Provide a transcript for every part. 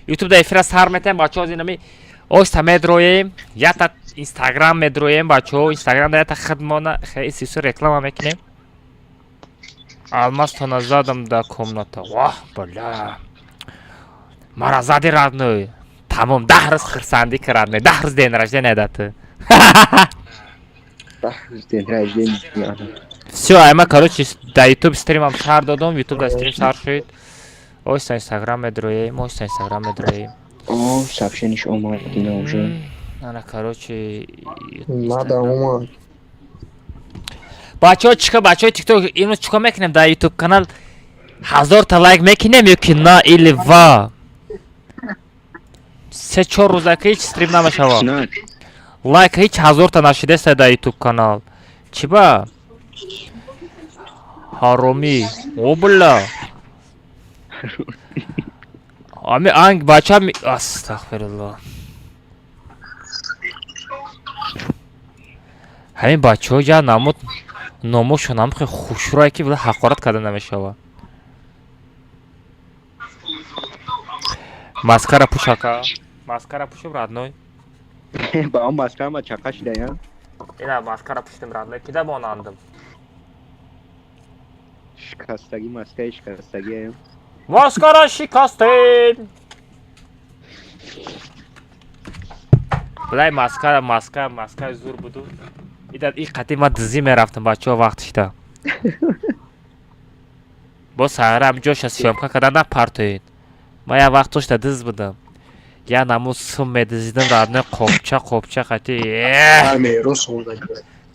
Ютуб да эфира сар метаем, бачаҳо, инами оста медроем, ята Инстаграм медроем, бачаҳо, Инстаграм да ята хидмона хеисису реклама мекунем. Алмазтона задам да комната. Ваҳ, бля. Мара зади, родной. Тамом, 10 рӯз хурсандӣ ки, родной, 10 рӯз день рождения да ту. День рождения. Всё, айма, короче, да Ютуб стримам сар додам, Ютуб да стрим сар шуд. Оста Инстаграм медроем, оста Инстаграм медроем. О, сообщение омад ина уже. Ана, короче, Мада омад. Бачаҳо, чико, бачаҳои Тикток, имрӯз чико мекунем дар Ютуб канал? 1000 та лайк мекунем ё ки на, или ва? 3-4 рӯза ки ҳеҷ стрим намешава. На, Лайк ҳеҷ 1000 та нашидеста дар Ютуб канал. Чӣ ба? Ҳаромӣ. О, бля. Ами анг бача ми астағфируллоҳ. Ҳамин бачаҳо я намуд номошон ҳам хеле хушрӯе ки била ҳақорат карда намешава. Маскара пӯш, ака. Маскара пӯшум, родной. Ба он маска ма чақа шуда я. Ина маскара пӯшидим, родной. Кида монандам? Шикастагӣ, маскаи шикастагӣ. Маскара шикастем. Блай маскара, маска, маскаи зур буду. Ида и қати ма дизӣ мерафтам, бачаҳо, вақтишда. Бо саҳарам ҷоша съёмка карда напартоед. Ма як вақт дошта диз будам. Я намуд сум медизидам, родной, қопча қопча қати. Эҳ! Мерос монда.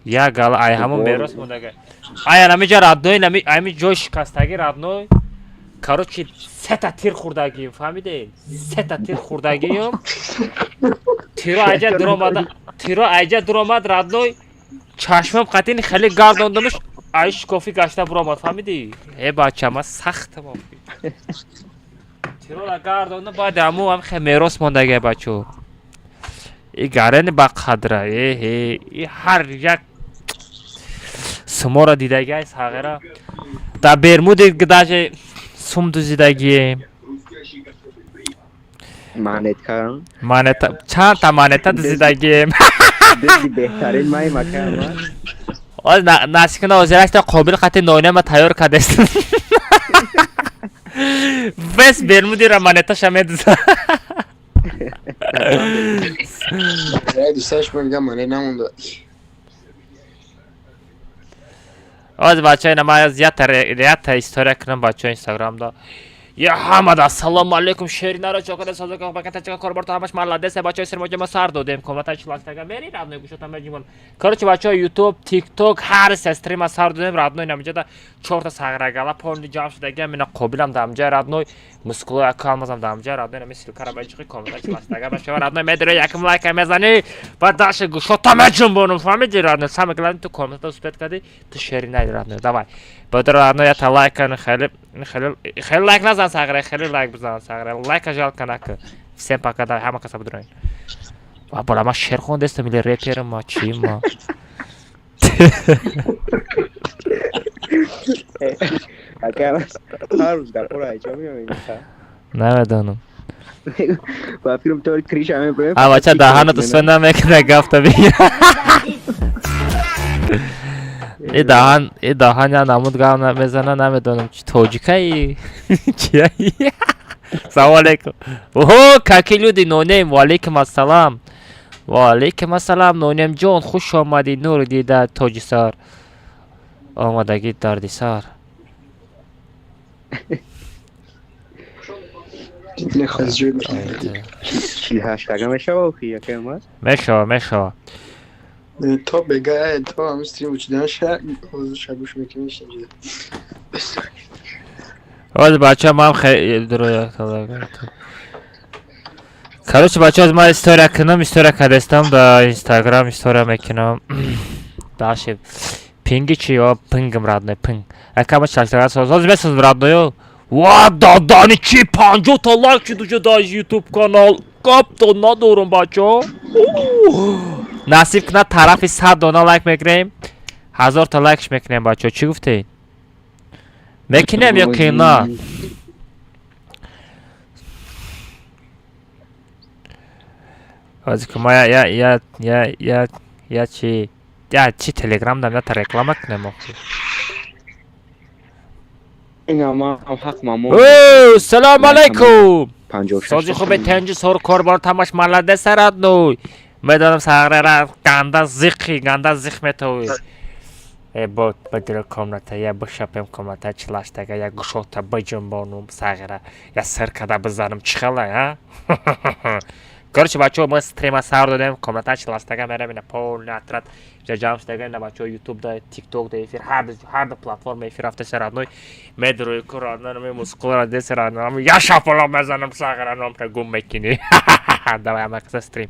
Я гала ай ҳамон мерос мондага. Ай анамиҷа, родной, нами ами ҷои шикастагӣ, родной. Короче, сета тир хӯрдагием, фаҳмидед? Сета тир хӯрдагием. Тиро айҷа дуромада, тиро айҷа дуромад, родной. Чашмам қатини хеле гардондамш, ай шикофӣ гашта буромад, фаҳмидӣ? Э, бача, ма сахтам. Тирора гардондам, баъди ҳамун ҳам хе мерос мондагия, бачо. И гарени ба қадра, э, и ҳар як сумора дидагиай сағира. Да Бермуди даже сум дузидагием. Монетка. Монета, чандта монета дузидагием. Дизди беҳтарин май мака ма. Оз насикна озирашта қобил қати нойнама тайёр кардест. Вес Бермудира монеташа медуза. Як дӯсташ мегам мане намонда. Оз бачаҳо, ина ман аз ята история кунам, бачаҳо, Инстаграмда. Я ҳамада ассалому алайкум, шеринаро чокада созака баката чака корборто ҳамаш маладес, бачаҳои сирмоҷа ма сар додем. Комната члактага мери, родной, гӯшота меҷумон. Короче, бачаҳо, Ютуб, Тикток ҳар се стрима сар додем, родной, намиҷада чорта сағрагала полни ҷамъ шудагиам, ина қобилам дамҷа, родной, мускулои ака алмазам дамҷа, родной, нами ссылкара баҷиқи комната члактага башава, родной, медиро якм лайка мезани, баъд дальше гӯшота меҷунбонум, фаҳмиди, родной? Самое главное, ту комната успеть кардӣ, ту шеринаи, родной, давай. Бадро, родной, ята лайк кани, хеле хеле хеле лайк назан, сағра, хеле лайк бизан, сағра, лайка жалко нака. Всем пока, давай, ҳама каса бидроин. Ва бола, ма шер хондестам или реперам, ма чӣ ма? Ака ҳар рӯз гапҳоро айҷо меоем. Намедонам. Ба филм тори криша меброем. А бача даҳана дусфа намекуна гафта бигира. И даҳан, и даҳан я намуд гап мезана, намедонам чи тоҷикаи чияи. Салому алейкум. Оҳо, какие люди, нонем, ва алейкум ассалам. Ва алейкум ассалам, нонем ҷон, хуш омадӣ, нури дида, тоҷисар. Омадагӣ дардисар. 48 тага мешава охи яка омад? Мешава, мешава. То бега то ҳам стрим учидан ша ҳозир шагӯш мекунӣ шинҷида. Ҳозир, бача, ман хеле дуро. Короче, бача, ҳозир ман история кунам, история кардестам да Инстаграм, история мекунам. Дальше. Пинги чи ё пингм, родной, пинг. Ака ма чаштага соз. Ҳозир месозм, родной. Ва дадани чи 50 та лайк шуд уже дар Ютуб канал. Гапто надорам, бача. Насиб кунад, тарафи 100 дона лайк мекунем. 1000 та лайкш мекунем, бачо. Чӣ гуфтед? Мекунем ё ки на? Ҳозир ки ма я я я я я чи я чи Телеграм дам, ята реклама кунем охи. Ина ман ҳақ мамон. О, салом алайкум! 56. Сози хубе, тенҷи сор, корбор тамаш маладес, родной. Медонам, сағрера ганда зиқи, ганда зиқ метавӣ. Э, бо бадира комната, я бишапем комната чилаштага, я гушота биҷунбонум сағира, я сир када бизанам, чӣ хела, а? Короче, бачаҳо, мо стрима сар додем, комната чилаштага мерем, ина полный отряд ҷа ҷамъ шудага, ина бачаҳо Ютуб да, Тикток да эфир, ҳар ду платформа эфир рафтеса, родной. Медрои ку, родной, ми мускулра деси, родной, я шапало мезанам сағира, номта гум мекунӣ. Давай, ама қиса стрим.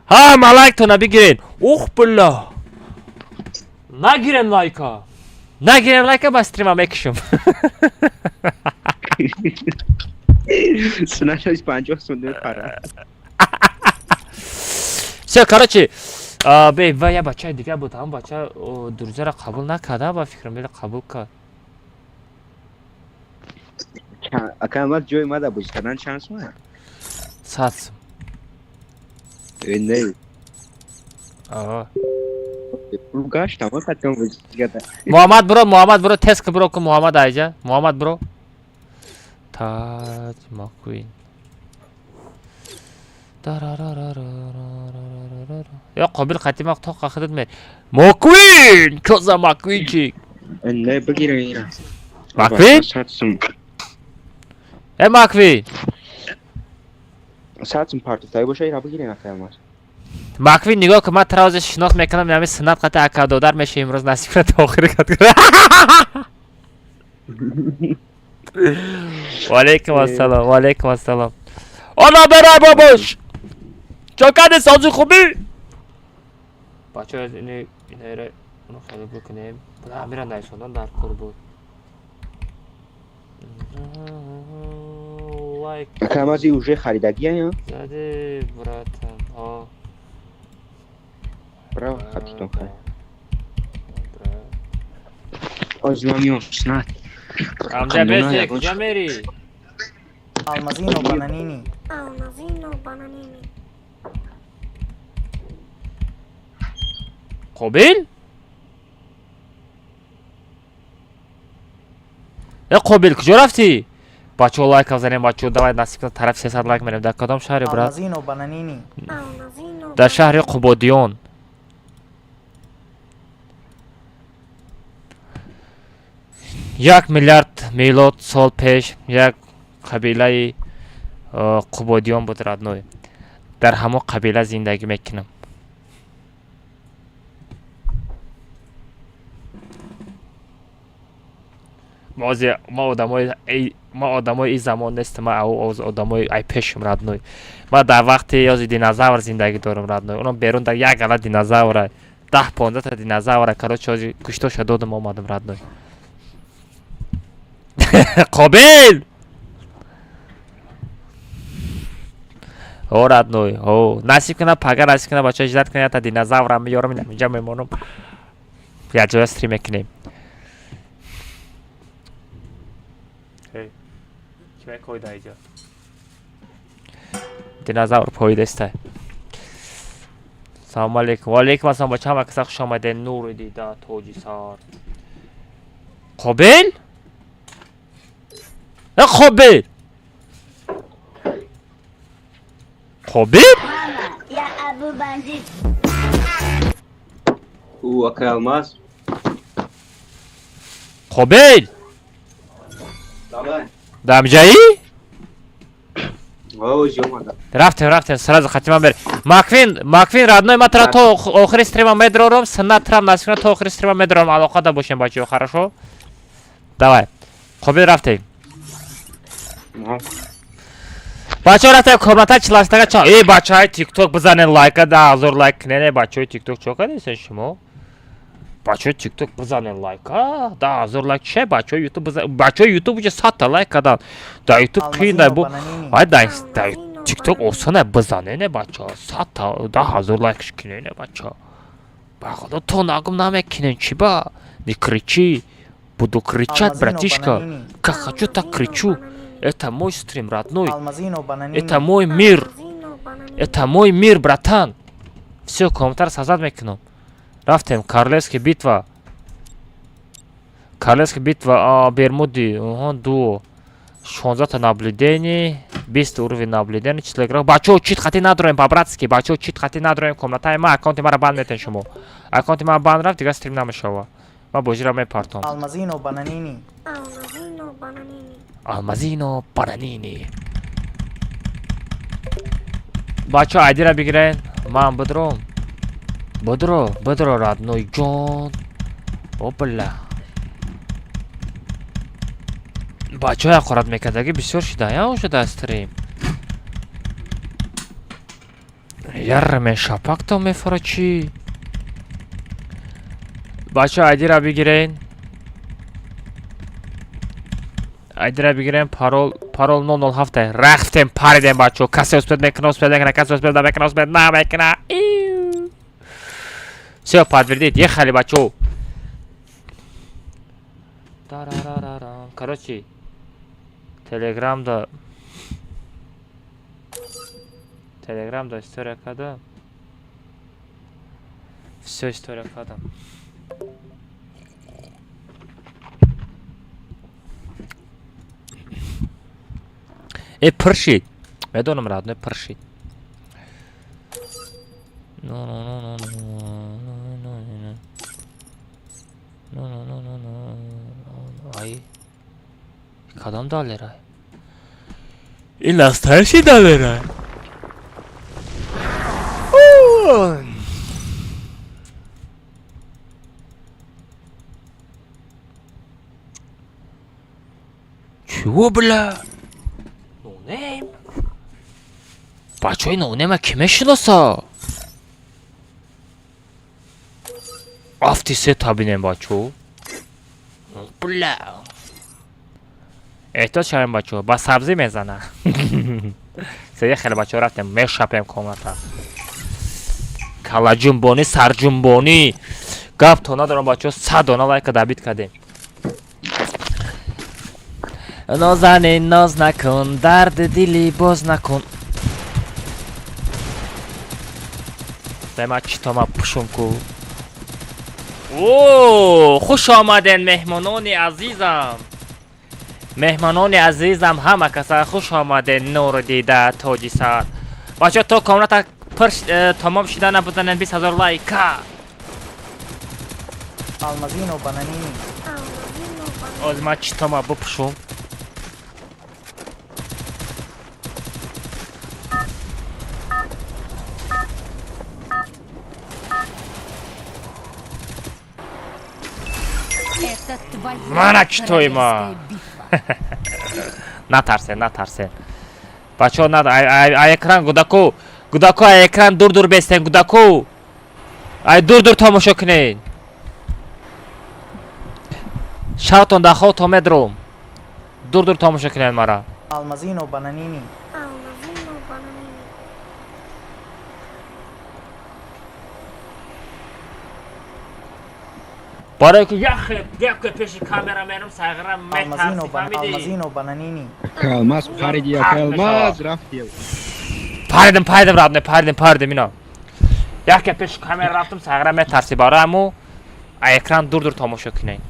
Ҳама лайктона бигирен. Ух, билла. Нагирен лайка. Нагирен лайка, ба стрима мекушум. Сунашои 50 сум мепара. Всё, короче, бе ва я бачаи дига буд, ҳамон бача друзьяро қабул накарда, ба фикрам, бела қабул кард. Ака, ман ҷои мада бозӣ кардан чанд сум? 100 сум. Э, не. Аа. Пул гаштам, қатъан бозӣ карда. Муҳаммад бро, Муҳаммад бро, тест ки бро ку Муҳаммад айҷа. Муҳаммад бро. Таҷ Маквин. Ё қобил қатима то қахидат ме. Маквин! Чо за Маквинчик? Э, не, бигирам ира. Маквин? 100 сум. Э, Маквин. 100 сум партофтаи боша, ира бигирем, ака Алмаз. Маквин, нигоҳ кун, ман тара шинос мекунам, ҳамин суннат қати ака додар меша имрӯз, насиб кунад, то охири кат. Ва алайкум ассалом, ва алайкум ассалом. Ана берай бобош. Чокани, сози, хубӣ? Бачаҳо, ини инаира уно хеле бикунем. Буда амира найсондан дар кор буд. Лайк Ака Алмаз, и уже харидагия ё? зади, братан. О. Браво, хатитон хай. Бра. Оз ман миём снат. Амҷа бесе, куҷа мери? Almazino Bananini. Almazino Bananini. Қобил? Э, Қобил, куҷо рафтӣ? Бачаҳо, лайк занем, бачаҳо, давай, насиб кунад, тарафи 300 лайк мерем. Дар кадом шаҳре, брат? Almazino Bananini. Almazino. Дар шаҳри Қубодиён. 1 миллиард милод сол пеш як қабилаи Қубодиён буд, родной. Дар ҳамон қабила зиндагӣ мекунам. Ма одамои ин замон нестам, ма одамои ай пешум, родной. Ма дар вақти ёзи динозавр зиндагӣ дорам, родной. Онам берун дар як гала динозавра, 10-15 та динозавра, короче, ҳози гӯштоша додам, омадам, родной. Қобил! О, родной, о, насиб кунад, пага насиб кунад, бачаҳо, ждать кунад, та динозаврам меёрам, инҷа мемонам. Якҷоя стрим мекунем. Эй, ки мекоида иҷа? Динозавр поидеста. Салому алейкум. Ва алейкум ассалом, бача, ҳама каса хуш омадед. Нури дида, тоҷи сар. Қобил? Э, Қобил! Қобил? Ya Abu Bandit. У, ака Алмаз. Қобил? Давай. Дамҷаӣ? О, омада. Рафтем, рафтем, сразу хатима бер. Маквин, Маквин, родной, ма тра то охири стрима медрором, суннат трам насиб кунад, то охири стрима медрором, алоқада бошем, бачаҳо, хорошо? Давай. Қобил, рафтем. Бачаҳо, рафтем комната чилаштага ча. Эй, бачаҳои Тикток, бизанен лайка, 10 000 лайк кунен, э, бачаҳои Тикток, чо кардесен шумо? Бачаҳои Тикток, бизанен лайка, 10 000 лайк че, бачаҳои Ютуб бизан, бачаҳои Ютуб уже 100 та лайк карданд. Дар Ютуб қиин бу. Ай, дар Тикток осона, бизанен, э, бачаҳо, 100 та 10 000 лайк кунен, э, бачаҳо. Ба худо, то нагум намекунен, чӣ ба? Не кричи. Буду кричать, братишка. Как хочу, так кричу. Это мой стрим, родной. Алмазино бананини. Это мой мир. Алмазино бананини. Это мой мир, братан. Всё, комментар создать мекунам. Рафтем, Королевский битва. Королевский битва, а, Бермуди, оҳо, дуо. 16 та наблюдение, 20 уровень наблюдение, 40 игрок. Бачаҳо, чит хати надроем, по-братски. Бачаҳо, чит хати надроем, комнатаи ма, аккаунти мара банд метен шумо. Аккаунти ма банд рафт, дигар стрим намешава. Ма бозиро мепартом. Алмазино бананини. Алмазино бананини. Алмазино бананини. Бачаҳо, айдира бигирен, ман бидром. Бидро, бидро, родной ҷон. Опла. Бачаҳо ҳақорат мекардагӣ бисёр шида, я шуда стрим. Яр мен шапакто мефора чӣ? Бачаҳо, айдира бигирен. Айдира бигирем, парол, парол 007. Рафтем, паридем, бачаҳо. Касе успеть мекуна, успеть мекуна, касе успеть намекуна, успеть намекуна. Иу. Всё, подтвердить. Ехали, бачаҳо. Тарарарарам. Короче, Телеграмда история кардам. Всё, история кардам. Э, пур шид. Медонам, родной, пур шид. Ну, ну, ну, ну, ну, ну, ну, ну. Ну, ну, ну, ну, ну. Ай. Кадом далерай? Ин настоящий далерай. О! Чего, бля? Ноунейм? Бачаҳои ноунейма ки мешиноса? Афти се табинем, бачо. Бля. Эҳтиёт шавем, бачаҳо, ба сабзӣ мезана. Сея хеле, бачаҳо, рафтем, мешапем комната. Калаҷунбонӣ, сарҷунбонӣ. Гап то надорам, бачаҳо, 100 дона лайка добить кардем. Нозанин, ноз накун, дарди дили боз накун. Дай читома пушум ку. О, хуш омаден, меҳмонони азизам. Меҳмонони азизам, ҳама каса хуш омаден, нуру дида, тоҷи сар. Бачаҳо, то комната пур тамом шида набузанен 20 ҳазор лайка. Алмазино бананини. Алмазино бананини. Оз ма читома бипушум. Это твоя Мана читоима. королевская битва. Натарсен, натарсен. Бачаҳо, на ай экран гудаку, гудаку, ай экран дур дур бестен, гудаку. Ай дур дур тамошо кунед. Шавтон дар хобтон медром. Дур дур тамошо кунед мара. Алмазино бананини. Алмазино бананини. Барое ки яхе яке пеши камера мерам, сайғира Алмазино метарси, бан фаҳмидӣ? Алмазино бананини. Алмаз париди, як алмаз рафти. Паридим, паридим, родной, паридим, паридим, ино. Яке пеши камера рафтам, сайғира метарси, барои ҳаму ай экран дур дур тамошо кунед.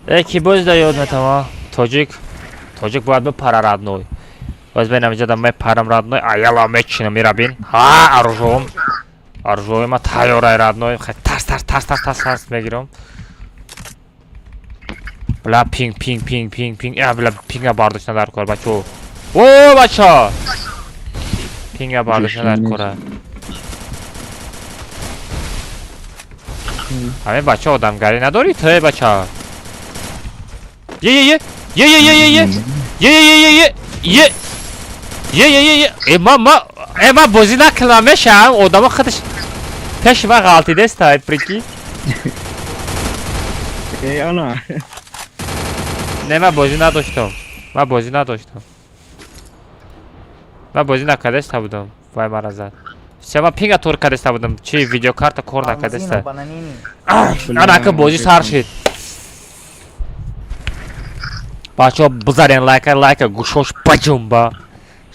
Э, ки боз да ёд метама? Тоҷик. Тоҷик бояд бипара, родной. Боз бинам иҷода мепарам, родной, аяла мечинам, ира бин. Ҳа, оружием. Оружием ма тайёрай, родной. Хай тарс тарс тарс тарс тарс тарс мегирам. Бля, пинг, пинг, пинг, пинг, пинг. Э, бля, пинга бардошта дар кор, бачо. О, бачо! Пинга бардошта дар кора. Ҳамин бача одамгарӣ надорӣ ту, э, бача? Е, е, е! Е, е, е, е, е! Е, е, е, е, е! Е, е, е, е! Е, ма, ма, е, ма бозӣ накунам мешавам, одамо худаш пеши ман ғалтидеста, прикинь. Э, ана. Не, ман бозӣ надоштам. Ман бозӣ надоштам. Ман бозӣ накардаста будам. Вай мара зад. Всё, ман пинга тур кардеста будам. Чи видеокарта кор Алмазино накардеста. Бананини. Ана ака бозӣ сар шид. Бачаҳо, бизарен лайка, лайка, гӯшош баҷумба.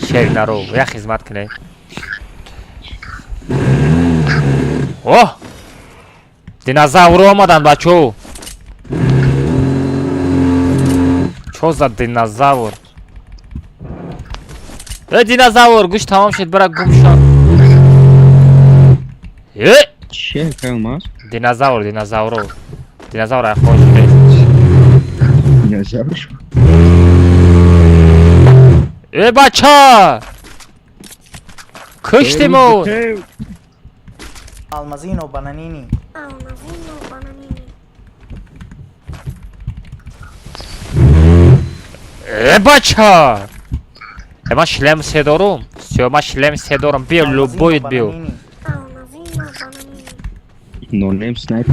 Шеринаро, як хизмат кунед. Оҳ! Динозаврро омаданд, бачаҳо. Чо за динозавр? Э, динозавр, гӯш тамом шуд, бира гум шав. Э! Чия, акай Алмаз? Динозавр, динозавро. Динозавр айхон шудест. Динозавр шо? Э, бача! Куштимон! Алмазино Бананини. Алмазино Бананини. Э, бача! Э, ман шлем се дорум. Всё, ман шлем се дорум. Биё, любой Алмазино биё. Бананини. Алмазино Бананини. Нонем снайпер.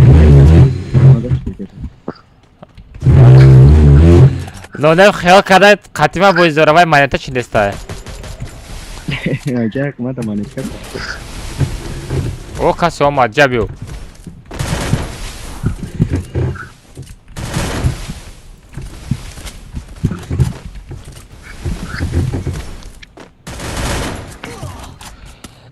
Нонем хиёл карда қатима бози дора, вай монета чи неста. Ака, мада монетка. О, касе омад, ҷа биё.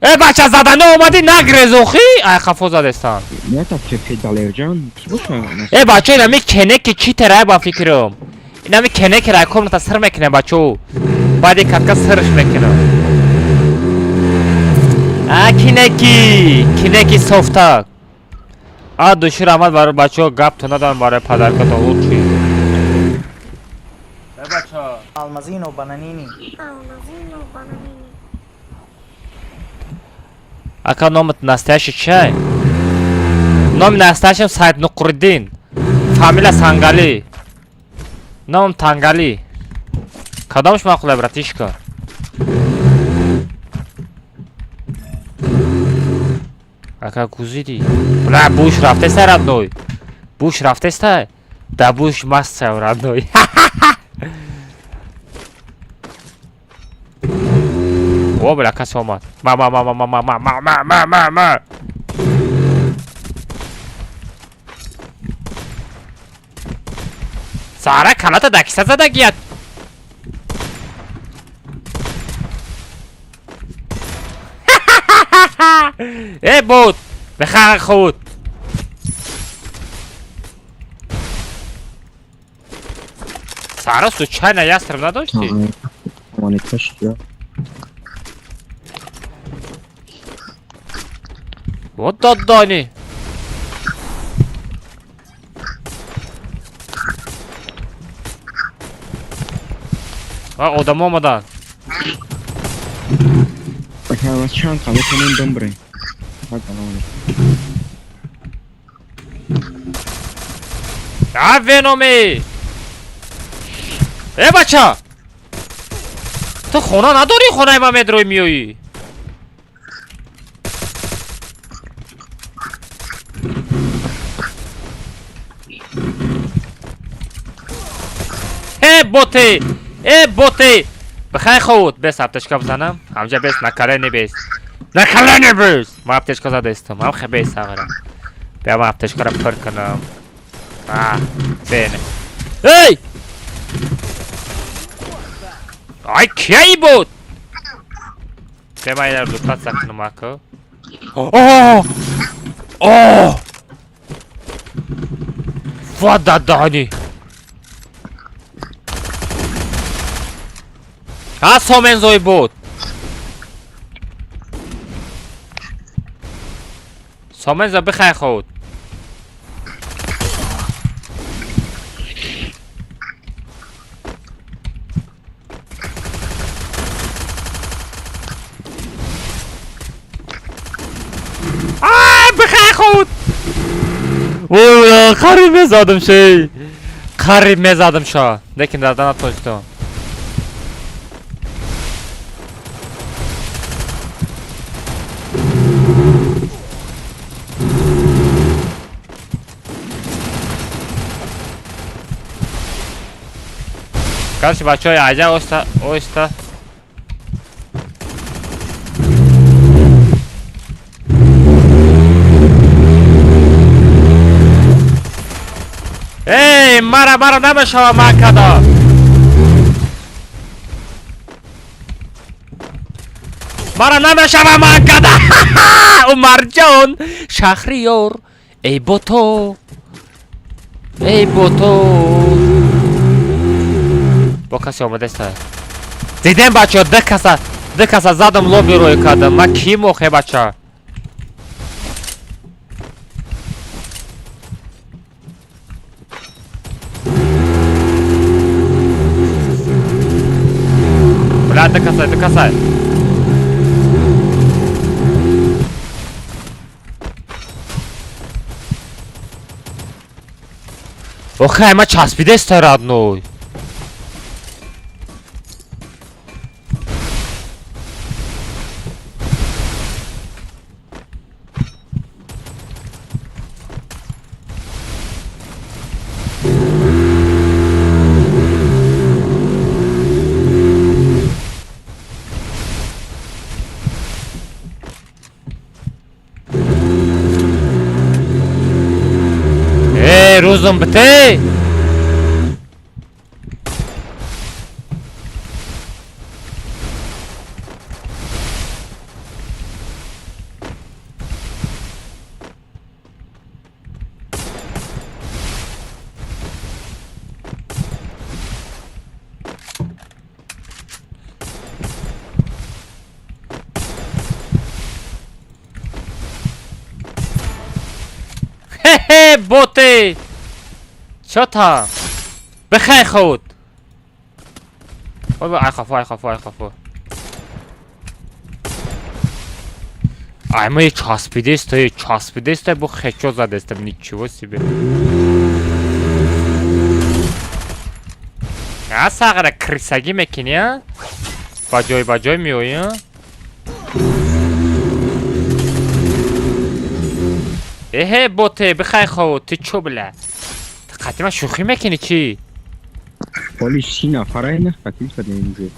Э, бача, задано омадӣ, нагрез охи, ай хафо задестан. Не та пепе Далерҷон, ки боша? Э, бача, инами кенеки чи терай ба фикрм. Инами кенеки рай комната сир мекунем, бачо. Баъди катка сирш мекунам. А кинеки, кинеки софтак. А души раҳмат барои бачаҳо, гапто надам барои подаркатон лучший. Э, бача. Алмазино Бананини. Алмазино Бананини. Ака, номат настоящий чай? Номи настоящим Сайд Нуқриддин. Фамилия Сангали. Ном Тангали. Кадомш маъқулай, братишка? Ака гузиди. Бля, буш рафтеста, родной. Буш рафтеста? Да буш масса, родной. О, бля, касе омад. Ма ма ма ма ма ма ма ма ма ма ма ма. Сара калата да киса задагият. Э, бот! Бехар худ. Сара случайно ястреб надошти? Монетка шуд. Вот додони. А, одамо омадан. Ака Алмаз, чанд қа метавонем бимбирем? Так, алон. А, веноми! Э, бача! Ту хона надорӣ, хонаи ман медрои миёӣ? Э, боте! Э, боте! Бихай худ, бес аптечка бизанам. Ҳамҷа бес на колени бес. На колени бес! Ман аптечка задастам. Ҳам хе бес ағара. Бя ман аптечкаро пур кунам. А, бене. Эй! Ай, кияи буд? Бя ман инро лутаться кунам, ака. О! О! Вода дани! А сомензой буд. Сомензо бихай худ. А, бихай худ. Ой, қариб мезадам шей. Қариб мезадам ша. Лекин дадан натонистам. Короче, бачаҳои аҷа оста оста. Эй, мара, мара намешава ман када. Мара намешава ман када. Умарҷон, Шахриёр, эй бото. Эй бото. Бо касе омадаста. Дидем бачаҳо, ду каса задам, лоби рӯй кардам. Ман ким охе, бача? Бля, ду каса, ду каса. Охе, ма часпидеста, родной. Эй, рӯзум бите! Хе-хе, боты! Чё там? Бихай худ! Ой, ай хафо, ай хафо, ай хафо. Ай, мы часпидесто, часпидесто, бу хечо задестем, ничего себе. А сағра крысагӣ мекунӣ, а? Ба ҷой ба ҷой меоӣ, а? Эҳе, боте, бихай хов, ту чо, бля? Ту қатима шӯхӣ мекунӣ чӣ? Поли 30 нафара ина қатил кардем инҷо.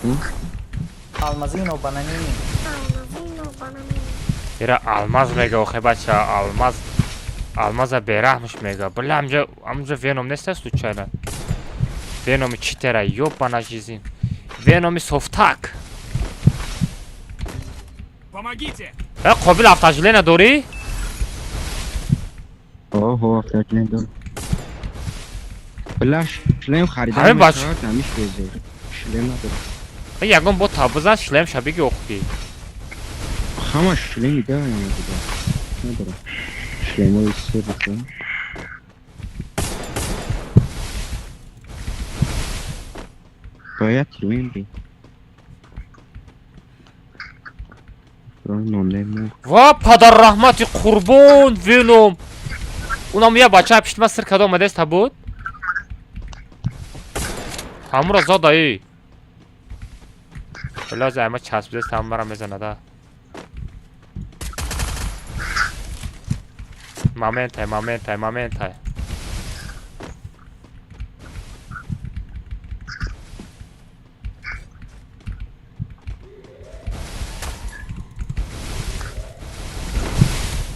Алмазино Бананини. Алмазино Бананини. Ира алмаз мега, охе бача, алмаз. Алмаза бераҳмш мега. Бля, амҷа веном неста случайно? Веноми читера, ёбана жизнь. Веноми софтак. Помогите! Э, қобил автожиле надорӣ? Оҳо, автожиле дорам. Бля, шлем харидан Ҳамин бач- мешавад, намешвезе. Шлем надорам. Э, ягон бо табызан шлем шабиги охи. Ҳама шлем ида надорам. Надорам. Шлемои се бошам. Бояд шлем би. Нонде Ва падар раҳмати қурбон веном. Унам я бача пиштма сир када омадаста буд? Ҳамуро задаи. Бля, займа часпидест ҳамара мезанада. Моментай, моментай, моментай.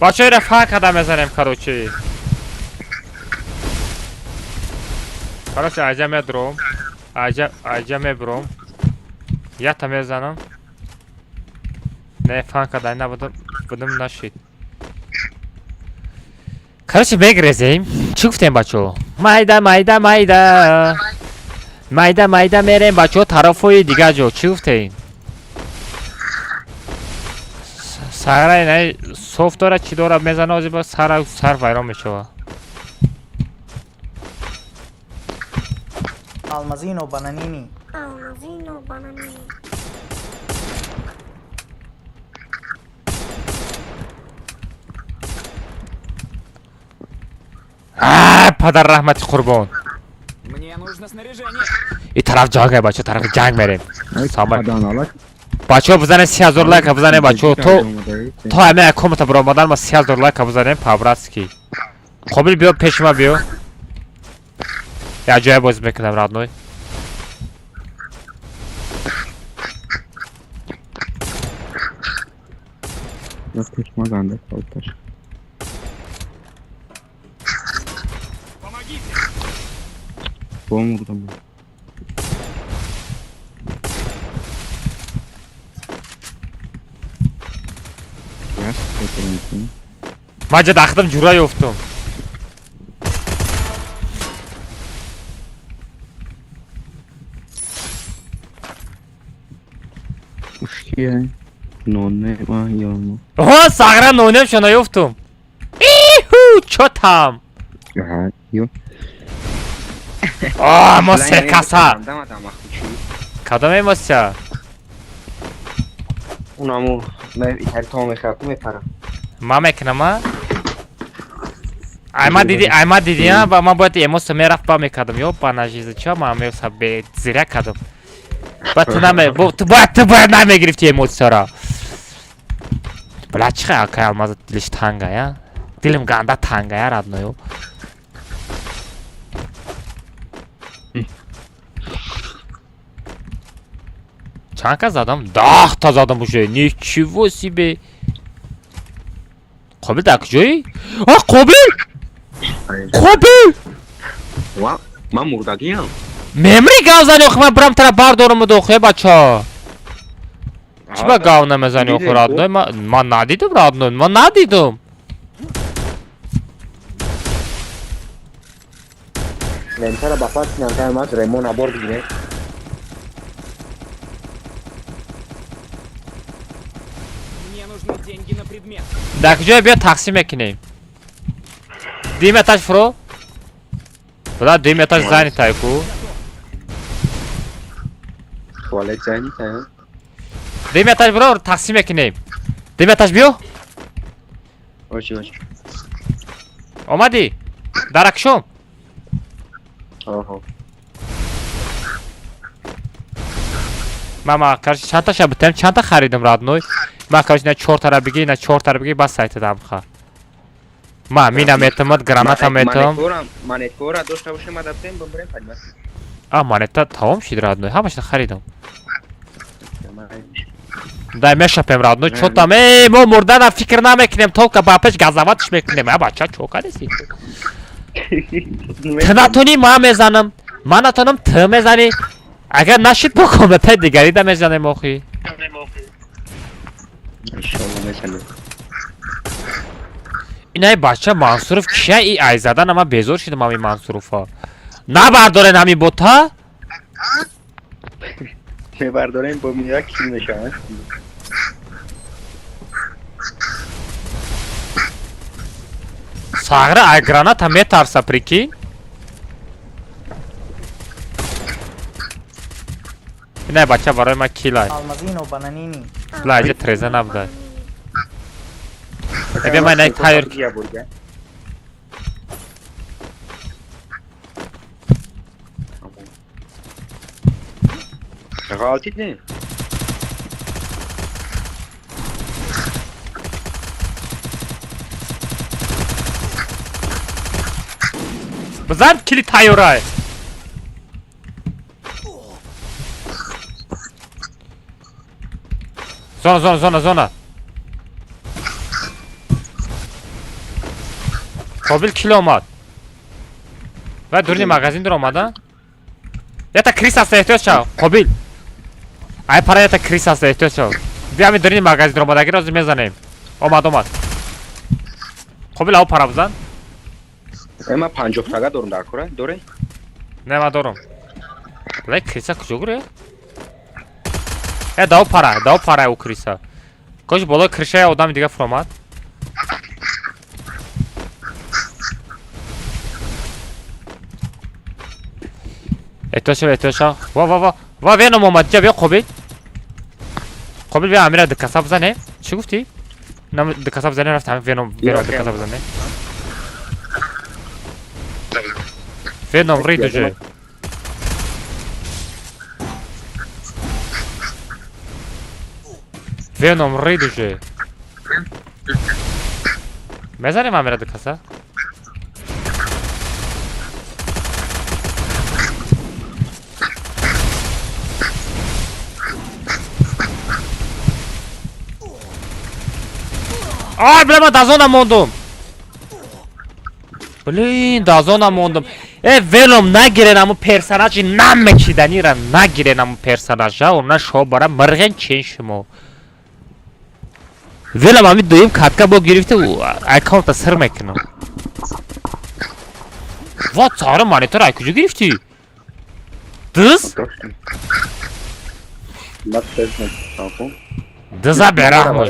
Бачаҳоро фа када мезанем, короче. Короче, аҷа медром. Аҷа, аҷа мебром. Ята мезанам. Не, фан када набудам, будам нашид. Короче, мегрезем. Чӣ гуфтем, бачаҳо? Майда, майда, майда. Майда, майда мерем, бачаҳо, тарафҳои дигар ҷо. Чӣ гуфтем? Сара ина софт дора, чӣ дора, мезана ози ба сара сар вайрон мешава. Алмазино Бананини. Алмазино Бананини. А, падар раҳмати қурбон. Мне нужно снаряжение. И тараф ҷанг, бачаҳо, тарафи ҷанг мерем. Самар. Паданалак. Бачаҳо, бизанем 30 000 лайка, бизанем, бачаҳо, то ҳамин комната баромадан ма 30 000 лайка бизанем по-братски. Қобил, биё пеши ма, биё. Я ҷоя бозӣ мекунам, родной. Пешма ганда калташ. Помогите! Бомурдам. Ман ҷа дахтам ҷура ёфтум. Ушкия. Ноне ма ёно. Оҳо, сағра нонем шона ёфтум. Иху, чо там? Аҳа, ё. А, мо се каса. Кадом эмоция? Унаму, ме ҳар мехарам, мепарам. Ман мекунам, а? Ай ма диди, ай ма диди, а? Ба ман бояд эмоция мерафт ба мекардам. Ё ба нажиза чо ман меоса бе зиря кардам. Ба ту наме, ту бояд намегирифти эмоцияро. Бля, чи хай акай алмаза дилиш танга, я? Дилим ганда танга, я, родной. Чанд кас задам? 10 та задам уже. Ничего себе. Қобил дар куҷоӣ? А, Қобил! Қобил! Ва, ман мурдагиам. Мемри гав зани охи, ман бирам тара бардорам охи, бача. Чӣ ба гав намезани охи, родной? Ман надидум, родной, ман надидум. Лентара ба пас нантар ман ремон абор бигире. Мне нужны деньги на предмет. Дар куҷое биё тақсим мекунем? Дим этаж фуро? Буда дим этаж занятай ку. Туалет занята. Дим этаж буро тақсим мекунем. Дим этаж биё? Очи, очи. Омадӣ? Даракшом? Оҳо. Ман короче чандта ша битам, чандта харидам, родной. Ман короче на чор тара бигӣ, на чор тара бигӣ, бас сайта дамха. Ма мина метамад, граната метам. Монеткора дошта бошем, адаптем, бимбирем падма. А, монета тамом шид, родной. Ҳамашна харидам. Дай мешапем, родной. Чо там? Эй, мо мурдана фикр намекунем, только ба пеш газаватш мекунем. А бача, чо кардеси? Ту натонӣ, ман мезанам. Ман натонам, ту мезанӣ. Агар нашид, бо комната дигари да мезанем охи. Иншалло мезанем. Инай бача Мансуров кия и айзадан ама безор шидам ами Мансуровҳо. Набардорен ҳами бота? Мебардорем бо як кил мешавад. Сағра ай граната метарса, прикинь. Инай бача барои ман килай. Almazino Bananini. Бла, иҷа треза набудай. Эбе ман инай тайёр. Я бурга. Ғалтид не? Бизан кили тайёрай. Зона, зона, зона, зона. Қобил кил омад. Ва дурни магазин дур омада? Ята крис аст, эҳтиёт шав. Қобил. Ай пара ята крис аст, эҳтиёт шав. Бия ҳамин дурни магазин дур омадаги розӣ мезанем. Омад, омад. Қобил ав пара бизан. Э, ман 50 тага дорум дар кора, доре? Не, ман дорум. Лай криса куҷо гурехт? Э, дав пара, дав пара ӯ криса. Кош болои кришаи одами дига фуромад. Эҳтиёт шав, эҳтиёт шав. Ва, ва, ва. Ва, веном омад. Ҷа биё Қобил. Қобил биё Амира дикаса бизане. Чӣ гуфтӣ? Нам дикаса бизане рафт ҳамин веном, веном дикаса бизане. Веном рид уже. Веном рид уже. Мезанем Амира дикаса? Ай, бля, ман дар зона мондум. Блин, дазона мондам. Э, Веном нагирен, аму персонажи намекшиданира нагирен, аму персонажа, она шо бара мирғен чен шумо. Веном ами дуюм катка бо гирифта, аккаунта сир мекунам. Ва цари монитор ай куҷо гирифтӣ? Дыз? Дыза бераҳмош.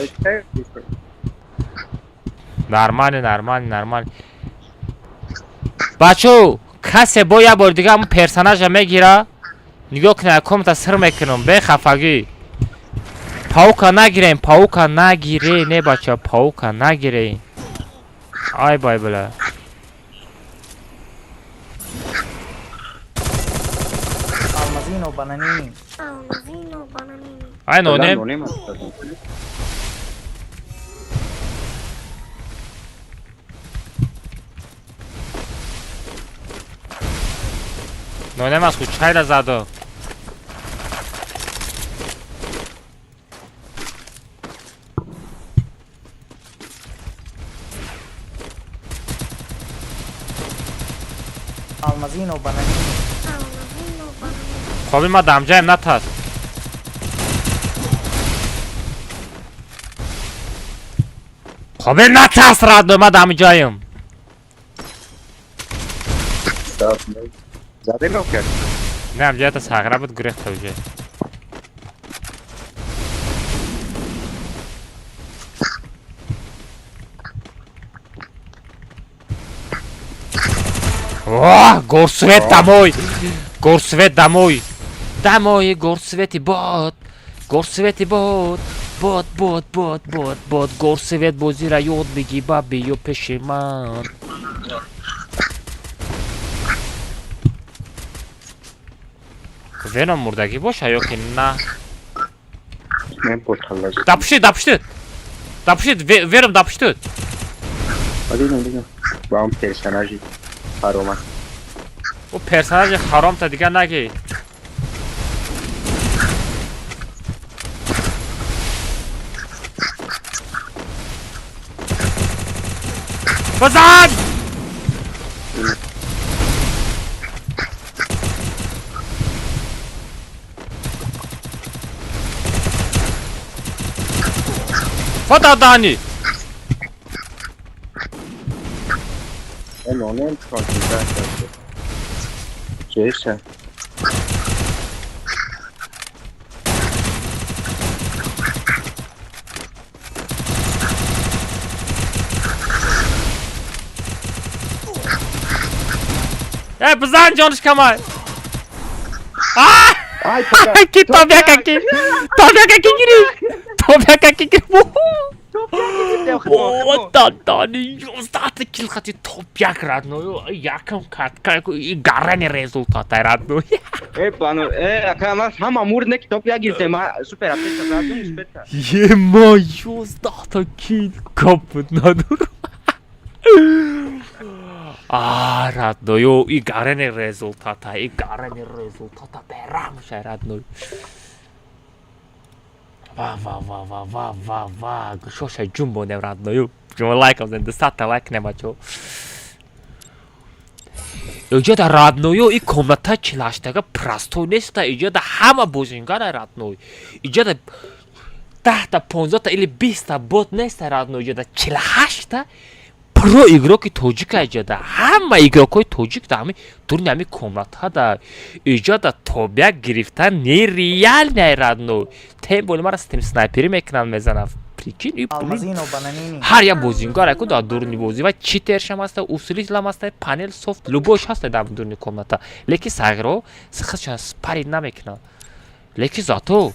Нормально, нормально, нормально. Бачо, касе бо як бори дига ҳамун персонажа мегира, нигоҳ кунед, аккаунта сир мекунам, бехафагӣ. Паука нагирем, паука нагире, не бача, паука нагире. Ай бай бля. Almazino Bananini. Almazino Bananini. Ай нонем. Нонем аз чайра задо. Almazino Bananini. Almazino Bananini. Хоби ма дамҷаем натас. Хоби натас радно ма дамҷаем. Не, амҷаята сағра буд гурехта уже. Оҳ, горсвет домой! Горсвет домой! Домой, горсвети бод! Горсвети бод! Бод, бод, бод, бод, бод, горсвет бозира ёд бигӣ ба биё пеши ман. Веном мурдагӣ боша ё ки на? Дапушид, дапушид! Дапушид, Веном дапушид! Ӯ персонажи харомта дигар нагӣ. Базан! Фата дани! Э, бизан ҷониш камай! Ки тобяка ки! Тобяка ки гирифт! Тобяка ки гирифт! О, дадани, ёздаҳта кил хати топ як родной, якам катка, гарани результата родной. Э, пано, э, ака, ма ҳама мурд не ки топ як гирифтем, ма супер аптечка задум, супер. Ема, 11-та кил капут надор. А, родной, и гарани результата, и гарани результата, берамша, родной. Ва, ва, ва, ва, ва, ва, ва, шоша ҷумбо не родной. Шумо лайкам зен, 200-та лайк не бачо. Иҷода родною и комната чилаштага простой неста, иҷода ҳама бозингара родной. Иҷода 10-та, 15-та или 20-та бот неста родной, иҷода 48-та про игроки тоҷика иҷода. Ҳама игрокҳои тоҷик да ҳами дуруни ҳами комнатҳа да иҷода тобяк гирифтан нереальный родной. Тем более мара стрим снайперӣ мекунанд мезанад. Прикинь, и Almazino Bananini. ҳар як бозингар яку дар дуруни бозӣ ва читершам ҳаста, усилителам ҳаста, панел софт, любойш ҳаста дар дуруни комната. Лекин сағиро худшон спарид намекунанд. Лекин зато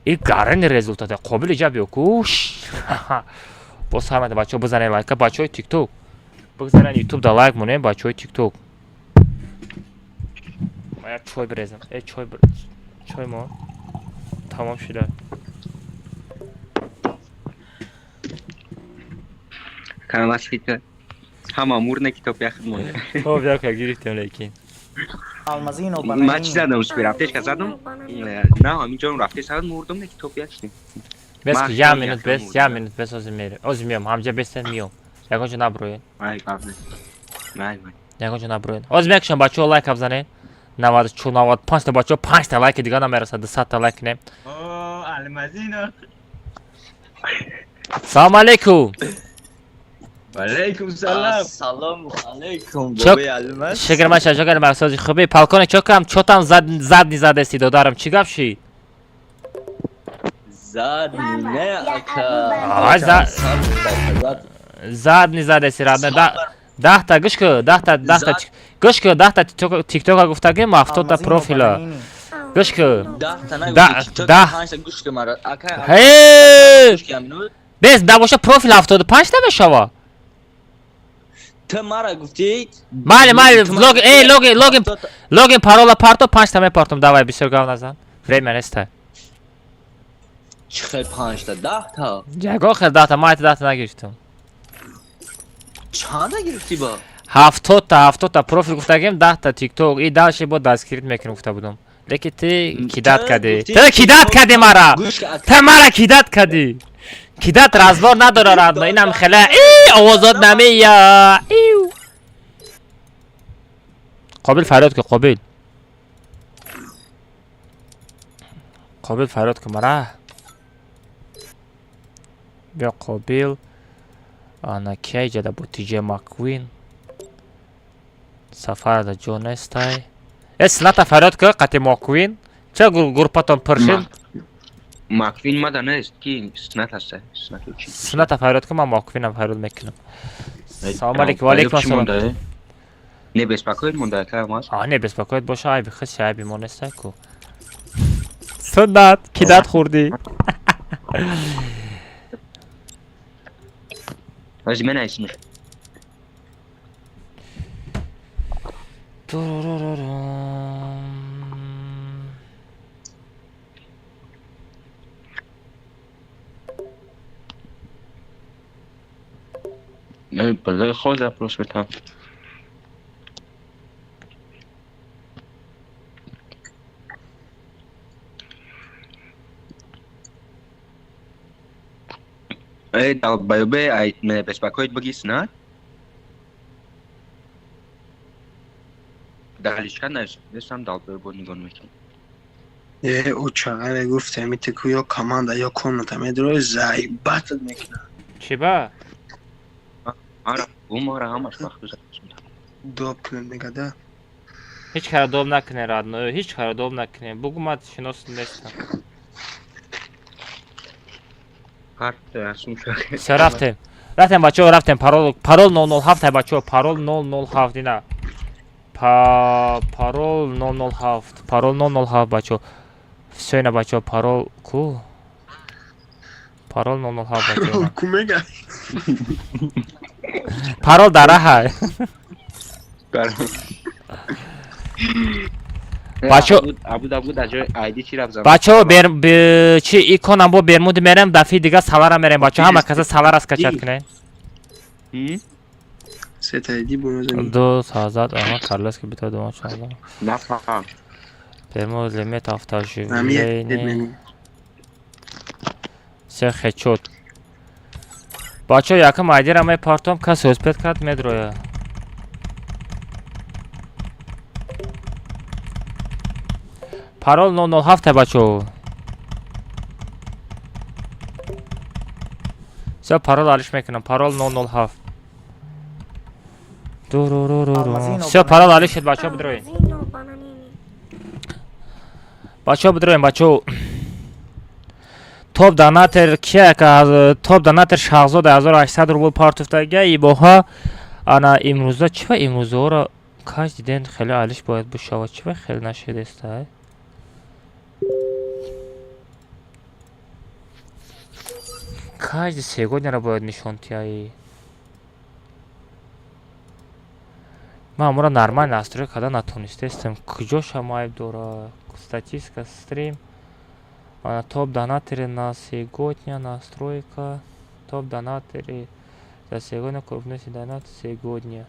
и гарани результата қобили ҷаб ё куш. Боз ҳамада бачаҳо бизанед лайка, бачаҳои TikTok. Бигзарен YouTube да лайк монем бачаҳои TikTok. Ма як чой бирезам. Э, чой чой мо тамом шуда. Ҳама мурд не ки топ як хидмон. Топ як гирифтем лекин. Almazino Ма чи Bananini. задам, супер аптечка задам? Bananini. На, ҳамин ҷон рафте сад мурдум не ки топ як шудем. Бес Ман ки як хеле минут якам бес, мурдам. як минут бес озим мерем. Озим миём, ҳамҷа бестен миём. Ягон ҷо наброен. Ай, гап не. Май май. Ягон ҷо наброен. Ҳозир мекушам бачаҳо лайк абзанед. 94 95 та бачаҳо 5 та лайки дига намерасад 200 та лайк кунем. О, Алмазино. Салом алейкум. Алейкум салам. Салом алейкум, Чок- бобои Алмаз. Шукр маша, шукр мақсади хуби. Полковник чокам, чотам зад задни задести додарам. Чӣ гап шид? Зад не ака. Ай, задни задести радна. Да 10 та гӯш ку, 10 та 10 та гӯш ку, 10 та тиктока гуфтагим, 70 та Алмазино профила. Бананини. Гӯш ку. 10 та Да- нагуфти, да. 5 та гӯш ку мара. Ака. Ҳей! Гӯш ку амину. Бес набоша профил 75 та мешава. Ту мара гуфти. Майли, майли, Ту мара логин, эй, логин, логин, 70 та- логин парола парто, 5 та мепартом. Давай, бисёр гап назан. Время неста. Чӣ хел 5 та? 10 та. Ягон хел 10 та, ман 10 та нагирифтам. Чанда гирифтӣ ба? 70 та, 70 та профил гуфтагим, 10 та тикток. И дальше бо дастгирит мекунем гуфта будам. Лекин ти кидать Ту кардӣ. гуфти Ту кидать кардӣ мара. Гӯш ку ака. Ту мара кидать кардӣ. Кидать разбор надора радно. Инам хела и овозот намея. Иу. Қобил фарёд ку, Қобил. Қобил фарёд ку мара. Биё Қобил. Ана кия иҷада бо TJ Маквин. Сафарада ҷо нестай. Э, сината фарёд ку қати Маквин. Ча группатон пур шид? Маквин мада нест, ки снат аст, снат чи. Сината фарёд ку, ман Маквинам фарёд мекунам. Салом алейкум, ва алейкум ассалом. Не беспокоит монда ака Алмаз. А, не беспокоит боша, айби хис, айби мо нестай ку. Суннат, кидать хӯрдӣ. Ҳозир менависимш. Турурурурум. Не, бала хо запрос метам. Эй, долбоёбе, ай, меня беспокоит баги снат? Далечка нестам долбоёбо нигоҳ мекунам. Э, оча, аре гуфтем, итеку ё команда, ё комната медрои заибатат мекунад. Чӣ ба? Ара, гумара ҳамаш вақту запрос метам. Доб кунад мегада. Ҳеҷ кара доб накунед, радно, ҳеҷ кара доб накунед. Бугу ман шинос нестам. Ҳар расм шуд. Всё, рафтем. Рафтем бачаҳо, рафтем. Парол, парол 007 бачаҳо, парол 007 ина. Парол 007, парол 007 бачаҳо. Всё ина бачаҳо, парол ку? Парол 007 бачаҳо. Ина. Ку мега? Парол дар раҳа. Бачаҳо- Абуд абуд аҷои айди чи рафт зам. Бачаҳо чи иконам бо Бермуди мерем, дафъи дига Салара мерем бачаҳо, ҳама каса Салара скачать кунед. Ҳм? Сета айди бумезани. Ду сазад, аҳа, Карлес ки бита дума чанда. Нафаҳм. Бермуд лимит Ами автоживление. Се хечот. Бачаҳо якам айдира мепартом, касе успеть кард медроя. Парол 007 бачаҳо. Всё, парол алиш мекунам. Парол 007. Дуруруруру. Алмазино Всё, парол алиш шуд бачаҳо бидроен. Алмазино Бананини. Бачаҳо бидроем бачаҳо. Топ донатер кия ка топ донатер Шаҳзод 1800 рубл партуфтага ибоҳа ана имрӯза чӣ ба имрӯзаҳоро каш диден хеле алиш бояд бишавад чӣ ба хеле нашидеста каждый сегодняро бояд нишон тияи ман амуро нормально настрой карда натонистестем куҷоша айб дора статистика стрим ана топ донатеры на сегодня настройка топ донатеры за сегодня крупный донат сегодня.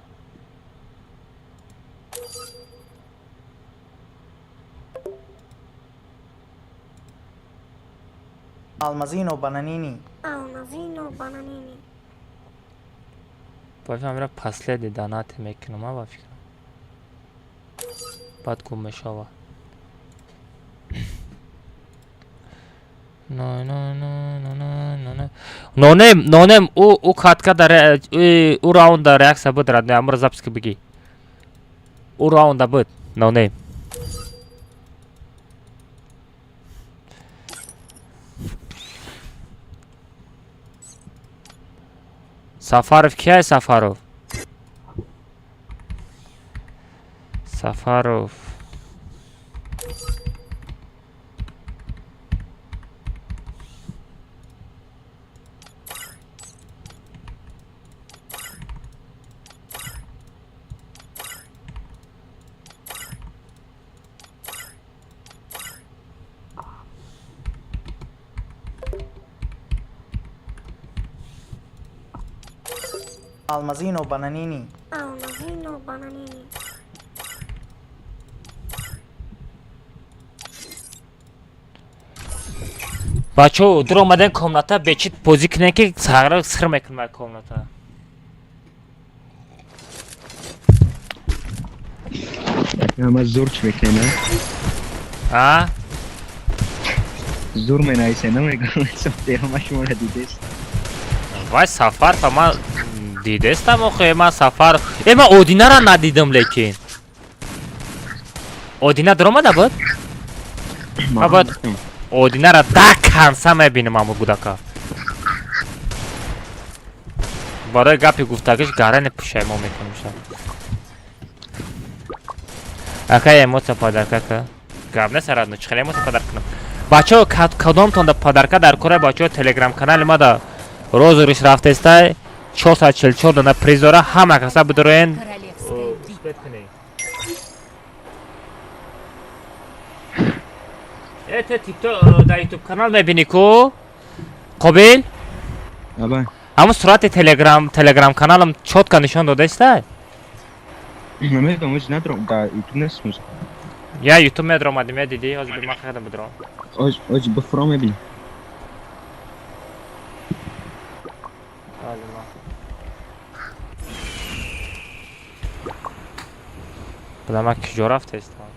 Almazino Bananini. Almazino Bananini. Ба фикрам ира последний донате мекунам, а ба фикрам. Баъд гум мешава. Нонем, нонем, ӯ катка дар ӯ раунда реаксия буд, родной, амро записка бигӣ. Ӯ раунда буд, нонем. Сафаров кияй Сафаров? Сафаров. Almazino Bananini. Almazino Bananini. Бачо, дур омаден комната, бечит бозӣ кунем ки сағра сир мекунам комната. Ама зур чӣ мекунем, а? Зур менависем, намегӯям, ама шуморо дидест. Вай Сафар па ман дидестам охе, ман Сафар. Э, ман Одинара надидам лекин. Одина дуромада буд? Ма бояд Одинара да канса мебинам аму гудака. Барои гапи гуфтагиш гарани пушаймон мекунам ша. Ака эмоция подарка ка. Гап нест родной, чӣ хеле эмоция подарка кунам. Бачаҳо, кадомтонда подарка дар кора бачаҳо телеграм канали ма да розыгрыш рафтестай 444 дона приз дора, ҳама каса бидороен. Э, те тикток дар ютуб канал мебинӣ ку? Қобил? Аба. Ҳамун сурати телеграм каналам чётко нишон додаистай? Намедонам, оз надром, дар ютуб нестм. Я ютуб медромадим, я дидӣ, ҳозир ман хеле бидром. Оз, оз бифуром мебинӣ. Буда ман куҷо рафтестам?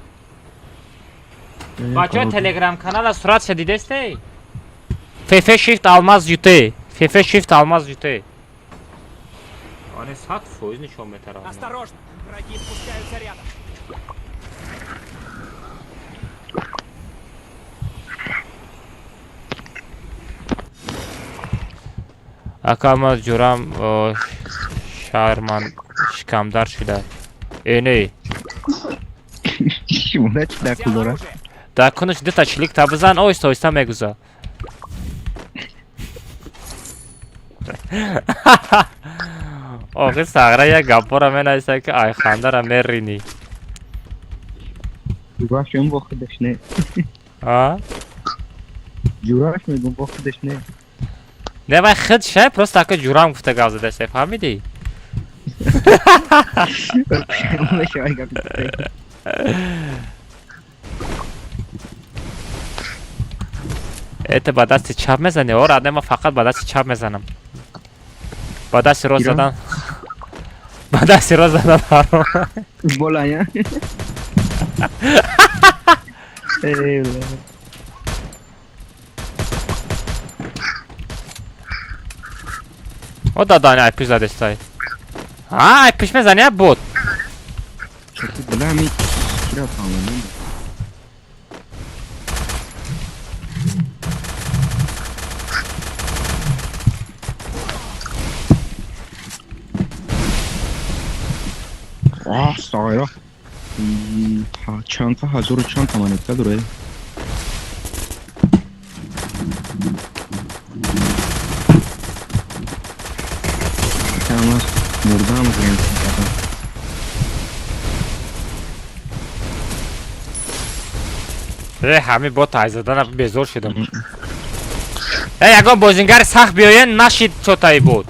Бачаҳо, телеграм канала суратша дидестей? Фф Shift Алмаз ЮТ. Фф Shift Алмаз ЮТ. Ане 100% нишон метарам. Осторожно, враги спускаются рядом. Ака ма ҷурам шарман шикамдар шуда. Э не. Шумона чӣ дахл Взял дорад? оружие. Дар кунаш дута члик та бизан, оҳиста оҳиста мегуза. Охи сағра як гаппора менависа ки айхандара меринӣ. Ҷураш мегум бо худаш не. А? Ҷураш мегум бо худаш не. Не вай хид шай, просто ака ҷурам гуфта гап задасай, фаҳмидӣ? Мешавад гап. Это ба дасти чап мезанӣ? О, родной, ман фақат ба дасти чап мезанам. Ба дасти рост Кира? задан. Ба дасти рост задан ҳаром. Бола я. Э, бля. О, дадани айпиш задестай. А, айпиш мезанӣ, а бот. Чати бля ми кира фаҳмонам. Аҳ, сағайра. Чанд ҳазору чанд монетка дорад? Камаз мурдам гирем. Э, ҳами бот айзадана безор шудам. Э, ягон бозингари сахт биёен, нашид чотаи бот.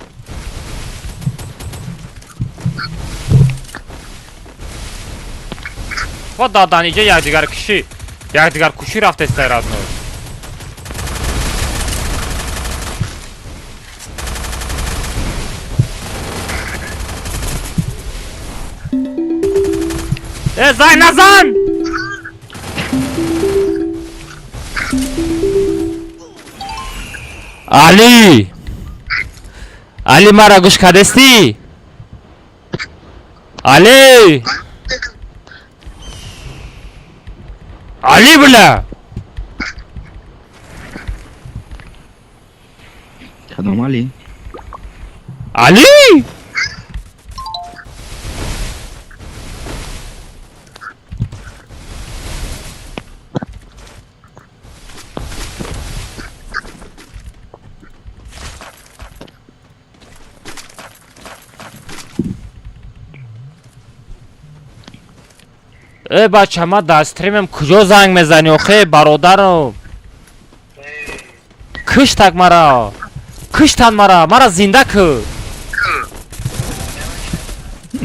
Ва дадан иҷа якдигар кишӣ, якдигар кушӣ рафтестай родной. Э, занг назан! Али! Али, мара гӯш кардестӣ? Али! Али, бля! Кадом Али? Али! Э, бача, ма дар стримем, куҷо занг мезанӣ, охе, бародарам? Киштак мара, киштан мара, мара зинда кӯ,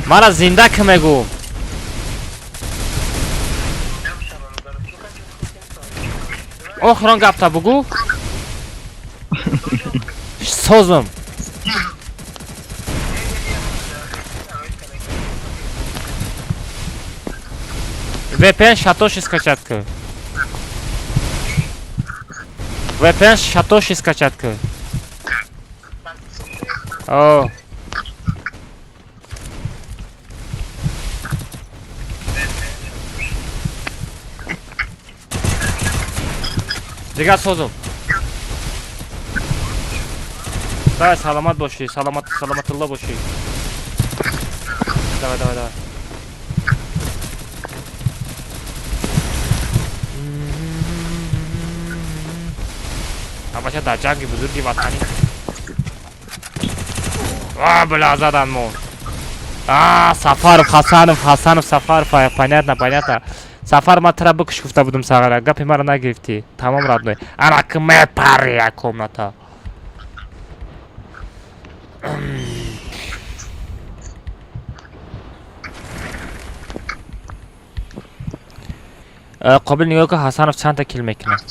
мара зинда кӯ, мегӯм. Охирон гапта бугӯ, созм. VPN Шатоши скачать кӯ. VPN Шатоши скачать кӯ. О. Дигар созум. Давай, саломат бошӣ, саломат, саломатулло бошӣ. Давай, давай, давай. Бача, дар ҷанги бузурги ватанӣ. А, бля, задан мо. А, Сафаров, Хасанов, Хасанов, Сафаров, понятно, понятно. Сафар, ма тра бикуш гуфта будум сағара, гапи мара нагирифтӣ. Тамом, родной. Ана ки мепари як комната. Қобил, нигоҳ кун, Ҳасанов чандта кил мекунад.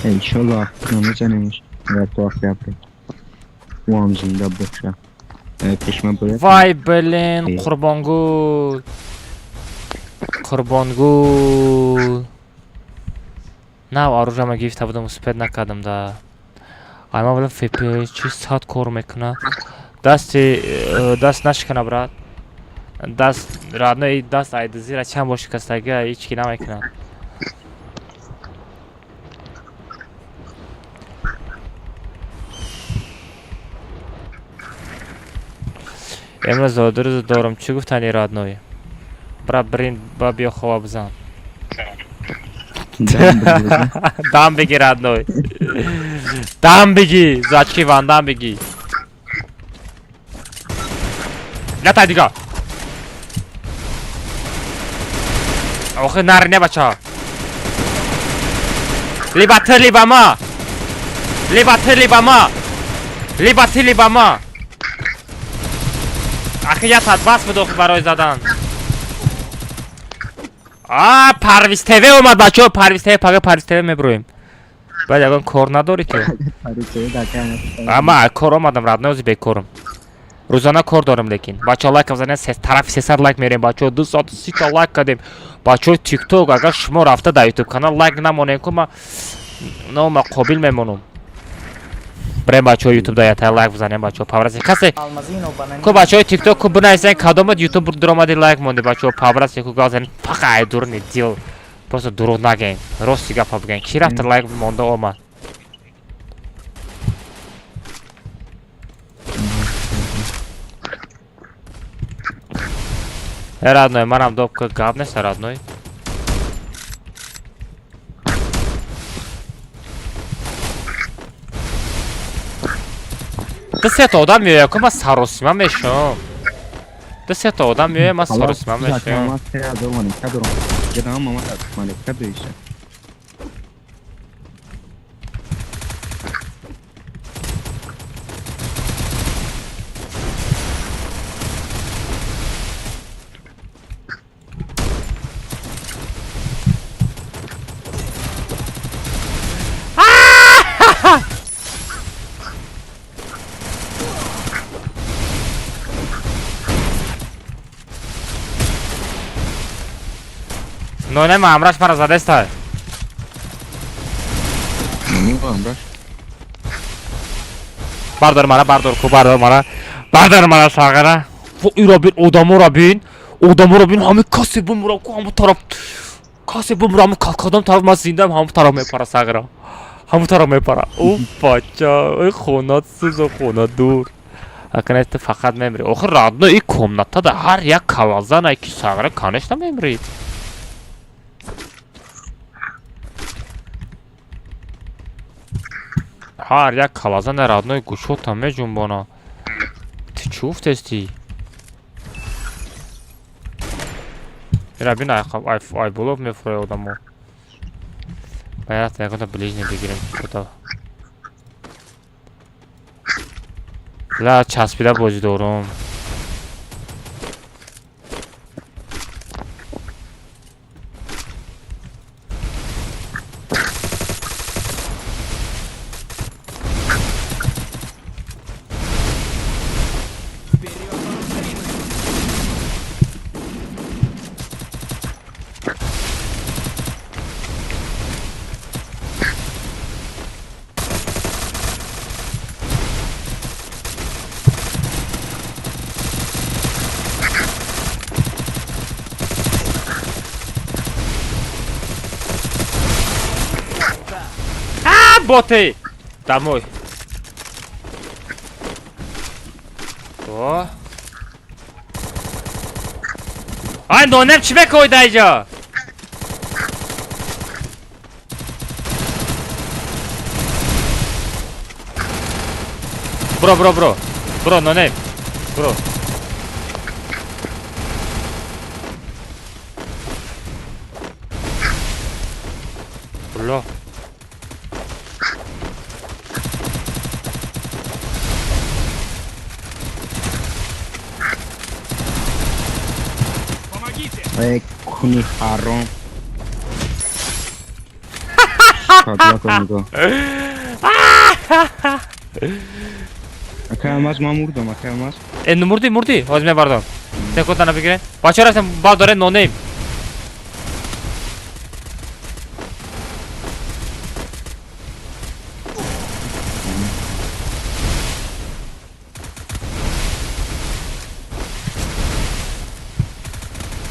Иншоллоҳ намезанемш. Агар то охири апрел ӯ ҳам зинда боша. Пешма бояд. Вай, блин, Қурбонгул. Қурбонгул. Нав оружиама гирифта будам, успеть накардам да. Ай, ма будам ФП чи сад кор мекунад. Дасти даст нашикана, брат. Даст, родной, даст айдизира чанд бор шикастагӣ, ҳеҷ ки намекунад. Имрӯз зодрӯз дорам, чӣ гуфтани, родной? Брат, брин, ба биё хова бизан. Дам бигӣ, родной. Дам бигӣ, зачки ван дам бигӣ. Натай дига. Охи нари не, бача. Либо ты, либо ма. Либо ты, либо ма. Либо ты, либо ма. Ахи, я сад бас буд охи барои задан. А, Парвиз ТВ омад, бачаҳо, Парвиз ТВ, пага Парвиз ТВ меброем. Баъд ягон кор надорӣ ту? Ама кор омадам, родной, ози бекорам. Рӯзона кор дорам, лекин. Бачаҳо, лайк занед, тарафи 300 лайк мерем, бачаҳо, 230 та лайк кардем. Бачаҳои TikTok, агар шумо рафта дар YouTube канал лайк намонем ку, ма нома қобил мемонам. Брем, бачаҳо, YouTube да ята лайк бизанем, бачаҳо, павраси. Касе Алмазино ку, Бананини. Бачаҳои TikTok ку бинависен, кадомат YouTube дуромади лайк монди, бачаҳо, павраси ку гап занед, фақат ай дурни дил. Просто дурӯғ нагӯем. Рости гапа бигӯем. Ки рафта лайк монда омад? Э, родной, манам доб гап нест, родной. Ду сета одам меояд ку, ман саросима мешавам. Ду сета одам меояд, ман саросима мешавам. Мешавам. Нонем амраш мара задестай. Намедонам, браш. Бардор мара, бардор ку, бардор мара. Бардор мара сағира. Во иро бин, одаморо бин. Одаморо бин, ҳами касе бумра ку ҳаму тараф. Касе бумра ҳаму кадом тараф ман зиндаам, ҳаму тараф мепара сағира. Ҳаму тараф мепара. О бача, ой хона сӯзо, хона дур. Акна ту фақат мемри. Охир родной и комнатада ҳар як калазана ки сағира, конечно мемри. Ҳар як калазана родной гӯшота меҷунбона. Ту чӣ гуфтести? Ира бин айболов мефурояд одамо. Баяд ягона ближний бигирем куда. Ла часпида бозӣ дорум. Вперед на стримы! А, боты! Домой. О. Ай, нонем чӣ мекои дар иҷо? Бро, бро, бро. Бро, нонем. Бро. Бля. Помогите! Эй, куни ҳаром. Каблако нигоҳ. Ака Алмаз, ман мурдам, ака Алмаз. Э, ну мурдӣ, мурдӣ. Ҳозир мебардам. Секундана бигирен. Бачаҳо рафтем, баъд дорем нонем.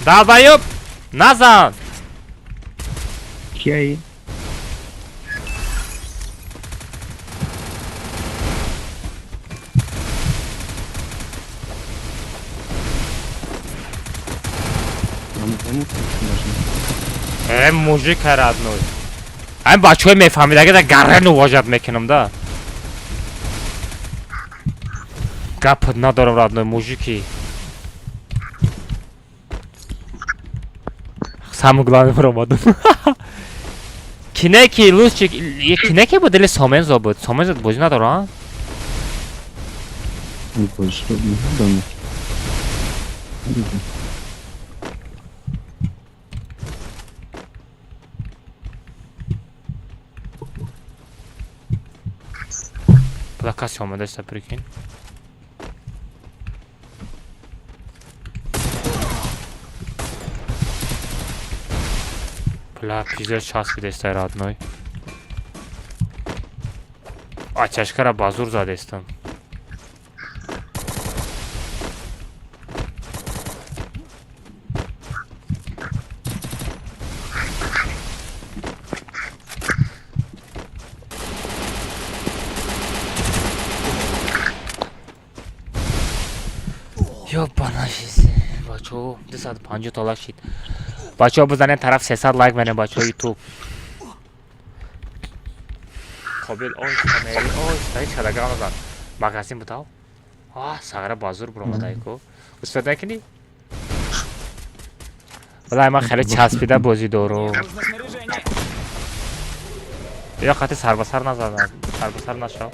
Долбоёб! Назан! Кияи? Э, мужик родной. Ай бачаҳои мефаҳмидаги да гаррену вожат мекунам да. Гап надорам родной мужики. Самое главное баромадам. Кинеки лучик, кинеки буд или Сомензо буд? Сомензо бозӣ надора? Бозӣ Буда касе омадаста, прикинь. Бля, пиздец часпидестай родной. Ачашкара ба зур задестам. Ёбана жизнь. Бачаҳо, 250 та лайк шид. Бачаҳо бизанед тараф 300 лайк менем бачаҳо ютуб. Қобил ой камери ой саи чадагам назад. Магазин бутав? А, сағара ба зур буромадайку. Успед накунӣ? Валай ман хеле часпида бозӣ дорум. Мне нужно снаряжение! Ё хати сарбасар назадам. Сарбасар нашав.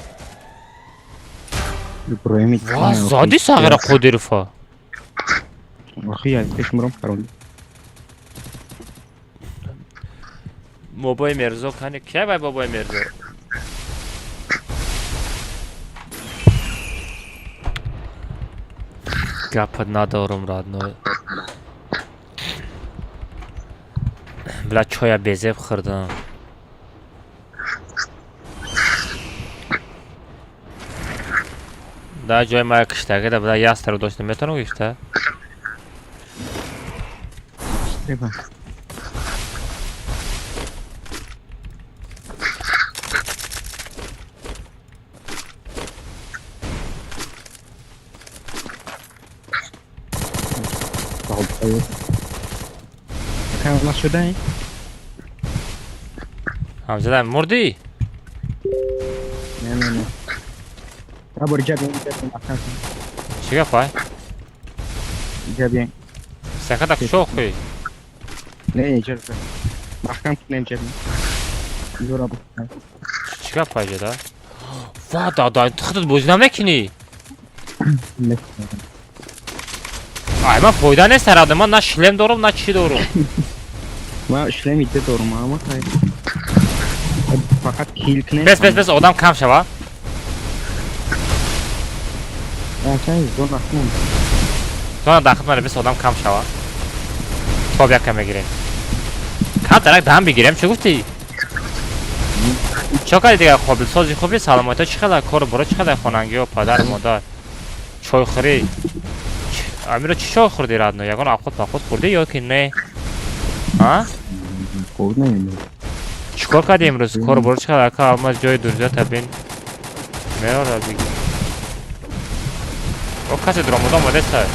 Иброҳими. Ва, зади сағира Қодирова. Охи, я пеш мурам паронди. Бобои Мирзо кани кия вай бобои Мирзо? Гапат надорум родной. Бля, чоя безеб хӯрдам. Да ҷои мая киштагида бля ястреб дошта метавонам гирифта? Треба. Какая у нас сюда? Ҳамзада мурдӣ? Не, не, не. Табор ҷаб ҷаб. Чӣ гапай? Ҷаб. Сахата шохи. Не, ҷаб. Маҳкам кунем ҷаб. Зура бу. Чӣ гапай ҷада? Ва дада, ту худат бозӣ намекунӣ? Ай, ман фоида нест радо, ман на шлем дорам, на чӣ дорам. Ман шлем иде дорам, ама хай. Фақат кил кунем. Бес, бес, бес, одам кам шава. Зона кун. Зона дахт маре, бес одам кам шава. Тоб яка мегирем. Кам тарак дам бигирем, чӣ гуфтӣ? Чо кардӣ дигар қобил? Сози хуби, саломатиҳо чӣ қадар, кору боро чӣ қадар, хонангиҳо, падар, модар, чойхӯрӣ. Амиро чӣ чой хӯрдӣ радно? Ягон авқот павқот хӯрдӣ ё ки не? А? Чӣ кор кардӣ имрӯз? Кору боро чӣ қадар? Ака алмаз ҷои дурҷата бин. Меора биги. О касе дуромуда омадеста.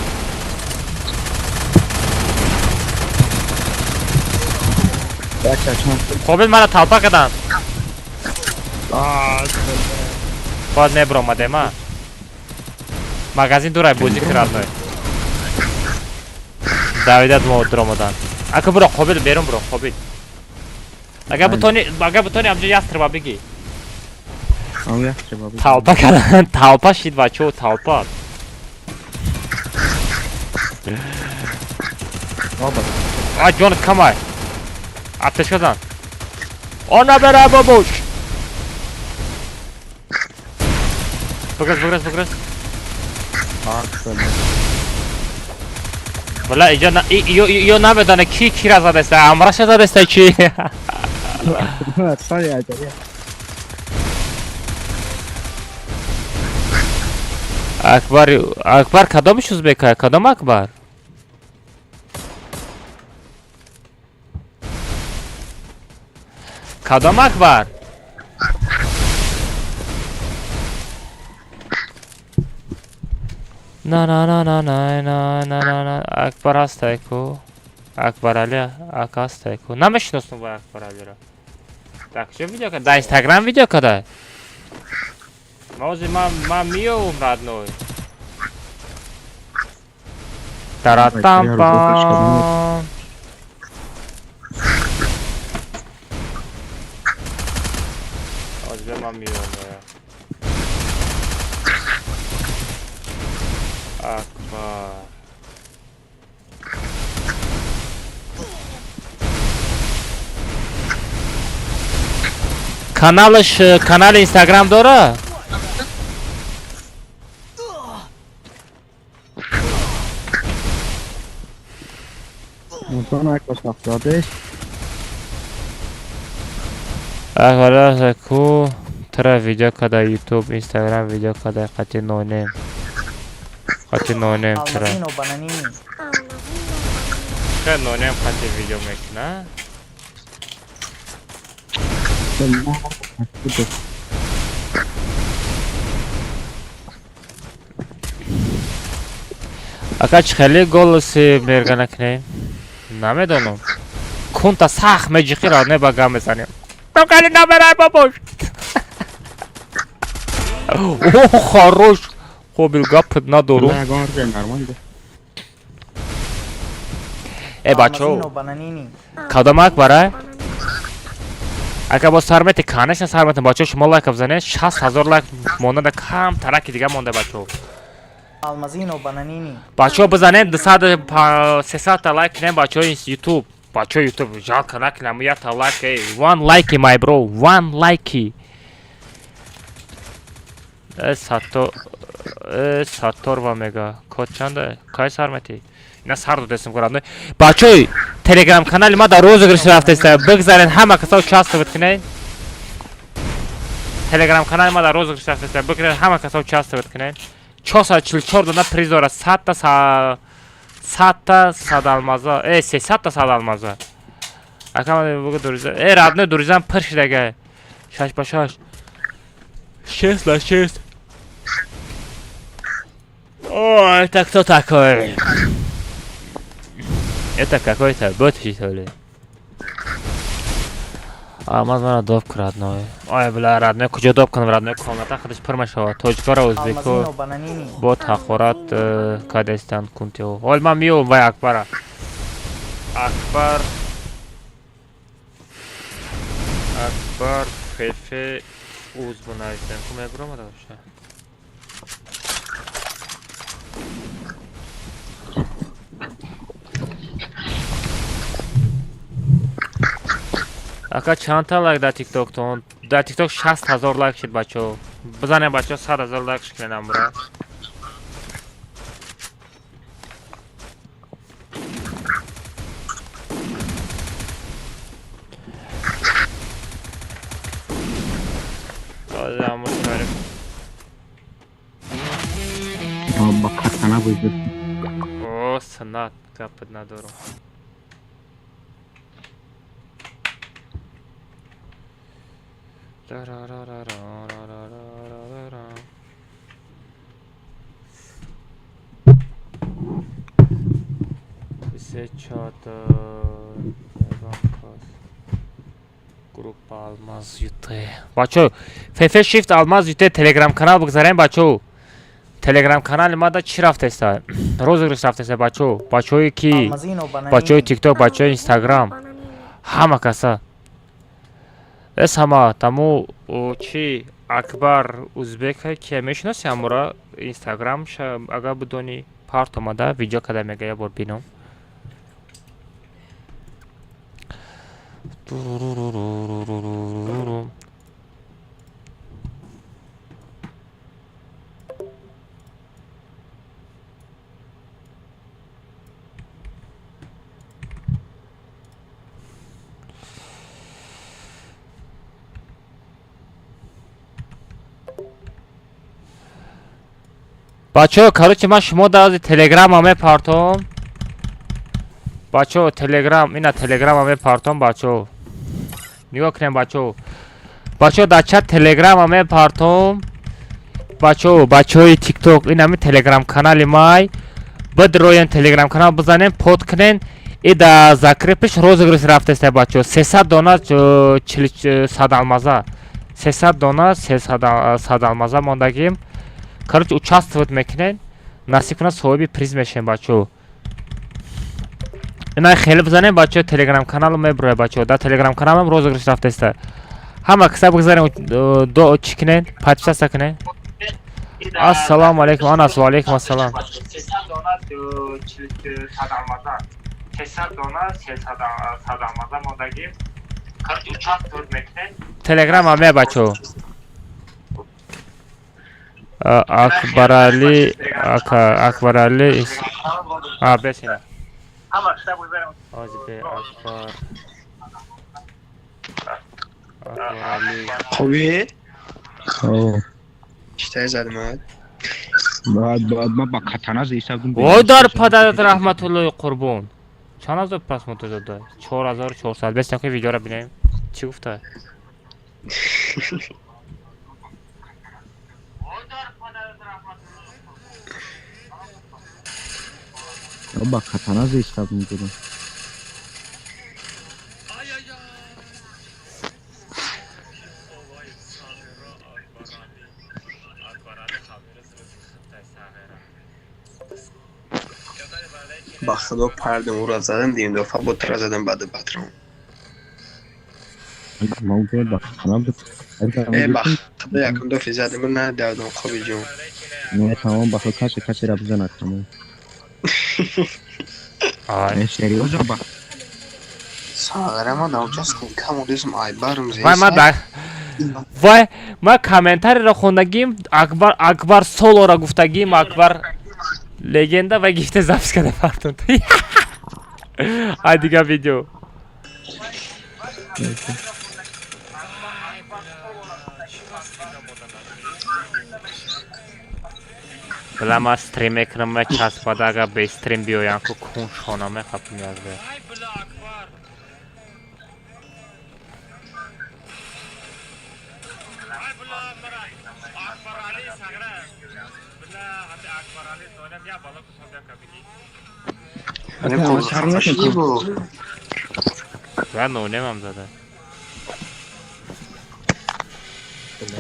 Қобил мара талпа карданд. Бояд мебуромадем, а? Магазин дурай бозӣ ки радной. Давидат мо дуромадан. Ака буро Қобил берун буро Қобил. Агар бутони амҷо ястреба бигӣ. Талпа кардан, талпа шид бачаҳо, талпа. Ай ҷонат камай. Аптечка зан. О набера бабуш. Бигрез, бигрез, бигрез. Бля, иҷо на ё намедона ки кира задаста, амраша задаста чи? Акбар, Акбар кадомиш узбека? Кадом Акбар? Кадом Акбар? На на на на на на на на на Акбар ҳастай ку? Акбар Али ака ҳастай ку? Намешиносам вай Акбар Алиро. Так, чё видео када? Да Инстаграм видео када? Мози ман миёвум родной. Таратам-пам. Озбе ман миёвум. Акбар. Каналаш, канали Инстаграм дора? Акбар ку тра видео када YouTube, Instagram видео када қати нонем. Қати нонем тра. Алмазино Бананини. Ча нонем қати видео мекуна? Ака чӣ хеле голоси мерга накунем? Намедонам. Кунта сахт меҷиқи радне ба гам мезанем. Токали наберай бабош. О, хорош. Қобил гапат надорум. Э бачо. Кадом Акбара? Ака боз сар мети, конечно сар мети. Бачо шумо лайк бизанед, 60,000 лайк монда, кам тараки дига монда бачо. Алмазино Бананини. Бачо бизанед 200 300 лайк кунем бачо YouTube. Бачо YouTube жалко накунам, якта лайк, эй, one like my bro, one like. Э сато, э саторва мега. Код чанда? Кай сар мети? Ина сар додестам ку родной. Бачаҳои телеграм канали ма дар розыгрыш рафтеста. Бигзарен ҳама касо участвовать кунед. Телеграм канали ма дар розыгрыш рафтеста. Бигзарен ҳама касо участвовать кунед. 444 дона приз дорад. 100 та 100 та садалмаза. 300 та садалмаза. Ака бугу дуриза. Родной дуризам пир шидага. 6 ба 6. 6 на 6. Ой, это кто такой? Это какой-то бот, что ли? Алмаз мана доп кун, родной. Ой, бля, родной, куҷо доп кунам, родной? Комната худаш пур мешавад. Тоҷикора, ӯзбеко Алмазино бананини. бо ҳақорат кадестан кунтио. Ҳол ман миём вай Акбара. Акбар Акбар ФФ узбу нависем. Ку мебуромада вообще? Ака чандта лайк дар тиктоктон? Дар тикток 60 000 лайк шид, бачаҳо. Бизанем, бачаҳо, 100 000 лайк шикунем амра. Ба катана буд. О, санат гапат надорам. Ра-ра-ра-ра-ра-ра-ра-ра-ра. Се чорта ягон кас. Группа Алмаз ЮТ. Бачо, ФФ Shift Алмаз ЮТ Телеграм канал бигзарем, бачо. Телеграм канали ма да чӣ рафтеста? Розыгрыш рафтеста, бачо. Бачое ки Алмазино бананини. бачои TikTok, бачои Instagram, ҳама каса. Эс ҳама таму чи Акбар узбека ки мешиноси ҳамура Инстаграм агар бидонӣ парт омада видео када мега я бор бинам. Туруруруруруруруру. Бачаҳо, короче, ман шумо дар телеграма мепартом. Бачаҳо, телеграм, ина телеграма мепартом, бачаҳо. Нигоҳ кунем, бачаҳо. Бачаҳо, дар чат телеграма мепартом. Бачаҳо, бачаҳои тикток, ин ҳами телеграм канали май. Бидроен телеграм канал бизанем, под кунен. И да закрепиш розыгрыш рафтеста, бачаҳо. 300 дона сад алмаза. 300 дона сад алмаза мондагим. Короче, участвовать мекунен. Насиб кунад соҳиби приз мешем, бачаҳо. Ина хеле бизанем, бачаҳо, телеграм каналу мебурояд, бачаҳо. Дар телеграм каналам розыгрыш рафтеста. Ҳама киса бигзарем, до чӣ кунен? Подписаться кунен. Ассалому алайкум, Анас, ва алайкум ассалам. 300 дона сад алмаза. 300 дона сад алмаза мондагим. Короче, участвовать мекунен. Телеграм ме, бачаҳо. Акбарали ака Акбарали а бесина. Ози бе Акбар Акбарали. Хубӣ? О, Читай задимад? баъд ман ба катана зистадум. Вой дар падарат раҳматуллои қурбон. Чанд ҳазор просмотр дода? 4400. Бес ки видеоро бинем. Чӣ гуфта? Ба катана зистадум дидам. Ба худо пардем ура задам дим дафа бо тара задам баъд патрон. Ман ба катана буд. Э ба худо якум дафи задам на дардам хоби ҷон. Не, тамом, ба худ касе касеро бизанад, тамом. Ай. Не, серьёзно ба. Сағара ма научаском кам удисм айбарм Вай ма дар вай ма комментариро хондагим Акбар Акбар солора гуфтагим Акбар. Легенда ва гифте запись карда партон. Ай, дига видео. Била, ма стрим мекунам, ма часпада, агар бе стрим биёям, ку кун шона мехапм якбе. Ва нонемам зада.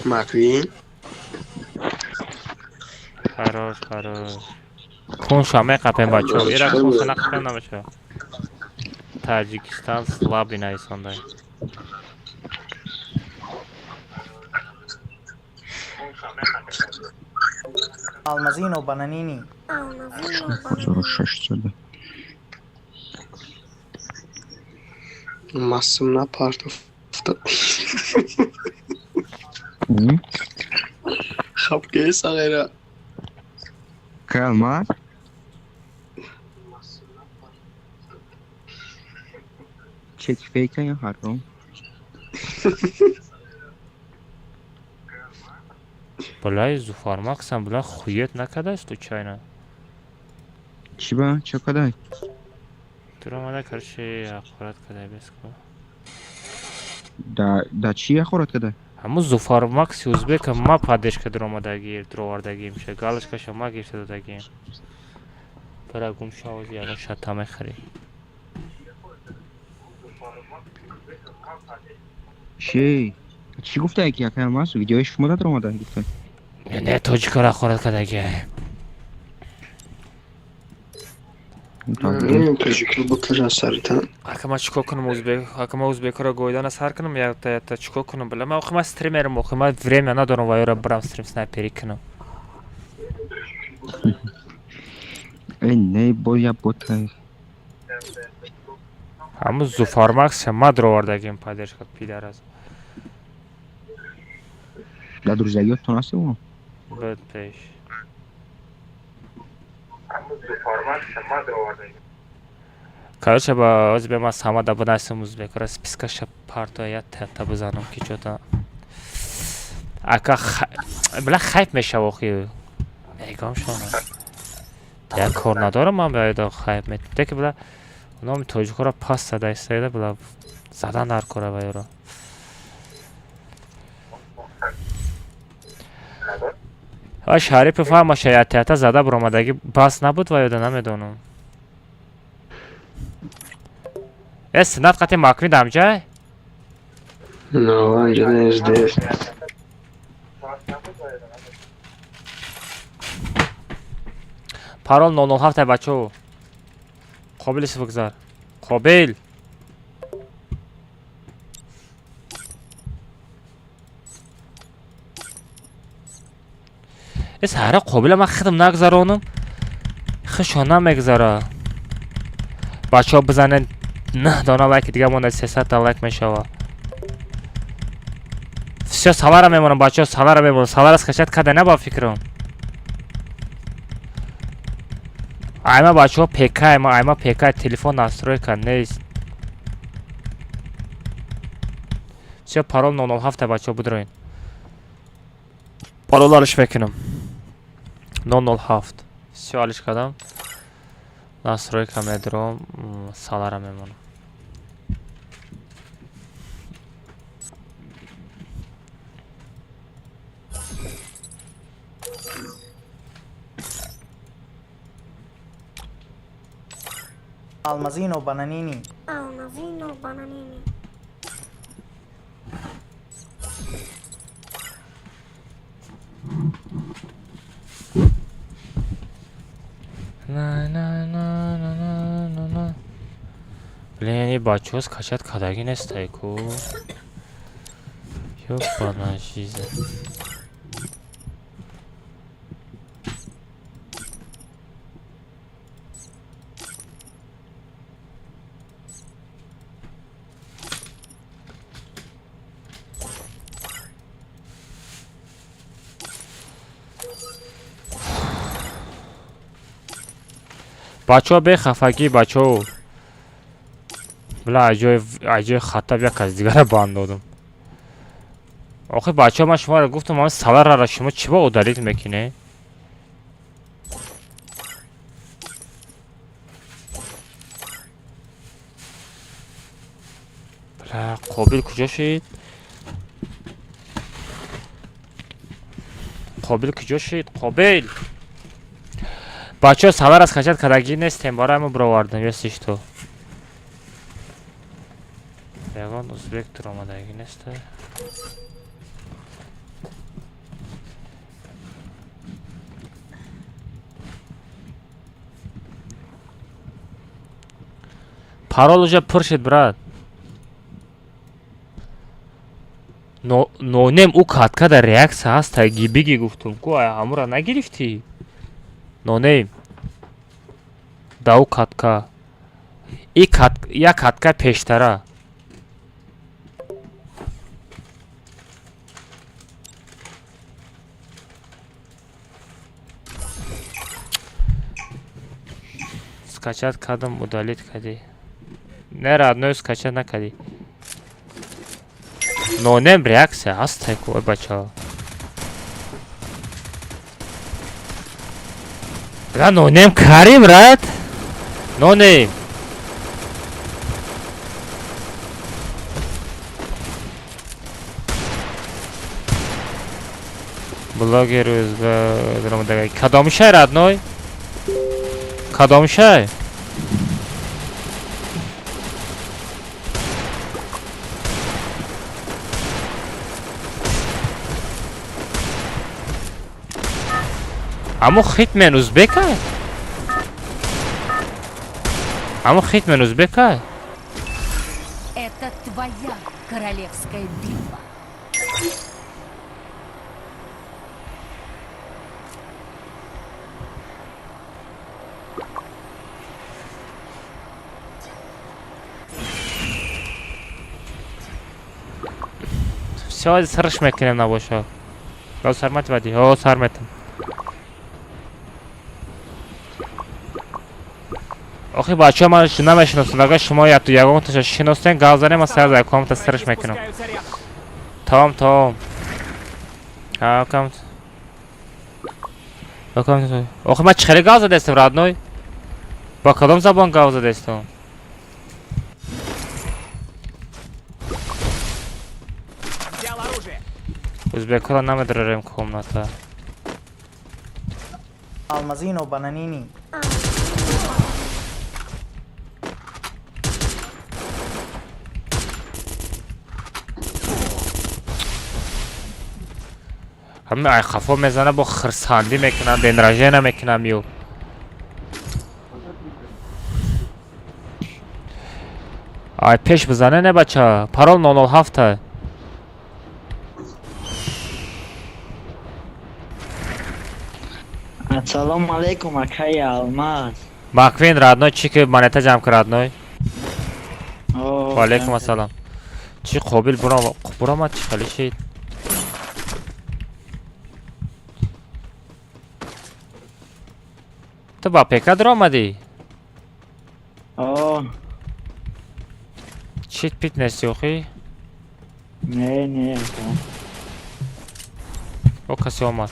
Маквин. Хорош, хорош. Кунша меқапем, бачо. Ира кунша нақапем, намеша. Таҷикистан слабый нависондай. Алмазино бананини. Алмазино бананини. 1600. Масум напартофта. Хаб сағира. Калмар? Чек фейка я ҳаром. Блай, Зуфармаксам, бла, хует накарда случайно. Чӣ ба? Чӣ кадай? Туромада, короче, ҳақорат кадай беско. Да чӣ ҳақорат кадай? Ҳамун Зуфармакси узбека ма поддержка дуромадагӣ, дуровардагим ша, галочкаша ма гирифта додагим. Бара гум шавози ягон шата мехарӣ. Чӣ? Чӣ гуфтае ки якай алмаз видеои шумо да дуромада гуфта? Не, тоҷикаро ҳақорат кадаги. Тоҷикро бикажан саритан. Ака, ма чикор кунам узбек? Ака, ма узбекро гоидана сар кунам, якта якта чикор кунам? Била, ма охи ма стримерам, охи ма время надорам ва ёра бирам стрим снайпери кунам. Э, не, боз як бота. Ҳамун Зуфармакс ма дуровардагим поддержка, пидараз. Да друзьяётон ҳаст ӯ? Буд пеш. Короче, ба ози бе ма самада бинасим узбекро спискаша партоя та бизанам ки чота. Ака, била, хайп мешава охи. Мегам шона. Як кор надорам ман ба ёдо хайп мет. Деки била номи тоҷикоро паст зада истода, била задан дар кора ба ёро. Ва Шарипов ҳамаша ятята зада буромадагӣ бас набуд ва ёда намедонам. Э, синат қати маквин дамҷай? Но, анҷа нест. Парол 007, бачо. Қобил бигзар. Қобил. Э, саҳра қобила ман хидм нагзаронам. Хишо намегзара. Бачаҳо, бизанед 9 дона лайки дига монда, 300 та лайк мешава. Всё, салара мемонам, бачаҳо, салара мемонам. Салара скачать када на ба фикрам. Айма, бачаҳо, ПК, айма, айма ПК, телефон настройка нест. Всё, парол 007, бачаҳо, бидроин. Парол алиш мекунам. 007. Всё, алиш кардам. Настройка медурам, салара мемонам. Алмазино бананини. Алмазино бананини. На на на на на на на. Блин, и бачаҳо скачать кардагӣ нестай ку. Ёбана жизнь. Бачаҳо, бехафагӣ, бачаҳо. Бла, аҷои хаттаб як аз дигара банд додам. Охи, бачаҳо, ман шуморо гуфтам, ман саларара шумо чӣ ба удалить мекунед? Бла, Қобил куҷо шид? Қобил куҷо шид? Қобил! Бачаҳо, салар аз качат кардагӣ нестем, барои мо бировардем, если что. Ягон узбек туромадагӣ неста. Парол уже пур шид, брат. Нонем, ӯ катка дар реаксия ҳаста, гибиги гуфтум ку, ҳамура нагирифтӣ? Нонем. Да, ӯ катка. И кат як катка пештара. Скачать кардам, удалить кардӣ. Не, родной, скачать накардӣ. Нонем реаксия ҳаста ку, ой бачаҳо. Бра, нонем карим, брат. Нонем. Блогер узбек. Кадом шай, родной? Кадом шай? Аммо хитмен узбека? Аммо хитмен узбека? Это твоя королевская битва. Всё, сарш мекунем набоша. Га сармат вади. О, сарметам. Охи, бачаҳо, ман намешиносам. Агар шумо ягонташа шиносен, гап занем, ман сар за якомта сарш Враги мекунам. спускаются рядом. Тамом, тамом. Ҳа, кам. Окам. Охи, ман чӣ хеле гап задестам, родной? Ба кадом забон гап задестам? Взял оружие. Узбекҳоро намедорем комната. Алмазино бананини. Ҳама ай хафо мезана, бо хирсандӣ мекунам, день рождения мекунам ю. Ай пеш бизане, не, бача. Парол 007. Ассалому алайкум, акаи Алмаз. Маквин, родной, чӣ ки монета ҷамъ ки, родной? О, Ва алайкум ассалом. Чӣ, Қобил буромад, чӣ хеле шид? Ту ба ПК дуромадӣ? О, Чит пит нести охи? Не, не, ака. О, касе омад.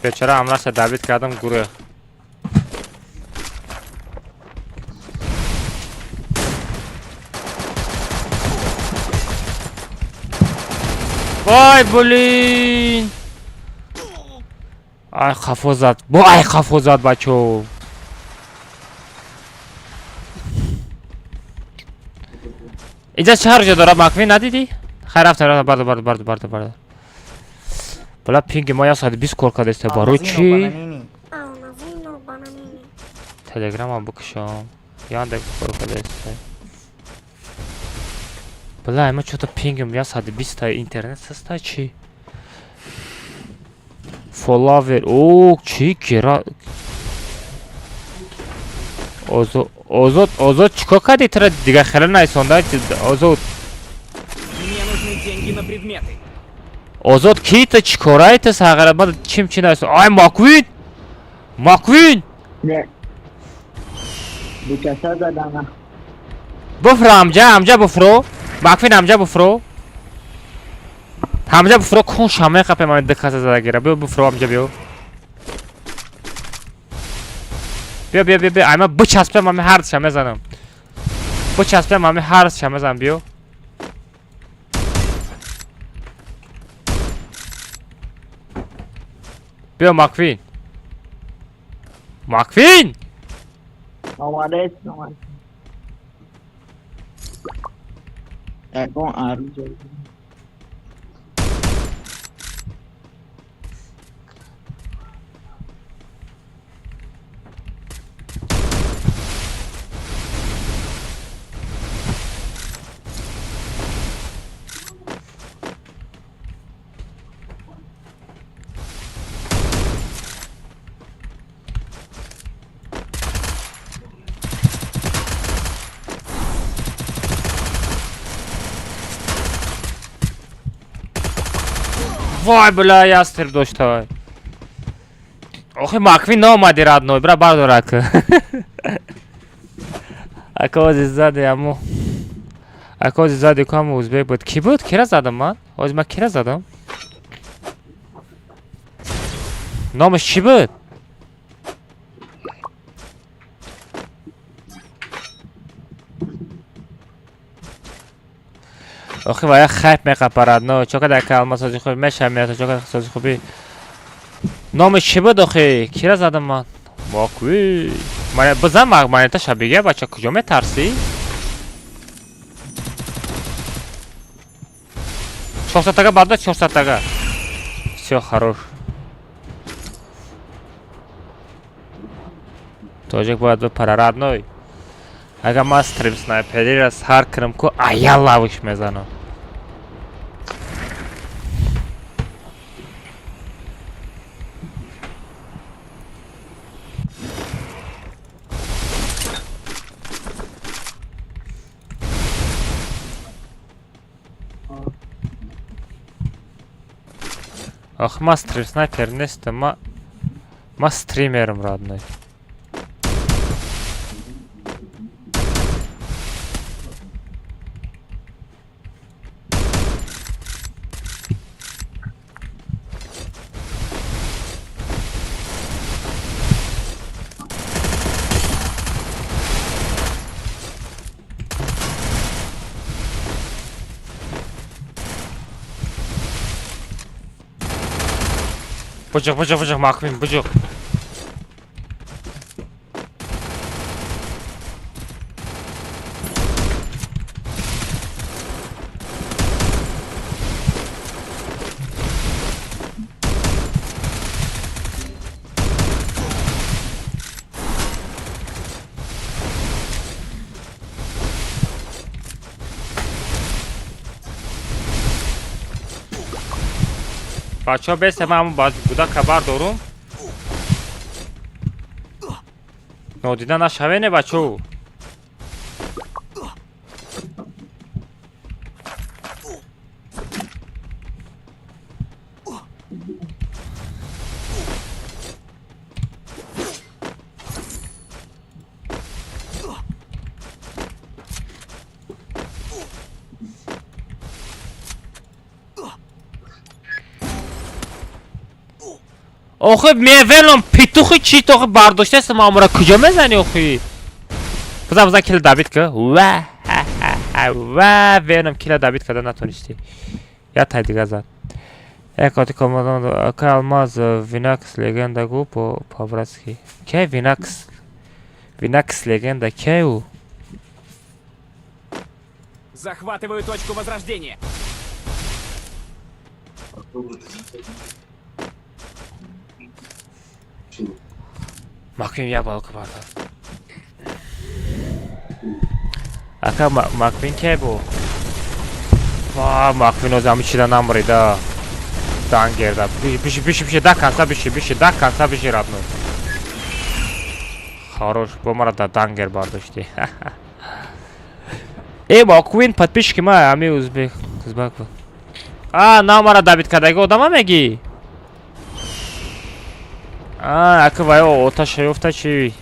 Бечора ҳамлаша давид кардам, гурӯҳ. Вай, блин! Ай хафо зад. Бо ай хафо зад, бачо. Инҷа чӣ ҳарҷа дорад, Маквин, надидӣ? Хайр, рафтем, рафтем, бардор, бардор, бардор, бардор, бардор. Бала, пинги мо 120 кор кардааст. Барои Алмазино чӣ? бананини. Алмазино бананини. Телеграмам бикушам. Яндекс кор кардааст. Бала, ма чё-то пингим 120 та, интернет саста чӣ? Фолловер. О, чӣ кира? Озод, Озод, Озод чикор кардӣ? Тура дига хеле найсонда. Озод. Мне нужны деньги на предметы. Озод ки ту чикораи ту сағира ман чим чи найсон. Ай Маквин! Маквин! Не. Бикаса задана. Буфро амҷа, амҷа буфро. Маквин амҷа буфро. Ҳамҷа буфро кун шамаи қапе ман дикаса задагира. Биё буфро амҷа биё. Биё биё биё биё. Ай ман бичаспем ами ҳардша мезанам. Бичаспем ами ҳардша мезанам биё. Биё Маквин. Маквин! Омадаст, омадаст. Ягон оружие. Вой бля, ястреб дошта. Охи Маквин наомади родной, бра бардорак. Ака ози зади аму. Ака ози зади ку ҳаму узбек буд. Ки буд? Кира задам ман? Ози ман кира задам? Номаш чӣ буд? Охи вая хайп меқапа родной. Чо када ака алмаз сози хуби мешамията, чо када сози хуби. Номаш чӣ буд охи? Кира задам ман? Маквин. Мана бизан монета шабига бача куҷо метарсӣ? 400 тага барда 400 тага. Всё хорош. Тоҷик бояд бипара родной. Агар ман стрим снайперира сар кунам ку ая лавш мезанам. Ох, ман стрим снайпер нестам, ма стримерам родной. Буҷуқ, буҷуқ, буҷуқ, Маквин, буҷуқ. Бачаҳо бесе ман ҳамун гудака бардорум. Нодида нашавене бачаҳо. Охи мевелом петухи чӣ то охи бардоштаст маъмура куҷо мезанӣ охи? Бизан бизан кила добить ка. Ва ва веном кила добить карда натонистӣ. Я тай дига зад. Як оти командан ака Алмаз Винакс легенда гу по по-братски. Кай Винакс? Винакс легенда кай ӯ? Захватываю точку возрождения. Маквин як балка бардор. Ака Маквин кай бу? Ва Маквин оз ҳами чида намрида. Дангерда. Биши, биши, биши, до конца биши, биши, до конца биши, родной. Хорош, бо мара да дангер бардошти. Э, Маквин подписчики ма, ами узбек, узбек. А, на мара добить кадаги одама меги. А, ака вай оташа ёфта чи?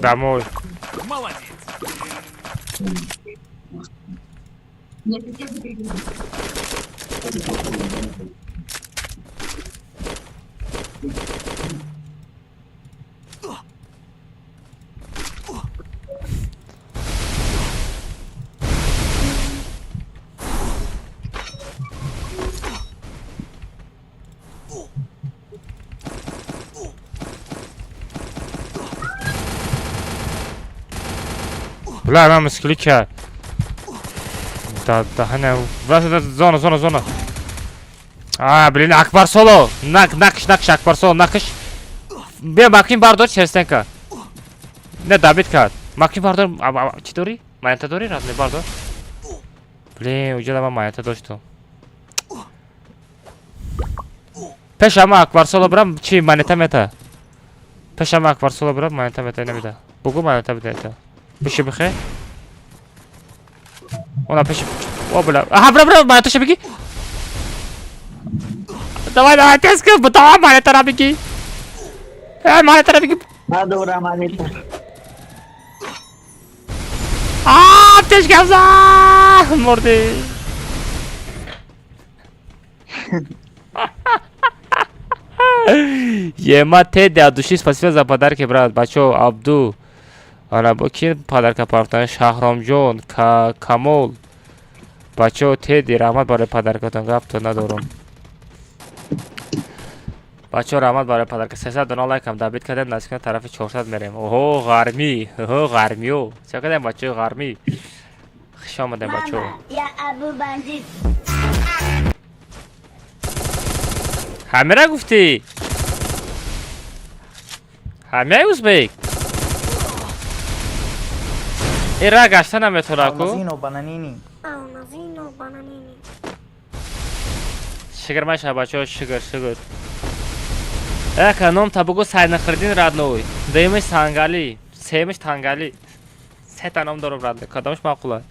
Домой. Молодец. Бля, ман мушкилӣ кард. Да, да, зона, зона, зона. А, блин, Акбар Соло. Нак, накш, накш, Акбар Соло, накш. Бия, Макин бардор, Черстенка. Не, добить кард. Макин бардор, чӣ дорӣ? Монета дорӣ, родной, бардор. Блин, уҷа ман монета доштум. Пеш ама Акбар Соло брам, чи монета мета? Пеш ама Акбар Соло брам, монета мета намеда. Бугу монета бидета. Биши бихе. Она пеши. О, бля. Аҳа, бра, бра, монеташа бигӣ. Давай, давай, тез кун, давай монетара бигӣ. Э, монетара бигӣ. Надорам монета. А, тез гавза! Мурдӣ. Ема Теди от души спасибо за подарки, брат. Бачо, Абду. Ана бо ки подарка партан? Шаҳромҷон, Камол. Бачо, Теди, раҳмат барои подаркатон, гапто надорам. Бачо, раҳмат барои подарка. 300 дона лайкам добить кардем, наздик тарафи 400 мерем. Оҳо, ғармӣ, оҳо, ғармиё. Чӣ кардем, бачо, ғармӣ? Хуш омадем, бачо. Я Абу Бандит. Ҳамира гуфтӣ? Ҳамияи узбек? Ира гашта наметавона ку? Алмазино бананини. Алмазино бананини. Шигр маша, бачо, шигр, шигр. Эка, ном та бугу Сайнахридин родной. Дуюмиш Сангали, сеюмиш Тангали. Сета ном дорам родной. Кадомаш маъқула?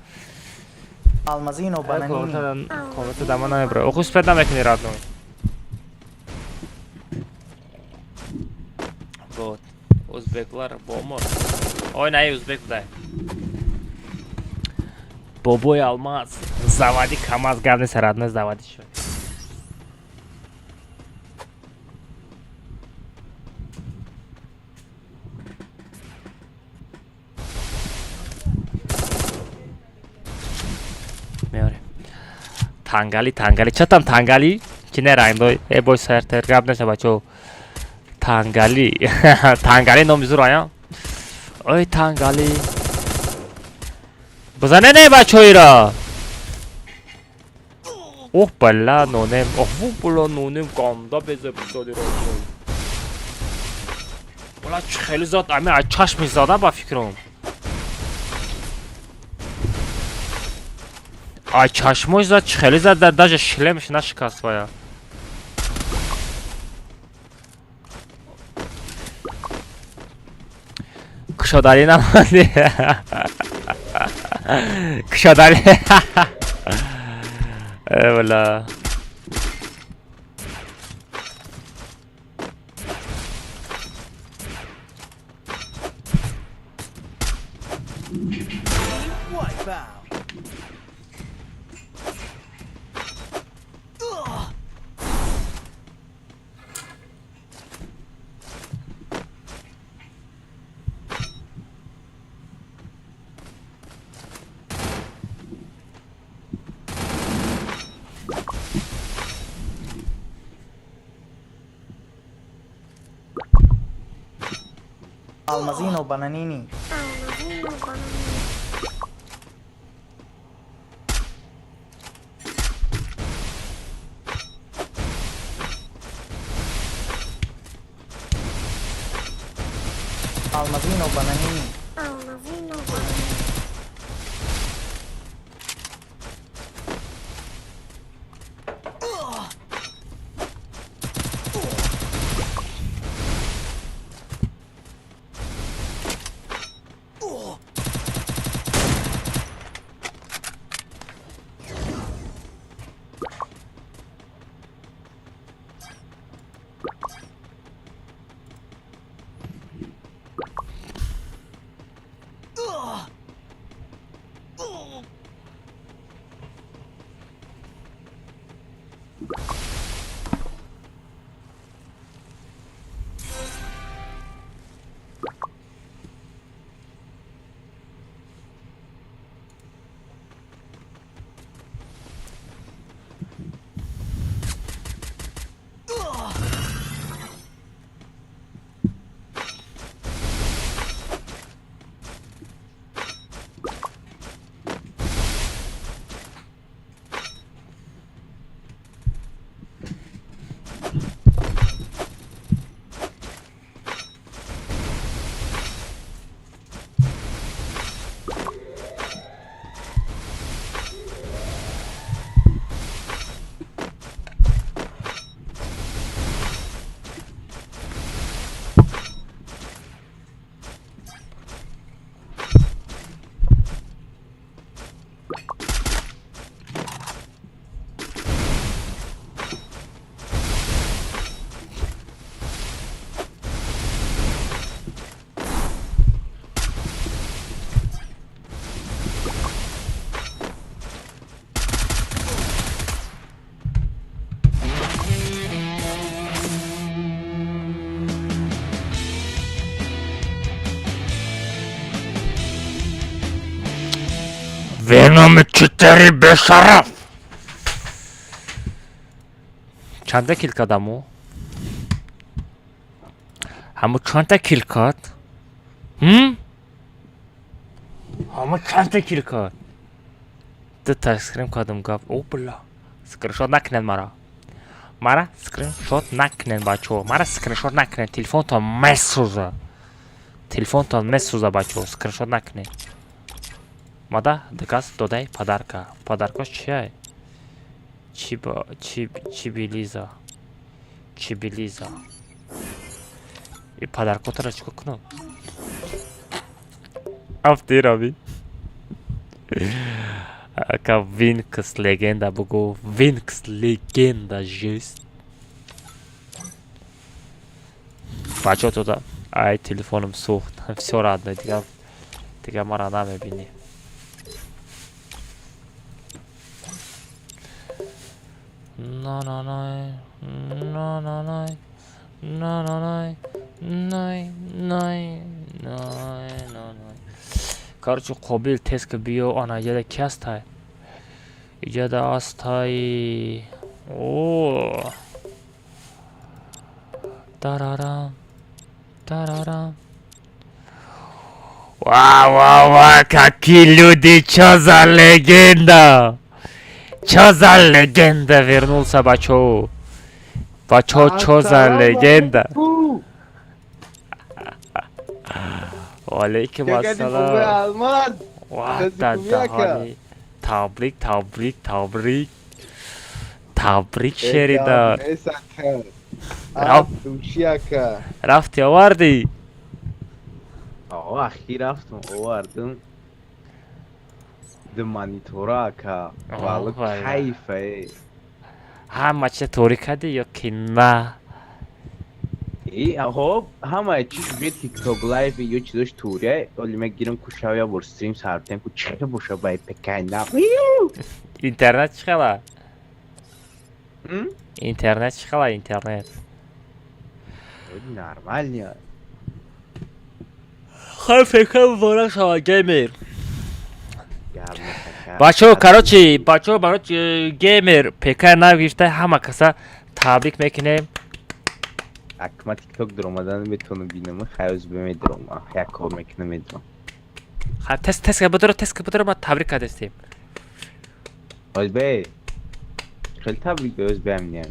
Алмазино бананини. Комната дама намебра. Оху успеть намекунӣ родной. Вот. Узбеклар бомо. Ой, най узбек будай. Бобои Алмаз. Заводи КамАЗ гап нест, родной, заводи шуд. Меорем. Тангали, тангали. Чатам тангали? Ки не рангдой? Э, бой сартер гап нест, бачо. Тангали. Тангали номи зур ая. Ой, Тангали. Бизане не бачоира. Ох, бала, нонем. Ох, ву, бала, нонем ганда безе бизоди рочой. Бала, чӣ хеле зад, ами аз чашми зада ба фикрам. Ай чашмош зад, чӣ хеле зад, даже шлемш нашикаст вая. Кушодарӣ намонди. Кушодани. Э, бля. Almazino Bananini. Almazino Bananini. Almazino Bananini. Almazino Bananini. Веном 4 бешараф. Чанда кил кардаму? Ҳаму чанда кил кард? Ҳаму чанда кил кард? Дута скрин кардам гап. О, бля. Скриншот накунед мара. Мара скриншот накунед, бачаҳо. Мара скриншот накунед. Телефонтон месӯза. Телефонтон месӯза, бачаҳо. Скриншот накунед. Мада дикас додай подарка. Подаркош чия? Чиба чиб чибилиза. Чибилиза. И подаркотро чико кунам? Афти раби. Ака Винкс легенда бугу. Винкс легенда жест. Бачо туда. Ай, телефоном сӯхт. Всё родной, дига мара намебинӣ. На на най, на на най, на на най, най, най, най, на най. Короче, қобил тез ки биё, ана иҷада ки ҳастай? Иҷада ҳастай. О. Тарарам. Тарарам. Ва, ва, ва, какие люди, чё за легенда? Чё за легенда вернулся, бачо? Бачо, чё за легенда? Валейкум ассалам. Ва, дадаҳони. Табрик, табрик, табрик. Табрик, шеридар. Рафти овардӣ? Ахи рафтум, овардум. Ду монитора, ака. Валло, валла. Кайфа э. Ҳама чиза торик кардӣ ё ки на? И хоб, ҳамаи чиз бе тикток лайв ё чизош турия, оли мегирам кушав, я бор стрим сартем ку чиқа боша бай пекайна. Интернет чӣ хела? М? Интернет чӣ хела, интернет? Нормально. Хай, ПК муборак шава, геймер. Гап нест, ака. Бачаҳо, короче, бачаҳо, барои геймер ПК нав гирифта, ҳама каса табрик мекунем. Акма тикток дуромадан метавонам бинам, хаёз бемедурам, як кор мекунам, медурам. Хай, тез тез будуро, тез будуро, ма табрик кардастем. Озбе. Хеле табрик бе озбе амни.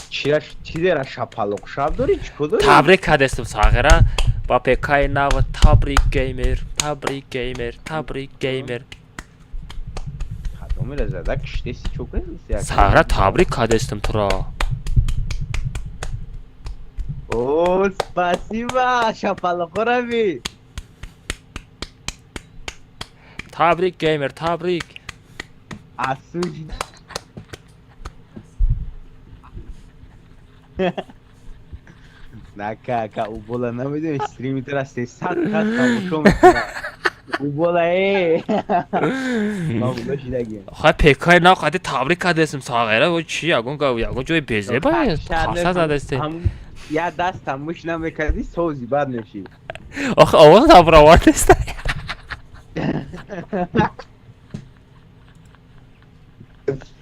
Чира чизера шапалоқ шаб дори, чӣ ко дори? Табрик кардастем сағира ба ПКи нав. Табрик, геймер, табрик, геймер, табрик, геймер. Кадомера зада киштеси, чо кардеси, ака? Сағира, табрик кардастем туро. О, спасибо, шапалоқора би. Табрик, геймер, табрик. Асуж. Нака, ака, убола намедонӣ, стрими тура 300 кас тамошо мекунад. Убола э. Ма була шидагим. Хай, ПКи нав қади табрик кардастем, сағира. О, чи ягон ягон ҷои безеба қарса задастем. Я даст тамош намекардӣ, сози бад мешид. Охи, овоз набаровардест.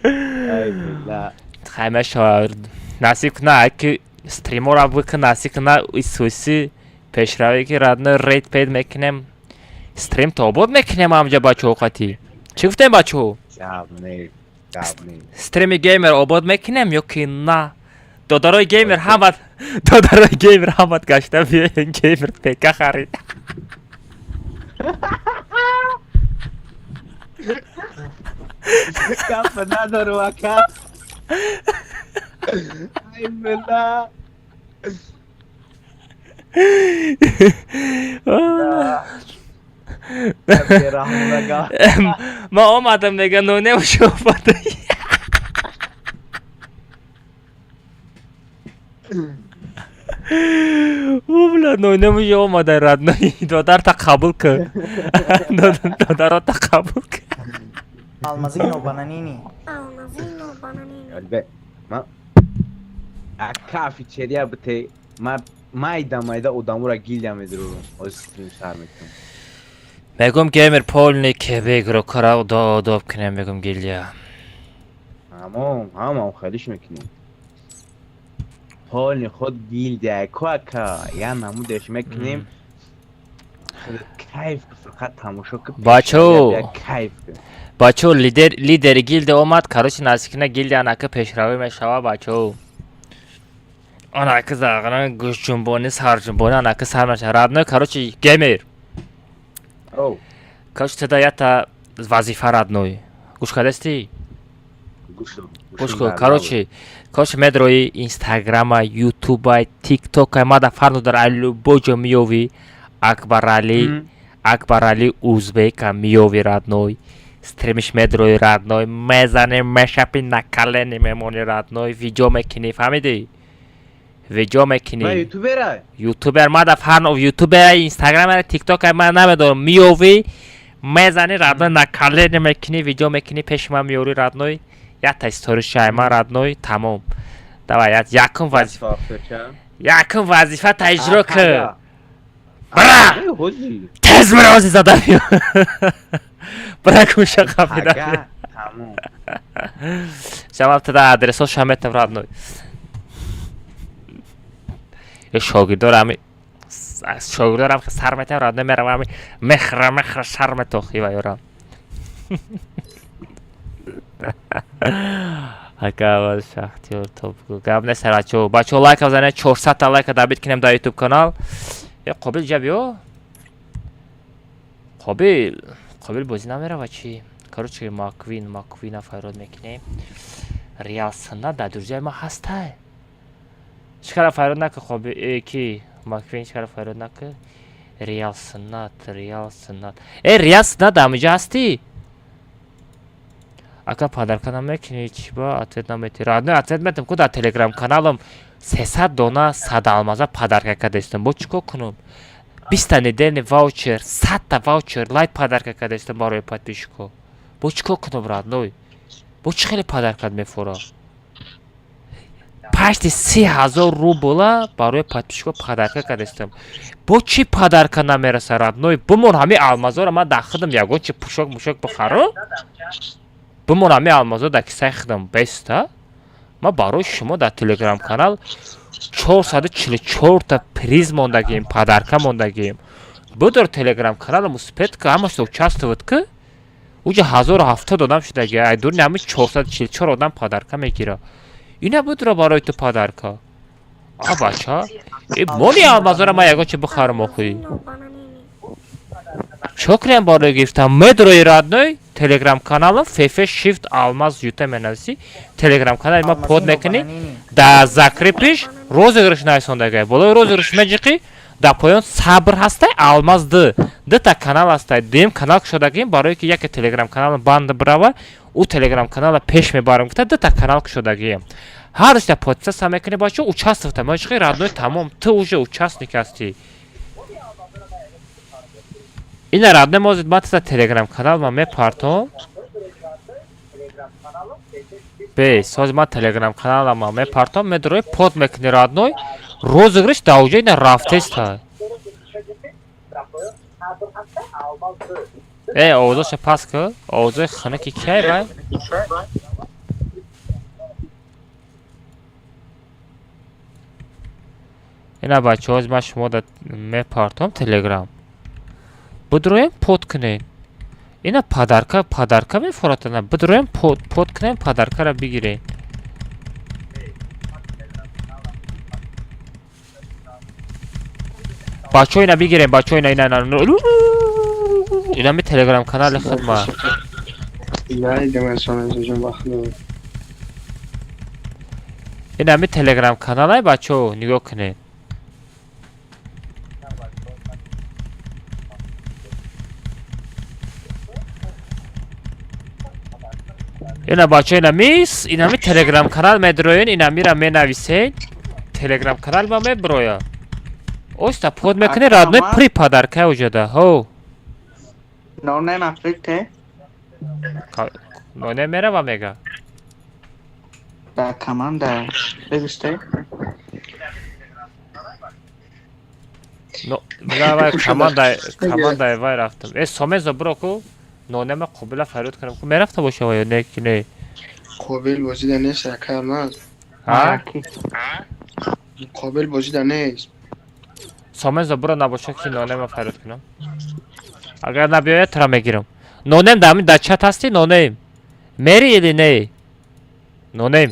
Ай билла. Хай, мешава, насиб куна, ки стримора бикун, насиб куна, исуси пешравӣ, ки родной рейд пед мекунем, стрим тобод мекунем ҳамҷа бачаҳо қати. Чӣ гуфтем, бачаҳо? Гап не, гап не. Стрими геймер обод мекунем ё ки на? Додарои геймер ҳамат, додарои геймер ҳамат гашта биёен, геймер ПК харид. Гап надору, ака. Ай билла. Бераҳмага. Ма омадам, мега, нонемшо омада. Бля, нонемшо омада, родной. Додарта қабул кун. Додарота қабул кун. Almazino bananini. Almazino bananini. Албе, ма ака офицерия бите, ма майда майда одамура гилия медурам. Оз стрим сар мекунам. Мегум, геймер полный КБ игрокара одоб кунем, мегум, гильдия. Ҳамон, ҳамон хелиш мекунем. Полный худ гилдия ко, ака, я намудеш мекунем. Худат кайф ку, фақат тамошо ку. Бачо. Я кайф ку. Бачо, лидер, лидери гилда омад. Короче, наздикина гилдия анака пешравӣ мешава, бачо. Анака зағана гӯшҷунбонӣ, сарҷунбонӣ анака сар мешава, родной. Короче, геймер. Оу. Короче, теда ята вазифа, родной. Гӯш кардастӣ? Гӯш. Гӯш кун, короче, короче, медрои инстаграма, ютуба, тиктока, мада фарқ надора, ай любой ҷо миёвӣ Акбарали, Акбарали узбека миёви, родной, стримиш медрои, родной, мезани, мешапи, на колени мемони, родной, видео мекунӣ, фаҳмидӣ? Видео мекунӣ. Ма ютубера? Ютубер, мада фарқ, ютубер, инстаграм, тикток, ман намедонам, миёвӣ, мезани, родной, на колени мекунӣ, видео мекунӣ, пеши ман миёрӣ, родной, якта истори шайма, родной, тамом. Давай, якум вазифа, якум вазифа та иҷро кун. Бра! Тез бира, ози зада биё. Бира, куша қапида. Тамом. Шамам тада адресо шаметам, родной. Е, шогирдор ами шогирдорам сар метам, родной, мерам ами мехра мехра сар метохи ва ёрам. Ака шахтёр топ гап нест, бачо. Бачо, лайка занед, 400 та лайка добить кинем дар ютуб канал. Е, Қобил ҷа биё. Қобил, Қобил бозӣ намерава чӣ? Короче, Маквин, Маквина файрод мекунем. Реал сана дар друзьяи ма ҳастай. Чӣ кара файрод нака, Қобил, ки Маквин чӣ кара файрод нака? Реал Суннат, Реал Суннат. Э, Реал Суннат, ҳамиҷа ҳастӣ? Ака, подарка намекунӣ? Чӣ ба ответ наметӣ? Родной, ответ метам ку. Дар телеграм каналам 300 дона 100 алмаза подарка кардастам. Бо чӣ кор кунам? 20-та недельный ваучер, 100-та ваучер лайт подарка кардастам барои подписчико. Бо чӣ кор кунам, родной? Бо чӣ хеле подаркат мефура? Пашти 30 000 рубла барои подписчико подарка кардастам. Бо чӣ подарка намераса, родной? Бимон, ҳамин алмазоро ман дар худам ягон чи пӯшок мушок бихарам. Бимон, ҳамин алмазо дар кисаи худам беста. Ман барои шумо дар телеграм канал 444-та приз мондагием, подарка мондагием. Бидор, телеграм каналам успеть ка, ҳамашто участвовать ка. Уҷа 1070 одам шудаги, ай дури ҳамин 444 одам подарка мегира. Ина будро барои ту подарка. А бача, э, мони алмазора ман ягон чи бихарам охӯи. Чо кунем барои гирифтан? Медрои, родной, телеграм каналам фф shift алмаз юта менависӣ, телеграм канали ма под мекунӣ, дар закрепиш розыгрыш нависондагай. Болои розыгрыш меҷиқӣ, дар поён сабр ҳастай, алмаз д дута канал ҳастай. Дуюм канал кушодагим, барое ки яке телеграм каналам банд бирава, ӯ телеграм канала пеш мебарам гуфта, дута канал кушодагием. Ҳар душта подписаться мекунӣ, бачо, участвовать меҷиқӣ, родной, тамом, ту уже участник ҳастӣ. Ина, родной, мозид ман тиса телеграм канал ма мепартом. Бе соз, ман телеграм каналама мепартом, медрои, под мекунӣ, родной, розыгрыш дар уҷа ина рафтеста. Э, овозоша пас ку, овозои хунуки кай вай? Ина, бачаҳо, ман шумо да мепартом телеграм. Бидроем, под кунем. Ина подарка, подарка мефуратана. Бидроем, под кунем, подаркара бигирем. Бачаҳо, ина бигирем, бачаҳо, ина, ина, ина, ина ми телеграм канали худма. Надидам сон ҷон, бахудо. Ина ми телеграм каналай, бачаҳо, нигоҳ кунед. Ина, бачаҳо, ина мис, ина ми телеграм канал медроен, ина мира менависед, телеграм канал ма меброя. Оста под мекунӣ, родной, при подарка уҷада ҳо. Нонем Африка. Ноне мерава мега. Да, команда. Бегусте. Но, давай, команда, команда вай рафтам. Э, сомезо биро ку, нонема қобила фарёд кардам ку, мерафта боша ё не ки не? Қобил бозида нест, ака Алмаз. Ҳа? Қобил бозида нест. Сомезо биро, набоша ки нонема фарёд кунам. Агар набиёяд, тура мегирам. Нонем, дар ҳамин дар чат ҳастӣ, нонем? Мери или не? Нонем.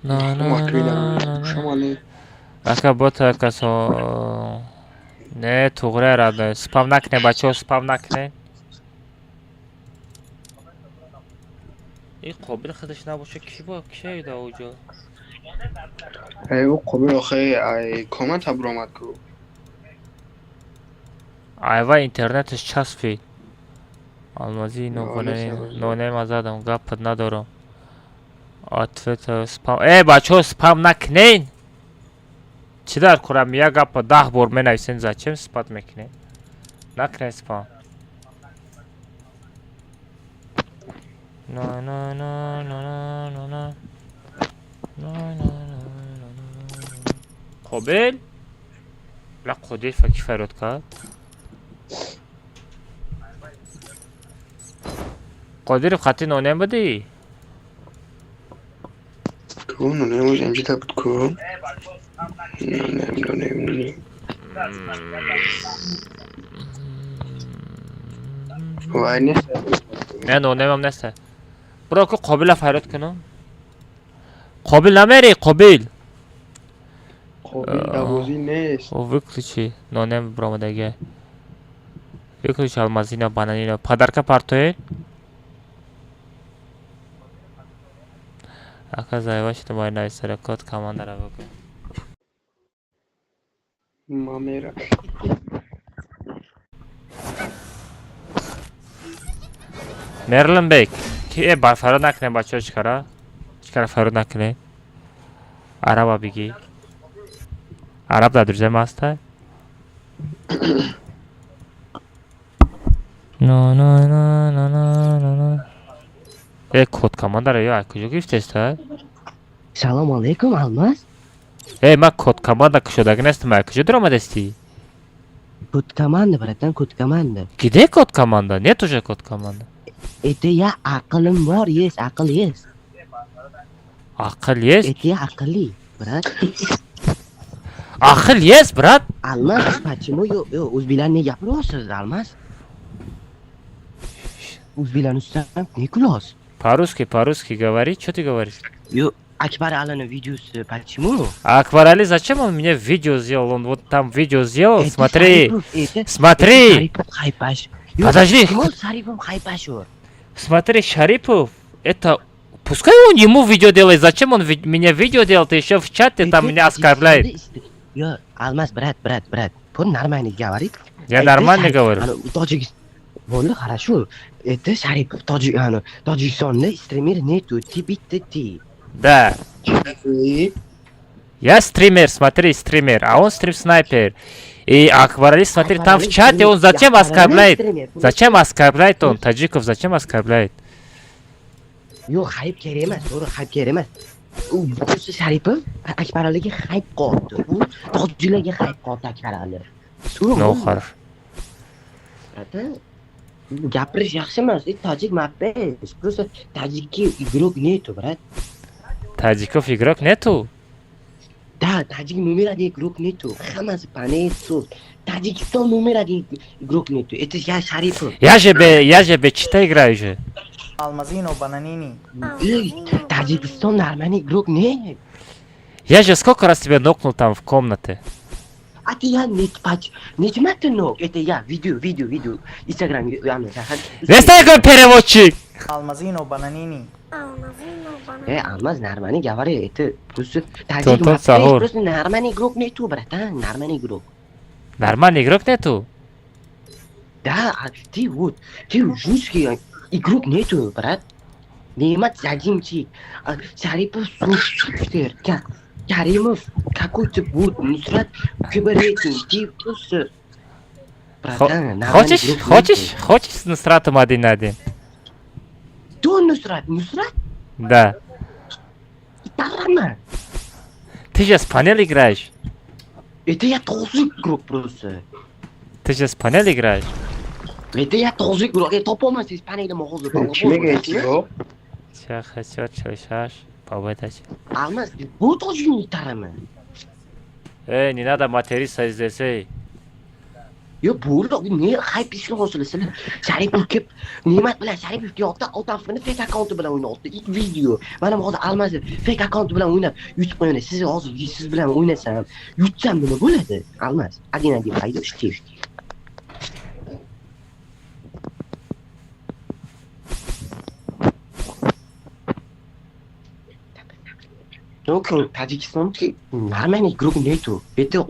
На, на, на, на, на. Шамали. Ака, бота касо не туғре, родной, спам накне, бачаҳо, спам накне. Ин қобил худаш набоша, ки бо кия да уҷо? Эй, ӯ Қобил охе ай команда буромад ку. Айва интернеташ часпид. Алмази. Нонем. Нонема задам, гапат надорам. Ответ спам. Э, бачаҳо, спам накнен. Чӣ дар курам, як гапа 10 бор менависен, зачем спам мекунем? Накнен спам. На на на на на на на на на на на на. Қобил? Ла Қодирфа ки фарёд кард? Қодиров, хати нонем будӣ? Ку нонем оз инҷида буд ку. Нонем, нонем, нонем. Вай нест. Не, нонемам нест. Биро ку, Қобила фарёд кунам. Қобил, намери, Қобил? Қобил дар бозӣ нест. О, выключи. Нонем биромадага. Выключи алмазина, бананина. Подарка партоед? Ака, заева шуда, бояд нависара, код командара бигӯ. Мамера. Мерлинбек ки э ба фарод накунем, бачаҳо, чикара чикара фарод накунем, араба бигӣ, араб дар друзья маста. Но но но но но но но э код командара ё аз куҷо гирифтеста? Салом алейкум, Алмаз. Э, ман код команда кушодаги нестам, аз куҷо дуромадасти? Код команда, братан, код команда. Где код команда? Нет уже код команда. Это я aqlim bor, есть, aql есть. Ақл есть. Это я aqlli, брат. Ақл есть, брат. Алмаз, почему yo, yo, o'zbeklar ne gapiryapsiz, Алмаз? O'zbeklarni ustidan ne kulasiz? По-русски, по-русски говори, что ты говоришь? Yo, Akbar Alini videosi, почему? А Акбар зачем он мне видео сделал? Он вот там видео сделал, Это смотри. Sharipov, это Смотри. Sharipov haypash. Yo, Подожди. Почему Sharipov haypashu? Смотри, Шарипов, это... Пускай он ему видео делает, зачем он меня видео делает, еще в чате там меня оскорбляет. Yo, Алмаз, брат, брат, брат, он нормально говорит. Я Это нормально говорю. Anu, Tojik bo'ldi, хорошо. Это Sharipov tojik, anu, Tojikistonda стример нету, ты bitta ты. Да. Я стример, смотри, стример, а он стрим-снайпер. И Акбар смотри, там в чате он зачем оскорбляет? Зачем оскорбляет он таджиков, зачем оскорбляет? Yo'q, hayb kerak emas, to'g'ri, hayb kerak emas. U просто Sharipov Akbar Aliga hayb qoldi. U tojiklarga hayb qoldi Akbar Ali. Ну, хорошо. Братан, gapirish yaxshi emas. Tojik mapes. Просто таджики игрок нету, брат. Таджиков игрок нету? Да, таджик номер один игрок нету. Hammasi панель софт. Таджикистан номер один игрок нету. Это я Шарипов. Я же бе чита играю же. Алмазино Бананини. Эй, Таджикистан нормальный игрок нет. Я же сколько раз тебя нокнул там в комнате? А ты я не пач, не ты ног. Это я видео, видео, видео. Инстаграм, я не знаю. Весь такой переводчик. Алмазино Бананини. Э, Алмаз нормальный говори, это просто таджик Тон-тон маппеш, сахур. просто нормальный игрок нету, братан, нормальный игрок. Нормальный игрок нету? Да, а ты вот, ты русский игрок нету, брат. Немат Задимчик, а Шарипов супер, Каримов какой-то вот, Нусрат Киберейтинг, ты просто... Братан, нормальный Хочешь, игрок хочешь, нету. Хочешь с Нусратом один на один? Кто Нусрат? Нусрат? Да. Тарана. Ты же с панель играешь. Это я тоже игрок просто. Ты же с панель играешь. Это я тоже игрок. Я topolmaysiz panelni hozir. Kimga aytdi? Чаха, чё, чё, победать. Алмаз, bu tojikni taraman. Эй, не надо материться здесь, эй. Yo, bo'ldi, ne hayp ishni hosili sizlar. Sharipov kelib, Ne'mat bilan Sharipov kelyapti, Otamfini fake akkaunti bilan o'ynayapti. Ilk video. Mana hozir Almazni fake akkaunti bilan o'ynab yutib qo'yaman. Siz hozir siz bilan o'ynasam, yutsam nima bo'ladi? Almaz, один один пойдешь ты. Ну, Tojikistonda нормальный игрок нету. Это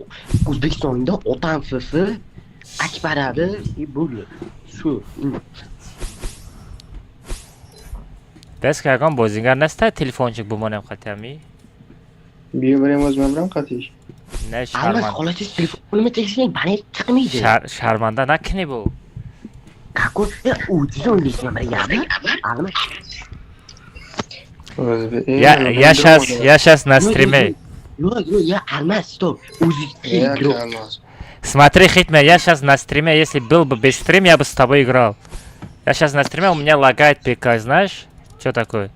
O'zbekistonda Otam FF, Akbar Ali и bo'ldi. Shu. Дес ягон бозингар неста, телефончик бумонем қатями? Биё барем, оз ман бирам қатиш. Не. Almaz Шарман. Xolasiz telefonimga tegsang banner chiqmaydi. Шарманда накунӣ бу. Какой o'ziz o'ynaysan bir yarim. Almaz. Я щас на стриме. Yo'q, yo'q, ya Almaz, стоп. O'zi игрок. Смотри, Хитмен, я сейчас на стриме, если был бы без стрим, я бы с тобой играл. Я сейчас на стриме, у меня лагает ПК, знаешь? Что такое?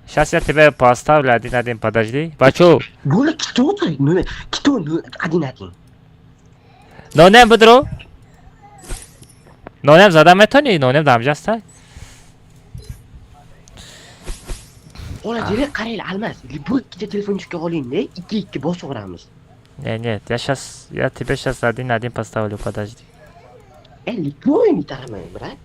Сейчас я тебе поставлю один-один, подожди. Бачу, Bo'ldi, кто ты? Nima? Кто один один? Нонем будро? Нонем зада метони? Нонем дамжаста? Xola, qaranglar, Almaz. Bu ikkita telefonchikka olingda, ikki ikki bosib yuboramiz. Не, нет, я сейчас, я тебе сейчас один-один поставлю, подожди. E, любой taraman, брат.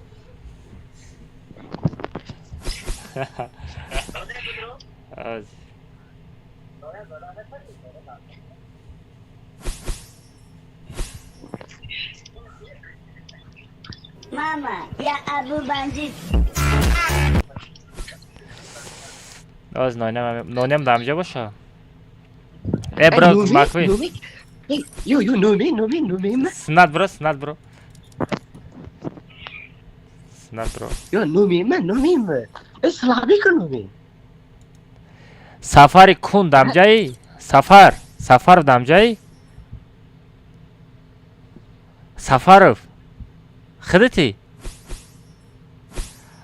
Аз. Мама, я Абу Бандит. Оз нонем дамҷа боша. Э бро, Маквин. Ё, ё, номи, номи, номи. Снат бро, снат бро. Снат бро. Ё, номи, ман номи. Э слаби ку номи. Сафари кун дамҷаи? Сафар, Сафаров дамҷаи? Сафаров. Хидити?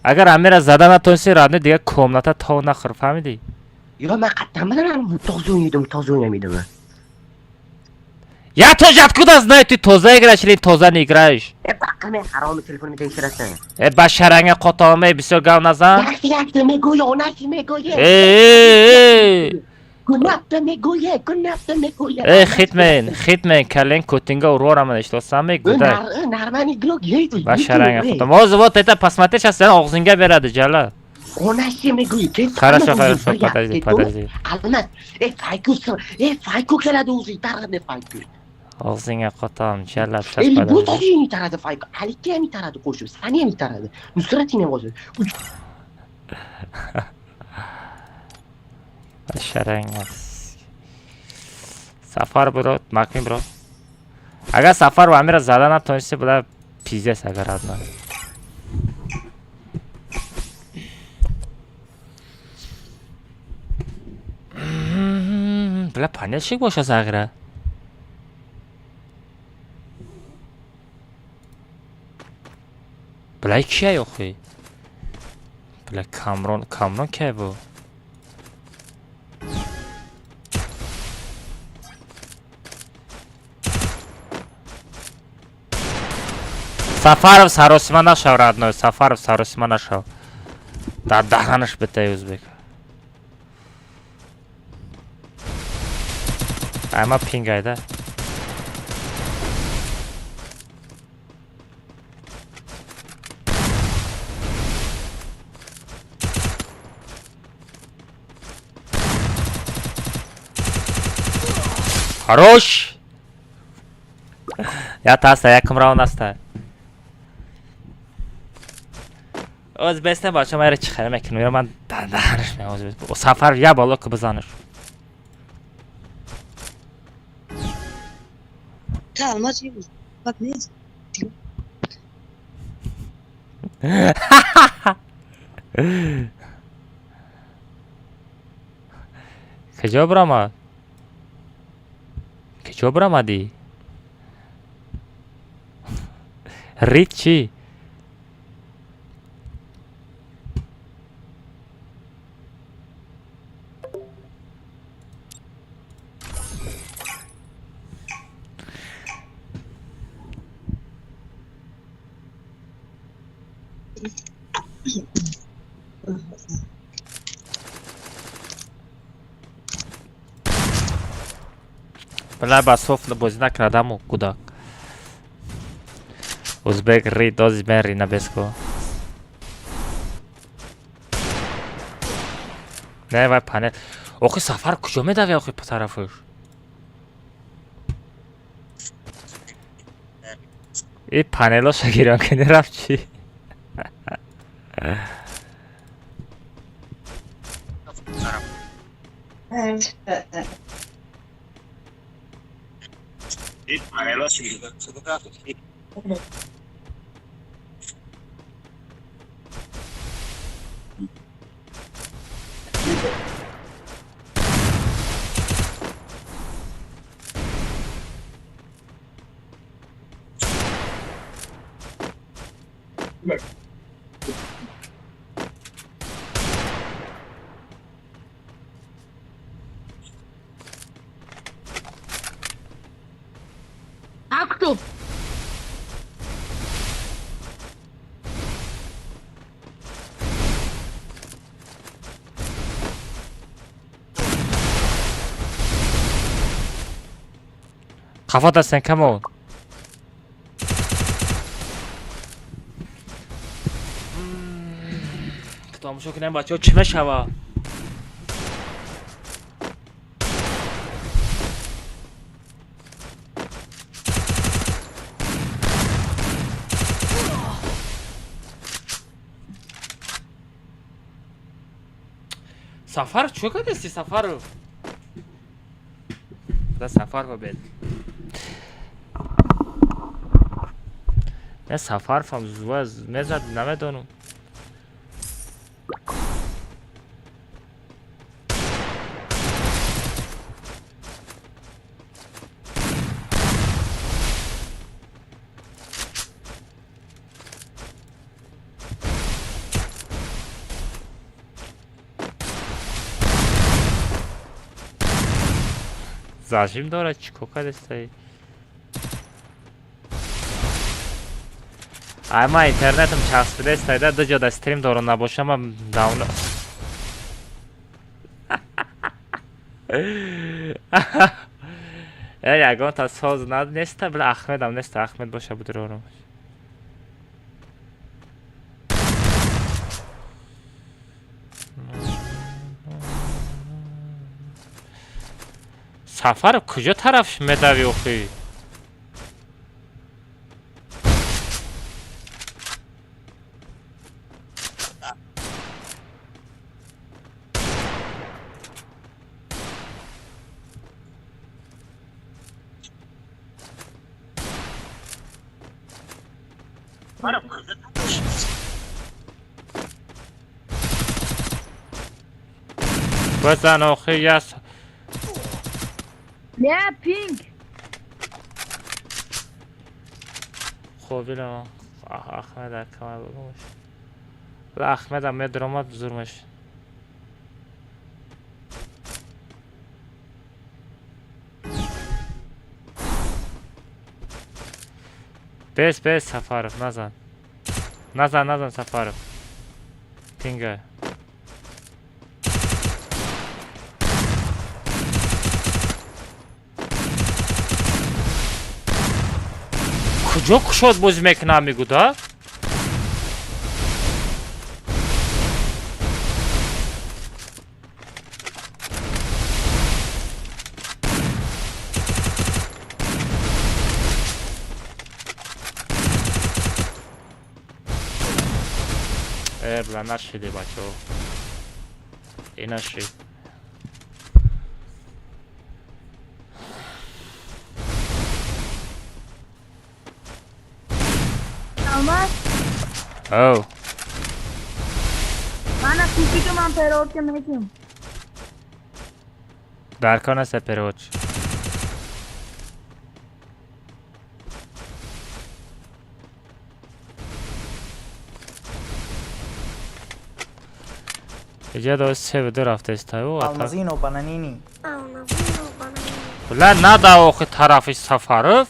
Агар Амира зада натонисти, радни дига комната то нахӯр, фаҳмидӣ? Ё, ман қаттан билам, тоза o'ynaydim, тоза o'ynamaydim. Я тоже откуда знаю, ты тоза играешь или тоза не играешь? Э, baqirmang, haromi telefonimni tekshirasan. Э, ба шаранга қотолмай, бисёр гап назан. Yakti, yakti мегӯя, onasi мегӯя. Э, э, э. Гунапта мегӯя, гунапта мегӯя. Э, хитмен, хитмен, кален кутинга урора ман иштосам, гудай. Нормальный игрок есть. Ба шаранга қотом. Оз вот это посмотри, сейчас og'zingga beradi, jala. Onasi мегӯя. Хорошо, хорошо, подожди, подожди. Almas, э, Fayku, э, Fayku keladi o'zi, itaradi Fayku. Og'zingga qotam, jalab, Э, bu o'zini itaradi Fayku, Alikka ham itaradi qo'shib, sani ham itaradi. Nusratingni ham qo'shib. Sharang. Сафар бро, Маквин бро. Агар Сафар ва Амира зада натонисти, буда пиздец агар одна. Бля, панельщик боша загра. Бля, кия охи? Бля, Камрон, Камрон кия бу? Сафаров саросима нашав, родной. Сафаров саросима нашав. Да даҳанаш битаи узбек. Ама пингайда. Хорош! Я таста, якум раунд аста. Оз бестем бача майра чӣ хеле мекунам, ё ман данданаш меоз. Сафар я боло ки бизанаш. Куҷо биромад? Куҷо биромадӣ? Рид чӣ? Бля, басоф бозӣ накардаму кӯдак. Узбек рид, ози мен рина беско. Не, вай панел. Охи Сафар куҷо медави охи тарафаш? И панелоша гирён кини рафт чӣ? Акту. Қафо дастен, come on. Тамошо кунем бачаҳо чӣ мешава. Сафаров чӣ кардасти, Сафаров? Да Сафарова бед. Не, Сафаровам зуа мезад, намедонам. Зажим дорад, чӣ кор кардастай? Ай, ман интернетам часпидастай да, ду ҷода стрим дорам, набошам ман давно. Э, ягонта соз неста, била Ахмедам неста, Ахмед боша будирорам. Сафаров куҷо тараф медавӣ охӣ? Базан охи я. Не, пинг. Хоб, бинам Ахмед акама бигумаш. Ла Ахмедам медромад зурмаш. Бес, бес, Сафаров, назан. Назан, назан, Сафаров. Пинга. Куҷо кушод бозӣ мекунам мегӯда? Э, бла нашиди, бачаҳо. И нашид. Алмаз, Оу. мана купи ман перевод ке метим. Дар кор неста перевод. Иҷа до се ду рафтестаю. Алмазино Бананини. Бла нада охи тарафи Сафаров.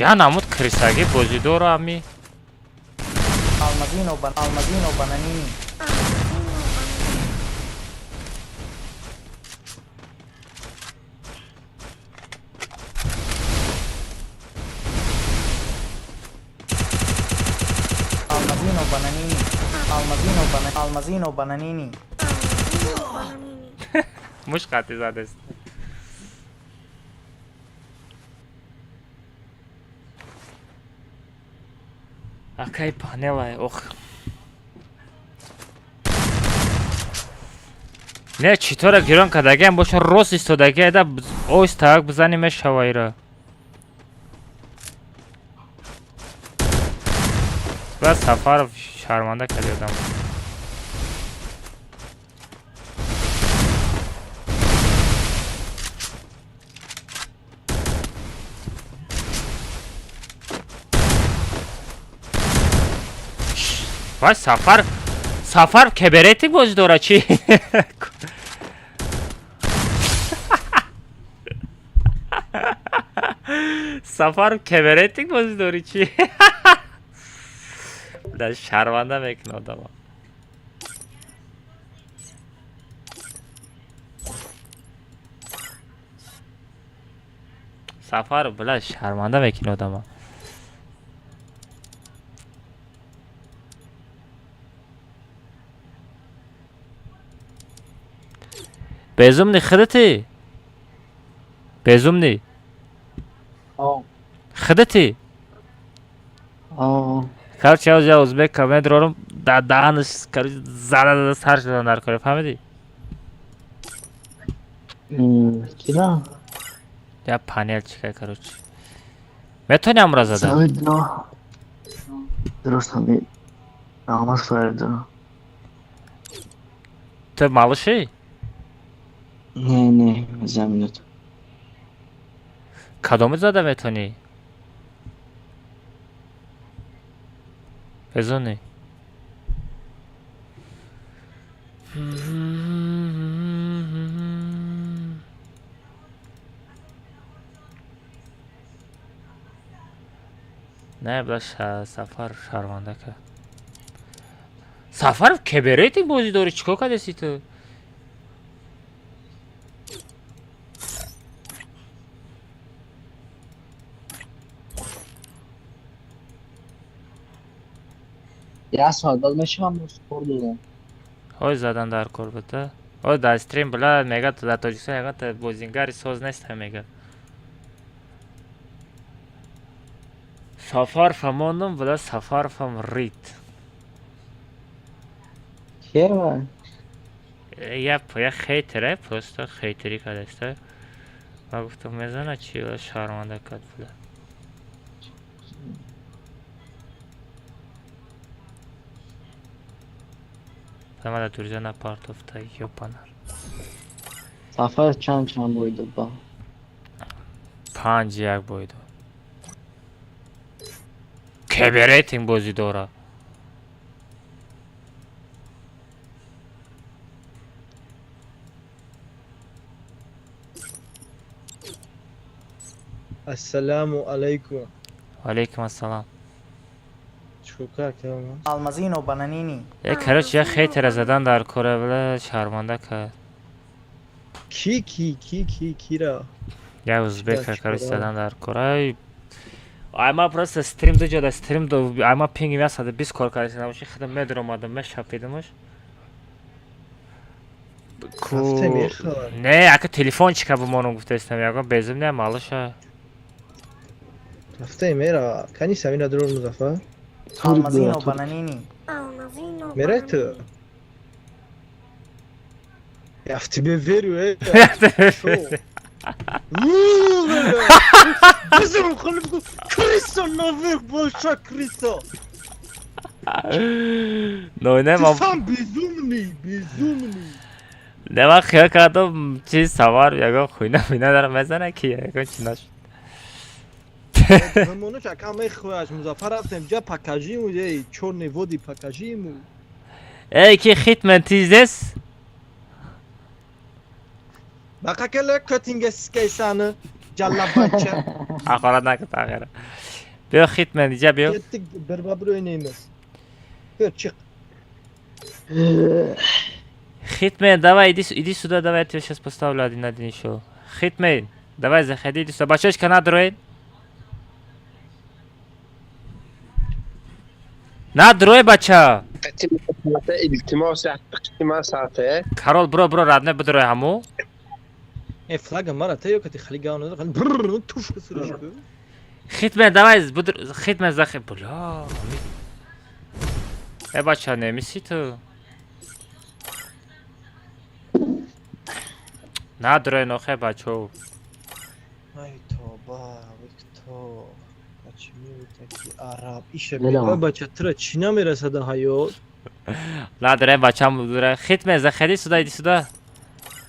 Я намуд крисагӣ бозӣ дора ами. Алмазино Бан Алмазино Бананини. Алмазино Бананини. Алмазино Бана Алмазино Бананини. Муш қати задест. Акай панелай, ох. Не, читора гирон кардагиам боша, рост истодагиа да оз так бизани мешава ира. Баъд Сафаров шарманда карди одам. Вай, Сафар, Сафар кеберетик бозӣ дора чӣ? Сафар кеберетик бозӣ дорӣ чӣ? Да шарманда мекунад одама. Сафар, била шарманда мекунад одама. Безумный худати? Безумный. О. Худати? О. Короче, я узбек медрорум, да даҳанаш, короче, зада зада сар шудан дар кора, фаҳмидӣ? Кира? Я панел чика, короче. Метавонӣ амра зада? Савидно. Дуруст ҳами. Алмаз фаридо. Ту малыши? Не, не, заминат. Кадоми зада метавонӣ? Безони. Не, бла Сафар шарманда кард. Сафар кеберейтинг бозӣ дорӣ, чикор кардеси ту? Як соат баъд мешавам спор додам. Ҳой задан дар кор буд, ҳой дар стрим бла мега дар Тоҷикистон ягон бозингари соз нест мега. Сафарфа мондум, бла Сафарфам рид. Кева? Я хейтере, просто хейтерӣ кардааст. Ма гуфтам мезана чи шарманда кард бла. Мада друзья на партофта, ёпанар. Сафар чанд чанд бой дод ба? 5-1 бой дод. Кеберейтинг бозӣ дора. Ассаламу алайкум. Алайкум ассалам. Алмазино бананини. Э, короче, я хейтера задан дар кора, бла шарманда кард. Ки ки ки ки кира? Я узбека, короче, задан дар кора. Ай ма просто стрим ду ҷода стрим ду, ай ма пингим 120 кор кардем, набоши худам медромадам, мешапидамаш. Ку не, ака телефончика бимонам гуфтаистам, ягон безум не малыша. Рафтем мера, кани Самина дрор Музаффар? Алмазино бананини. Мерай ту? Я в тебе верю, э. Крыса наверх, большая крыса. Ну, не, Ты сам безумный, безумный. Не, ман хиёл кардам, чи савар ягон хуйна хуйна дара мезана ки ягон чи нашуд. Мамонуш ака мехояш Музаффар рафтем ҷа покажи ему, эй, чёрные воды покажи ему. Эй, ки хитмен, ты здесь? Бақакеле көтинге скейсаны ҷаллабача. Ҳақорат накун тағйира. Биё хитмен, иҷа биё. Кеттик бір ба бір ойнаймыз. Бер чиқ. Хитмен, давай, иди, иди сюда, давай, я тебе сейчас поставлю один на один еще. Хитмен, давай, заходи, иди сюда. Бачочка надроин. Надрой, бача. Илтимос, Карол, бро, бро, родной, бидрой ҳаму. Э, флага мара те ё кати хали гавна, хали бррр, туф касуриш. Хитмен, давай, бидр, хитмен, захи, бля. Э, бача, немиси ту. Надрой, нохе, бачо. Ай, тоба, викто. Бача меутаки араб. Иша, Лело. бача, тура чӣ намерасада ҳаёт? Надрой, бачам, бирой. Хитмен, заходи сюда, иди сюда.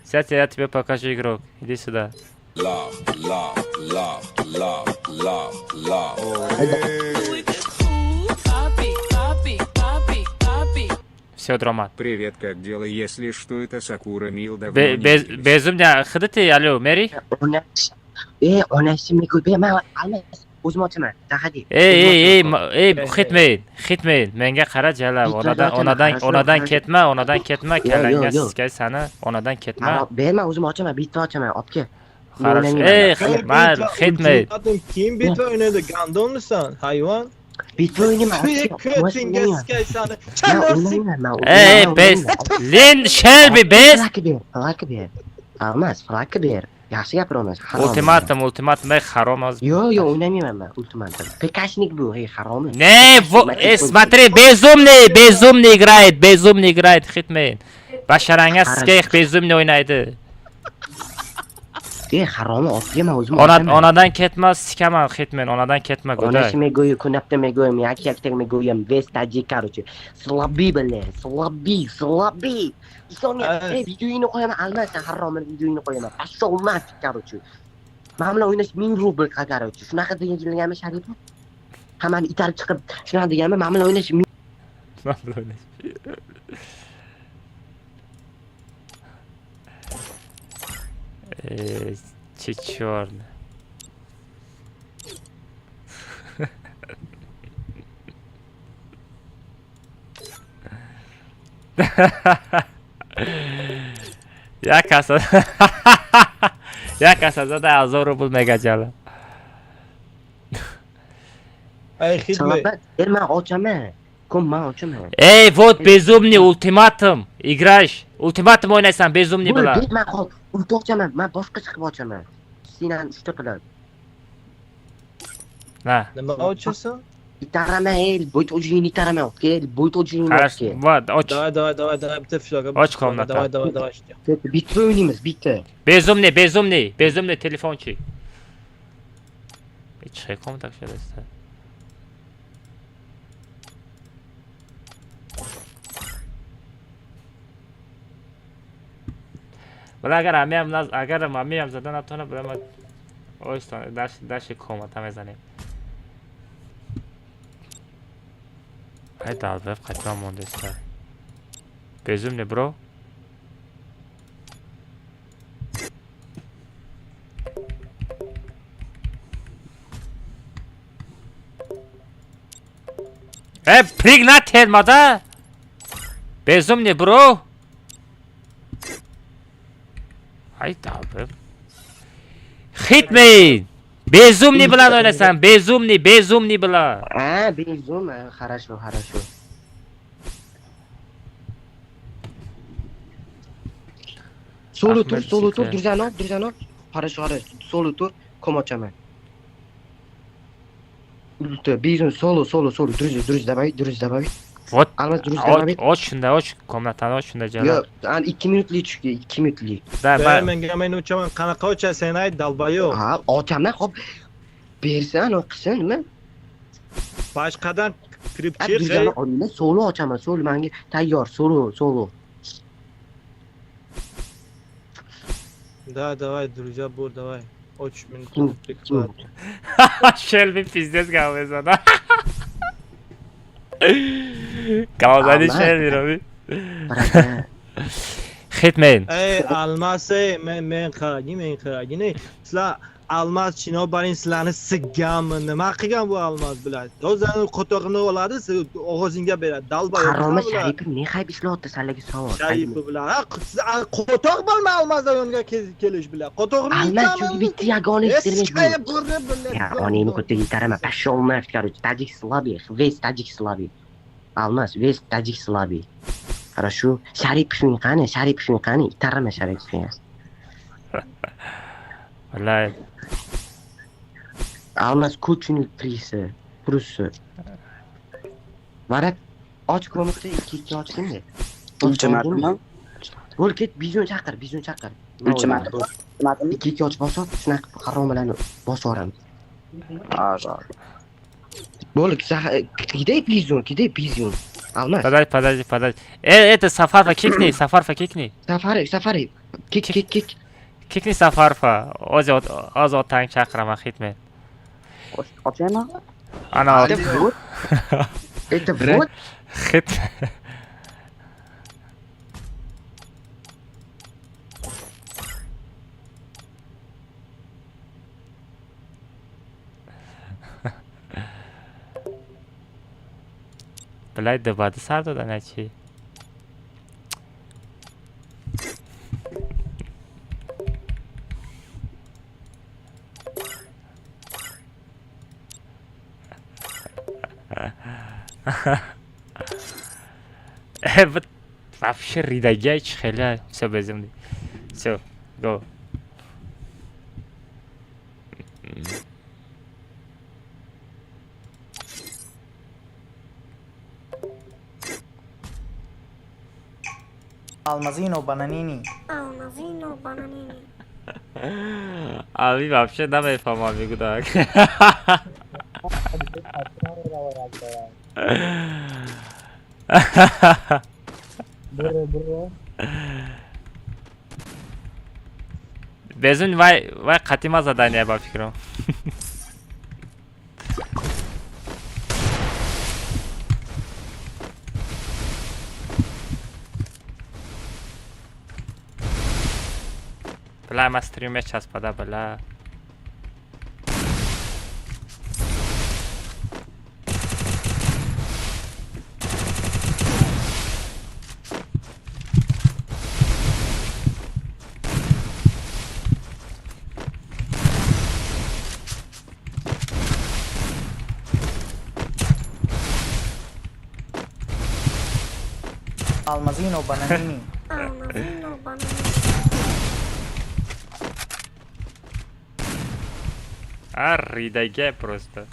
Сядь, я тебе покажу игрок. Иди сюда. Love, love, love, love, love, love. Все, дромат. Привет, как дела? Если что, это Сакура Мил давно не Без, виделись. безумня, ходите, алло, Мэри? Э, onasi мегӯяд, бе ман Алмаз o'zim ochaman, заходи. Ey, ey, ey, ey, Хитмен, Хитмен, menga qara jalab, Bitta onadan, ochaman, onadan, qarasam, onadan qarasam. ketma, onadan ketma, Yo, yo, kallangga yo. siskay sani, onadan ketma. Ber man o'zim ochaman, bitta ochaman, olib kel. Хорошо. Ey, man, Хитмен. Kim bitva o'ynaydi? Gandonmisan, hayvon? Bitva o'ynayman. Көтингә скайсаны. Ey, ey, bes. Lin Shelby, bes. Flakka ber, flakka ber. Almaz, flakka ber. Yaxshi gapiraman. Harom. Ultimatum, ultimatum, ey harom hozir. Yo'q, yo'q, o'ynamayman man ultimatum. ПКшник bu, ey haromi. Не, смотри, безумный, безумный играет, безумный играет, Hitman. Basharangga sizga безумный o'ynaydi. Ey haromi, otga man o'zim Ona, ochaman. Onadan ketma, sikaman Hitman, onadan ketma, go'dak. Onasi мегӯю, кунапта мегӯям, як якта мегӯям, весь таджик, короче. Слабый, бля, слабый, слабый. Исломия, ey, videoyini qo'yaman, almasdan haromini videoyini qo'yaman. Пошел нафиг, короче. Man bilan o'ynash 1000 rubl, короче. Shunaqa deganmi Sharipov? Hammani itarib chiqib, shunaqa deganmi? Man bilan o'ynash 1000 Man bilan o'ynash. Чи чёрный. Як каса зада 1000 рубл мегаҷала. Ey Hitman. Salobат, ey man ochaman. Kom, man ochaman. Ey, вот безумный ultimatum. Играешь. Ultimatum o'ynaysan безумный Bo'ldi, bilan. man hop, ulti ochaman, man boshqa chiqib ochaman. Senani uchta qilib. Na. Nima ochasan? Itaraman, ey, bo'y o'zingni itaraman, kel, bo'y o'zingni Хорошо. kel. Вот, och. Давай, давай, давай, давай, bitta fishloq. Och комната. Давай, давай, давай. Bitta o'ynaymiz, bitta. Безумный, безумный, безумный telefonchi. Чӣ комната шудааст? Бала агар амиам наз агар амиам зада натона бала ма ойстон даш даши комната мезанем. Ай далбев қатима мондеста. Безумный бро. Э, прыг натермада. Безумный бро. Ай далбев. Hitman. Безумный bilan o'ynasan, безумный, безумный bilan. Ha, bezum, хорошо, хорошо. Solo tur, Ahmed solo tur, Sika. Durjanov, Durjanov. Хорошо, хорошо. Solo tur, kom ochaman. Ulti, bezum, solo, solo, solo. Друзья, друзья, давай, друзья, давай. Вот. Almaz, друзья, Och, давай. och shunda, och комнатani och shunda jalab. Yo'q, an 2 minutlik tushdi, 2 minutlik. Да, Ber man menga men uchaman. Qanaqa ochasan ay dalbayo? Ha, ochaman, hop. Bersan, o'qisin, nima? Boshqadan kirib Ha, chiq. Ey. Durjanov olinglar, solo ochaman, solo menga tayyor, solo, solo. Да, давай, друзья, бур, давай. 3 minut. Kim? Kim? Shelby пиздец гап мезана. Гавзани Almaz. Shelby роби. Братан. Hitman. Ey Almas, ey men qaragin, men qaragin. Ey, sizlar Almas chino baring sizlarni sigganmi? Nima qilgan bu Almas bilan? Tozani qo'tog'ini oladi, og'zingga beradi. Dalbayo. Haromi Sharipov ne hayb ishlayapti sizlarga savol. Sharipov bilan. Ha, siz qo'toq bo'lma Almazdan yoniga kelish bilan. Qo'tog'ini Almaz chunki bitta yagona ekstremist bu. Sikayib burni bilan. Ya onangni ko'tiga itaraman. Пошел нафиг, короче. Таджик слабый, весь таджик слабый. Алмаз, весь таджик слабый. Хорошо. Sharipovning qani? Sharipovning qani? Itaraman Sharipovni. Wallahi. Almaz ko'chini prisi, prusi. Varak och komikda 2 ochginda. Ultimatummi? Bo'l ket, bizon chaqir, bizon chaqir. Ultimatum. Ultimatum. 2 och bosib, shunaqa qilib haromilarni bosib yuboramiz. Bo'ldi, кидай bizon, кидай bizon. Almaz. Подожди, подожди, подожди. Э, это Сафарфа кикни, Сафарфа кикни. Safari, Safari. Kik, kik, kik. Кикни Сафарфа. Оз оз otang chaqiraman Hitman. Ochaymi? Ana Это вот. Это вот. Hit. Блядь, дебаты сар додан чи? Вот вообще ридагай чи хеле. Всё, безумный. Всё, го. Алмазино бананини. Алмазино бананини. Ами вообще намефаҳмам, мегудак. Буро, буро. Безун вай вай қатима задания ба фикрам. Бля, ма стрим мечаспада, бля. Алмазино бананини. Алмазино бананини. А, ридаге просто.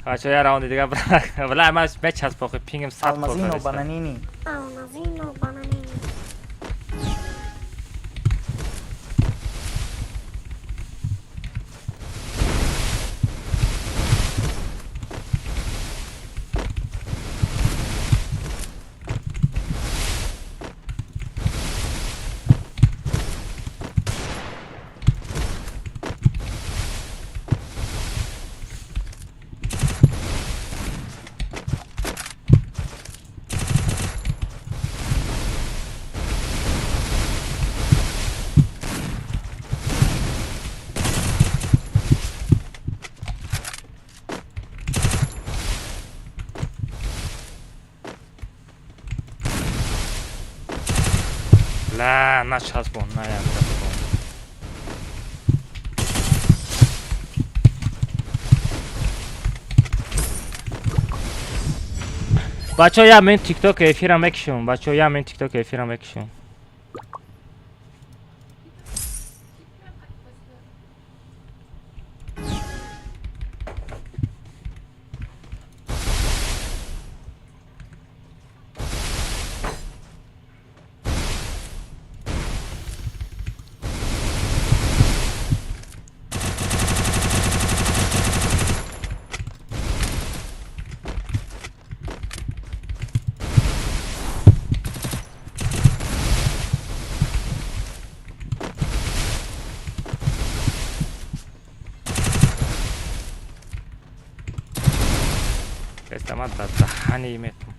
Бачо, я раунди дига бла, ма мечаспохи, пингем 100. Алмазино бананини. Алмазино бананини. Бля, начаспон, на я бачо, я мен тикток эфира мекшум, бачо, я мен тикток эфира мекшум. Естама да даҳани метум.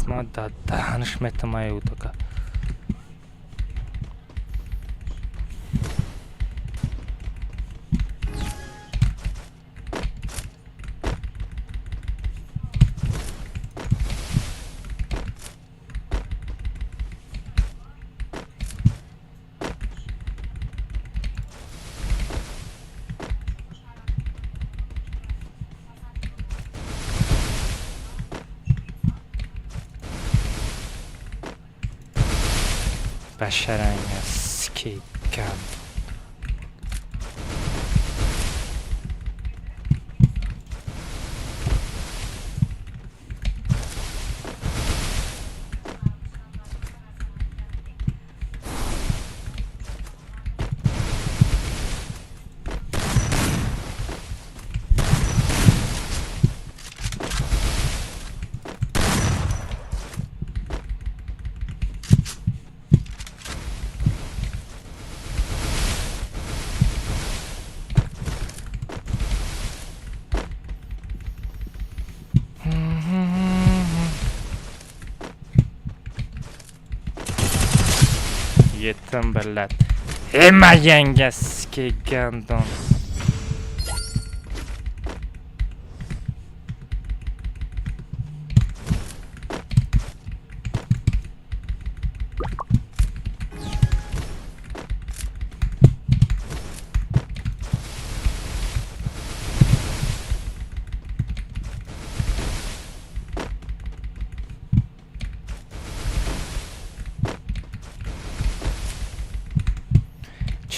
Ма да даҳанаш метамаю така. Башаранга скидкам. Yetim блядь. Emaganga sikigandon.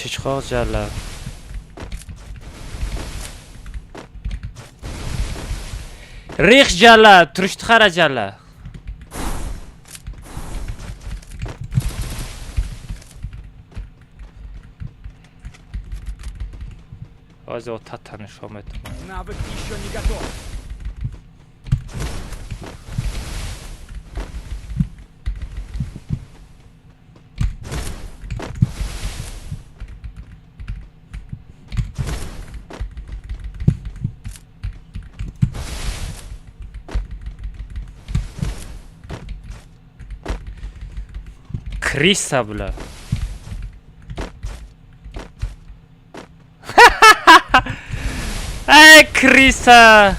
Chichqoq jala. Rix jala, turishti qara jala. Hozir ota nishon etaman. Навык еще не готов. Криса, бля. Эй, Криса!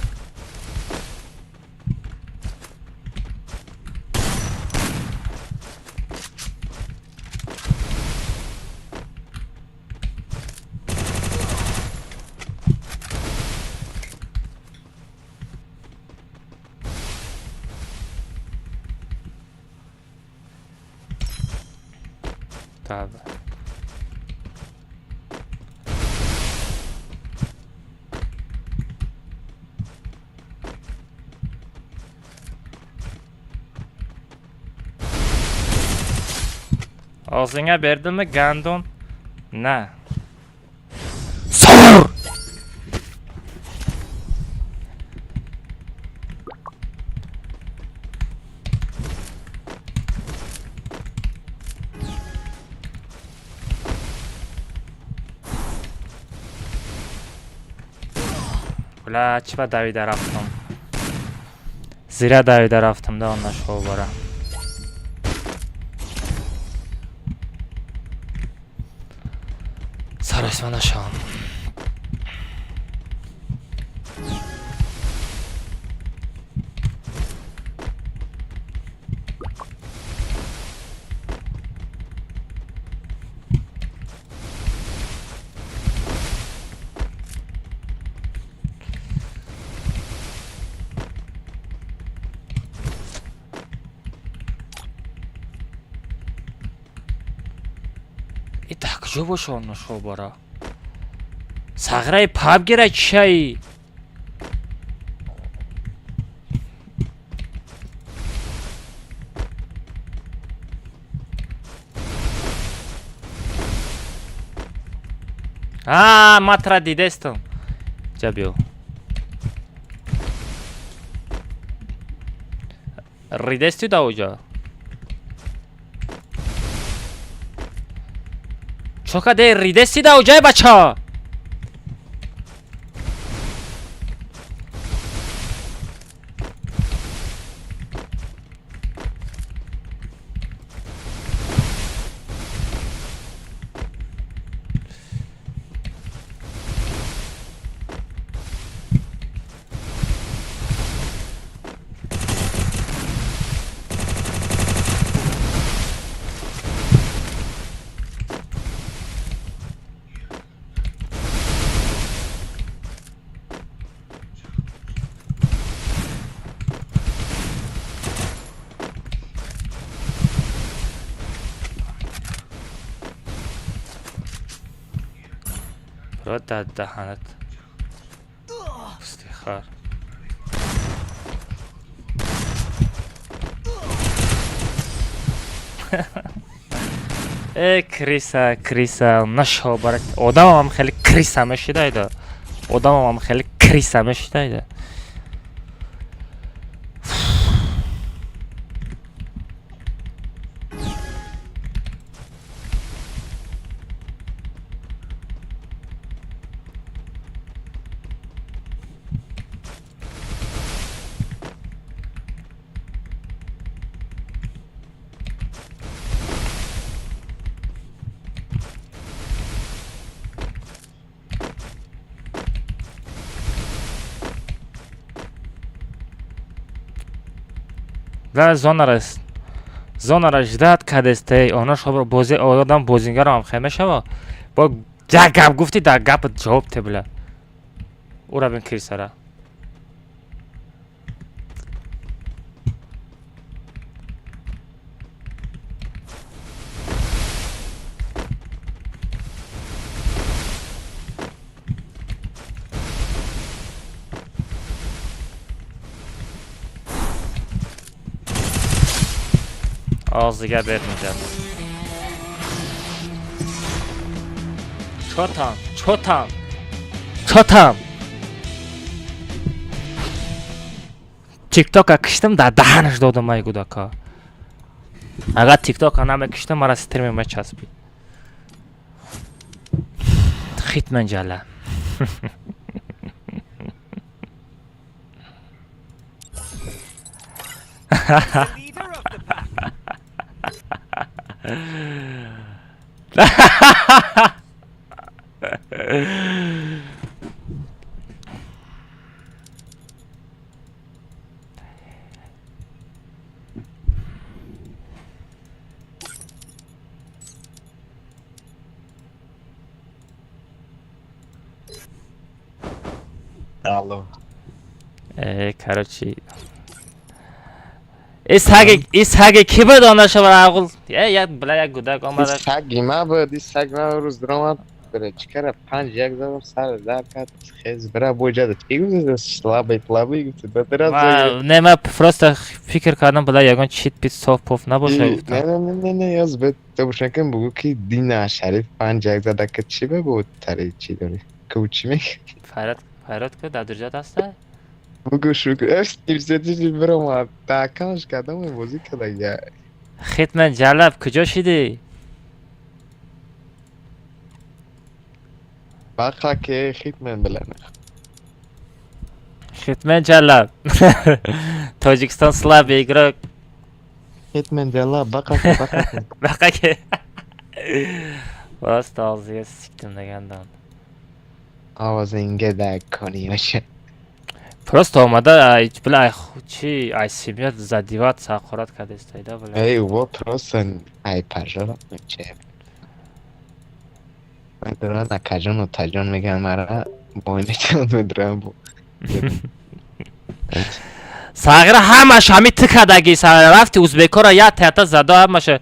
Tabi. Og'zingga berdimmi gandon? Na. Sor! Бля, чиба давида рафтам. Зира давида рафтам да он нашол бара. Саросма нашавам. И так куҷо боша он нушобара? Сағраи пабгира чиаи? А, матра дидестам. Ҷа биё. Ридести да оҷа? Чока де ридести да оҷай бача? Дар даҳанат пустихар. Э, криса, криса, нашобара. Одамам хеле криса мешидайда. Одамам хеле криса мешидайда. Бля, зонара ждать кадестей, она шобро бози одам бозингарам хе мешава. Бо як гап гуфти, дар гапат ҷавоб те, бля. Ура бин кирсара. Og'ziga bermayacağım. Чотам, чотам. Чотам. TikTok-а киштам, дар даҳанаш додам ай гудака. Агар TikTok-а намекиштам, мара стриме мечаспид. Хитмен ҷала. Leader of the pack. Алло. Короче, исҳаги ки буд онаша ағул? Э, як била як гудак омада. Саги ма буд, ис саг ма рӯз даромад, бира чикара 5-1 задам, сар дар кард, хез бира боҷада. Чӣ гуфти, слабый, слабый гуфти, бира. Не, ма просто фикр кардам, била ягон чит пит соф поф набоша гуфтам. Не, не, не, не, не, яз бе тобушакам бугу ки Дина Шариф 5-1 зада, ки чӣ бе буд, тари чӣ дори? Ку чӣ мег? Файрат, файрат ку дар дурҷат ҳаста? Бугу шукр, эф биромад, таакканаш кардам, бозӣ карда я. Хитмен ҷалаб, куҷо шидӣ? Бақа ки Хитмен билана. Хитмен ҷалаб. Тоҷикистон слабый игрок. Хитмен ҷалаб, бақа ки, бақа ки. Бақа ки. Просто og'ziga sikdim degandan. Овозинга да кони баша. Просто омада, ай, бля, ай, чи, ай, семья задеваться, аккурат кадестай, да, бля. Эй, во просто ай пажора че. Медра накаҷону таҷон меган мара бой мекунад медра бо. Сағира ҳамаш ҳами ту кадаги, рафти узбекора як теата зада, ҳамаша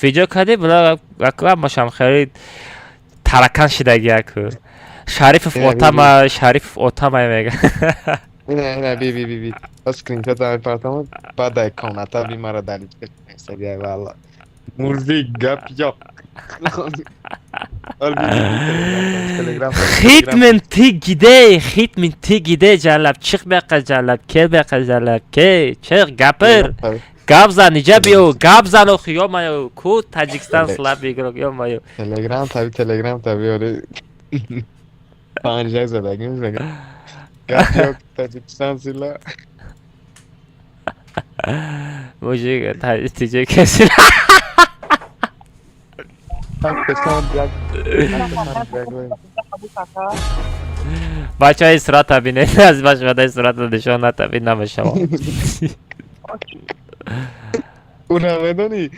видео кади, бля, ҳамашам хеле таракан шидаги яку. Шарифов отама, Шарифов отама мега. Ина, ина, би, би, би, би. Скриншот ами партам, баъд ай комната би мара дали сади валла. Мужик гап ёқ. Хитмен ты где? Хитмен ты где, ҷалаб? Чиқ бяқа ҷалаб, кел бяқа ҷалаб, ке, чиқ, гапир. Гап зан, иҷа биё, гап зан охи, ё-моё, ку Таҷикистон слабый игрок, ё-моё. Телеграм таби, Телеграм таби, оре. 5-1 задагим мега. Гап ёқ Таҷикистон сила. Мужик, тиҷа каси. Бачаҳои сурата бинед, аз башвадаи сурата нишон натабид намешавад. Ура медонӣ?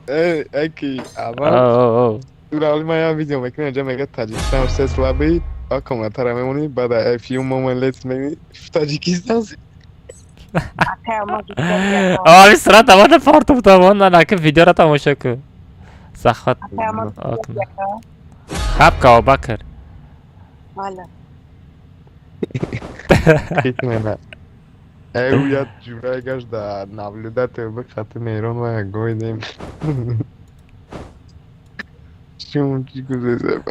Э, ки аввал Ура оли ман як видео мекунам, инҷа мегӯяд Таҷикистон все слабый, а комментара мемонӣ, баъд a few moment later мегӯӣ Таҷикистон. Ами сурата мана партум тамон, наки видеоро тамошо кун. Захват. Хаб Абубакр. Хитмена. Э, ӯ як ҷурае гашт да наблюдатель бихати Меҳрон ва гойдем. Чум чӣ гузезе.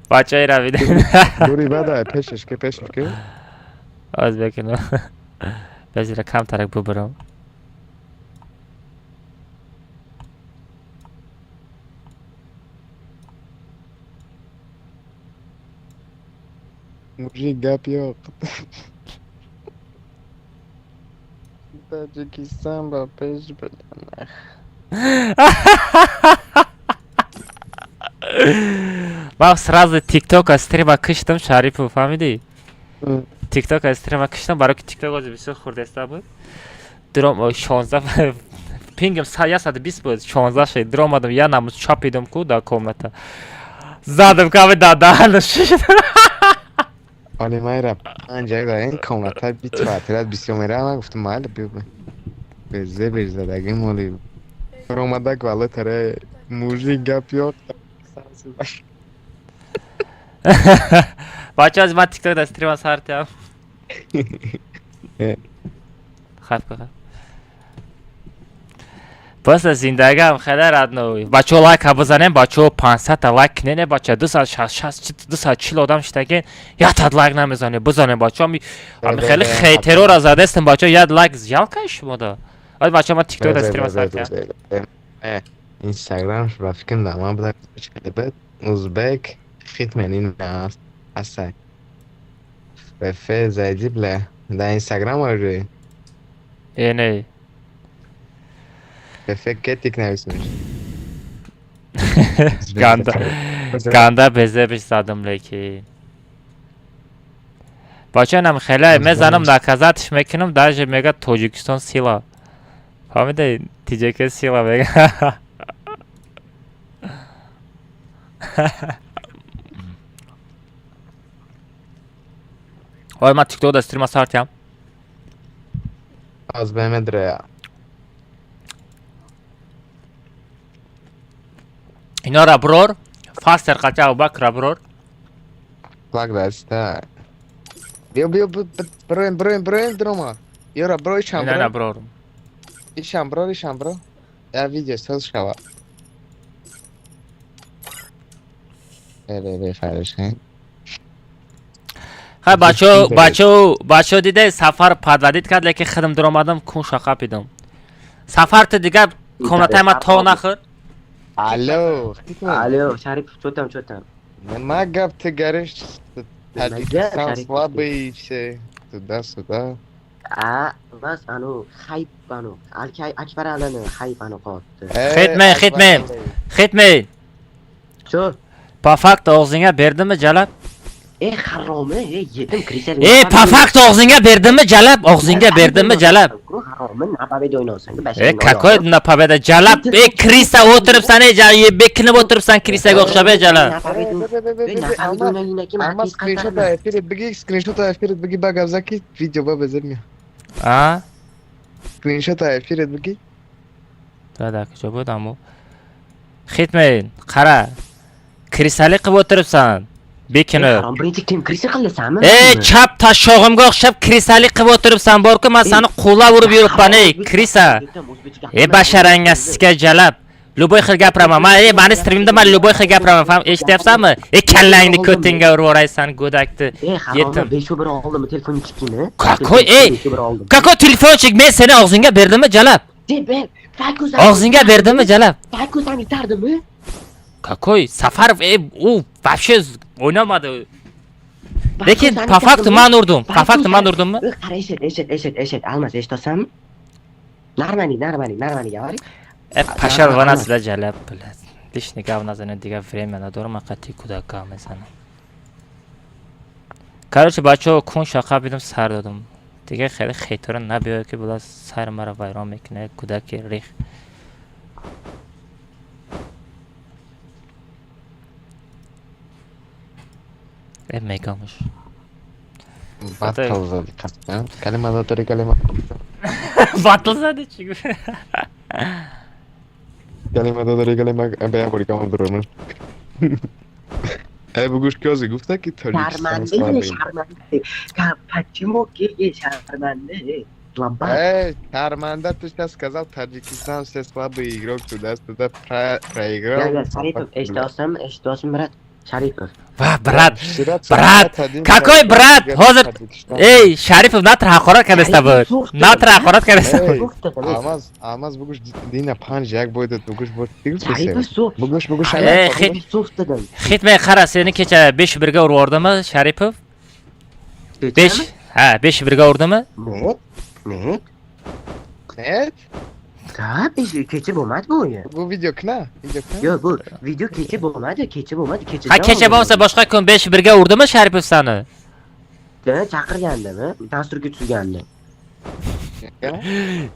Бачаи равида. Бури баъд пешаш ки, пешаш ки. Оз бекунам. Базира камтарак бубурам. Мужик гап ёқ. Таҷикистон ба пеш билана. Ман сразу TikTok стрима киштам, Шарипов, фаҳмидӣ? TikTok стрима киштам, барои ки TikTok ози бисёр хурдеста буд. Дуром 16 пингам 120 буд, 16 шид. Дуромадам, я намуз чапидам ку дар комната. Задам ками дар даҳанаш шид. Оли майра панҷ як дар ин комната бит квартират бисёр мера ман гуфтам майли биё безе безадаги моли омадак вале таре мужик гап ёқ. Бача аз ман тикток дар стрима сар тиям. Хайф ку хайф. Просто зиндагиам хеле родной. Бачаҳо лайка бизанем, бачаҳо 500 та лайк кинене, бача 260 240 одам шидаген, ятад лайк намезанем, бизанем бачаҳо. Ами хеле хейтерора задестем бачаҳо, як лайк жалко шумо да. Ай бачаҳо ман тикток дар стрима сар тиям. Инстаграм ба фикрам дар ман буда узбек хитмен ин аст. Ф зайди бля. Дар Инстаграм уже. Э не. Ф кетик нависмеш. Ганда ганда безебиш задам лекин. Бача нам хеле мезанам наказатиш мекунам, даже мега Тоҷикистон сила. Фаҳмидаи? ТJK сила мега. Ой, ман тикток дар стрима сар тиям. Аз бемедрея. Инора брор, фастер қатя Абубакра брор. Флаг даста. Биё биё броем броем броем дрома. Ёра брой шам Ина бро. брор. Ишам бро ишам бро. Я видео соз шава. Бе бе бе фариш. Хай бачо бачо бачо диде сафар подводить кард, лекин худам дуромадам кун шақа пидам. Сафар ту дигар комнатаи ма то нахӯр. Алло. Алло, Шарипов, что там, что там? Нема гап, ты горишь, Таджикистан слабый, все туда-сюда. А, вас, ану, хайп, ану, Акбар аланы, хайп, ану, qotdi. Хитмен, хитмен, хитмен. Что? По факту og'zingga berdimi jalab? Ey, haromi, ey, yetim krisar. Ey, по факту og'zingga berdimi jalab? Og'zingga berdimi jalab? Haromi, на победа o'ynaysan. Ey, какой на победа jalab? Ey, крыса o'tiribsan, ey, bekinib o'tiribsan крыса ga o'xshab, ey jalab. Alma скриншот эфирит беги, скриншот эфирит беги, багавзаки, видео ба безеб А? Скриншот эфирит беги. Да, да, куҷо буд аму? Хитмен, qara. Крыса lik qilib o'tiribsan. Bekinib. Harom, birinchi kim крыса qilasanmi? Ey, chap tashog'imga o'xshab крыса lik qilib o'tiribsan, borku, men seni qo'llab urib yuribman, ey, крыса. Ey, basharangga sizga jalab. Любой xil gapiraman. Men, ey, mani strimimda men любой xil gapiraman, fahm, eshityapsanmi? Ey, kallangni ko'tingga urib yuboraysan, go'dakni. Ey, harom, 5 1 oldimmi telefonchikini? Какой, ey? Какой telefonchik? Men seni og'zingga berdimmi, jalab? Og'zingga berdimmi, jalab? Fakusani itardimi? Какой? Safarov, ey, u вообще o'ynamadi. Lekin по факту man urdim. По факту man urdimmi? Qara, eshit, eshit, eshit, eshit. Almas, eshitasanmi? Нормальный, нормальный, нормальный говори. Пошёл вон отсюда, jalab, блядь. Лишний гап назани, дигар время надорам, қати кӯдак мезанам. Короче, бачаҳо кун шақа бидам сар додам. Дигар хеле хейтора набиёяд ки била сари маро вайрон мекунад, кӯдаки рих. Э, мегамаш. Батл зади қасам. Калима дотори калима. Батл зади чӣ гуфт? Калима дотори калима бея бори камам дурам. Эй, бугӯш ки ҳозир гуфта ки Тоҷикистон Шарманде, слабый. шарманде. Почему ки шарманде? Эй, шарманда, ты сейчас сказал, Таджикистан все слабый игрок туда-сюда проиграл. Шарипов, eshitasanmi? Eshitasanmi, брат? Sharipov. Va, брат, брат, какой брат? Hozir, ey, Sharipov натр haqorat кардеста буд. Натр haqorat кардеста буд. Алмаз, Алмаз бугӯш дина панҷ як бой дод, бугӯш бо Sharipov so'q. Бугӯш бугӯш Ey, Хитмен qara, seni kecha 5-1 ga urib yubordimi Sharipov? 5, ha, 5-1 ga urdimi? Нет, нет. Нет? Да, kecha bo'lmadi bu o'yin. Bu video kina? Video kina? Yo'q, bu video kecha bo'lmadi, kecha bo'lmadi, kecha. Ha, kecha bo'lmasa boshqa kun 5-1 ga urdimi Sharipov seni? Chaqirgandimi? Dasturga tuzgandi.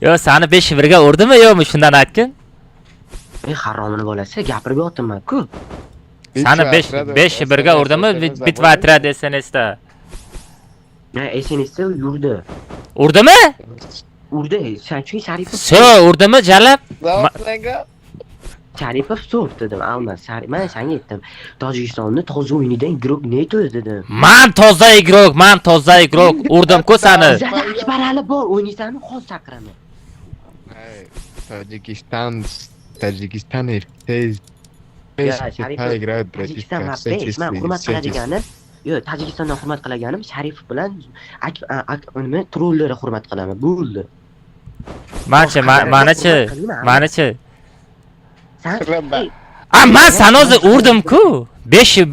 Yo, sani 5-1 ga urdimi, yo'qmi, shundan aytgin. Ey haromini bolasi, gapirib yotibman-ku. Sani 5-1 ga urdimi Bitva отряд SNSda? Ha, SNSda yurdi. Urdimi? Urdi. Sen chunki Sharipov. Всё, urdimi jalab? Sharipov so'p dedim, Almas. Sharip, men senga aytdim. Tojikistonni toza o'yinidan игрок нету dedim. Man toza игрок, man toza игрок. Urdim-ku sani. Bizada Akbar Ali bor, o'ynaysanmi? Hozir chaqiraman. Таджикистан, Таджикистан tez Ya, Sharipov играют, Tojikiston братишка. va Все besh, man чистые, hurmat все чистые. qiladiganim, yo'q, Tojikistondan hurmat qilaganim Sharipov bilan nima trollerni hurmat qilaman, bo'ldi. Manchi, manichi, manichi. San A, man sani o'zi urdim-ku. 5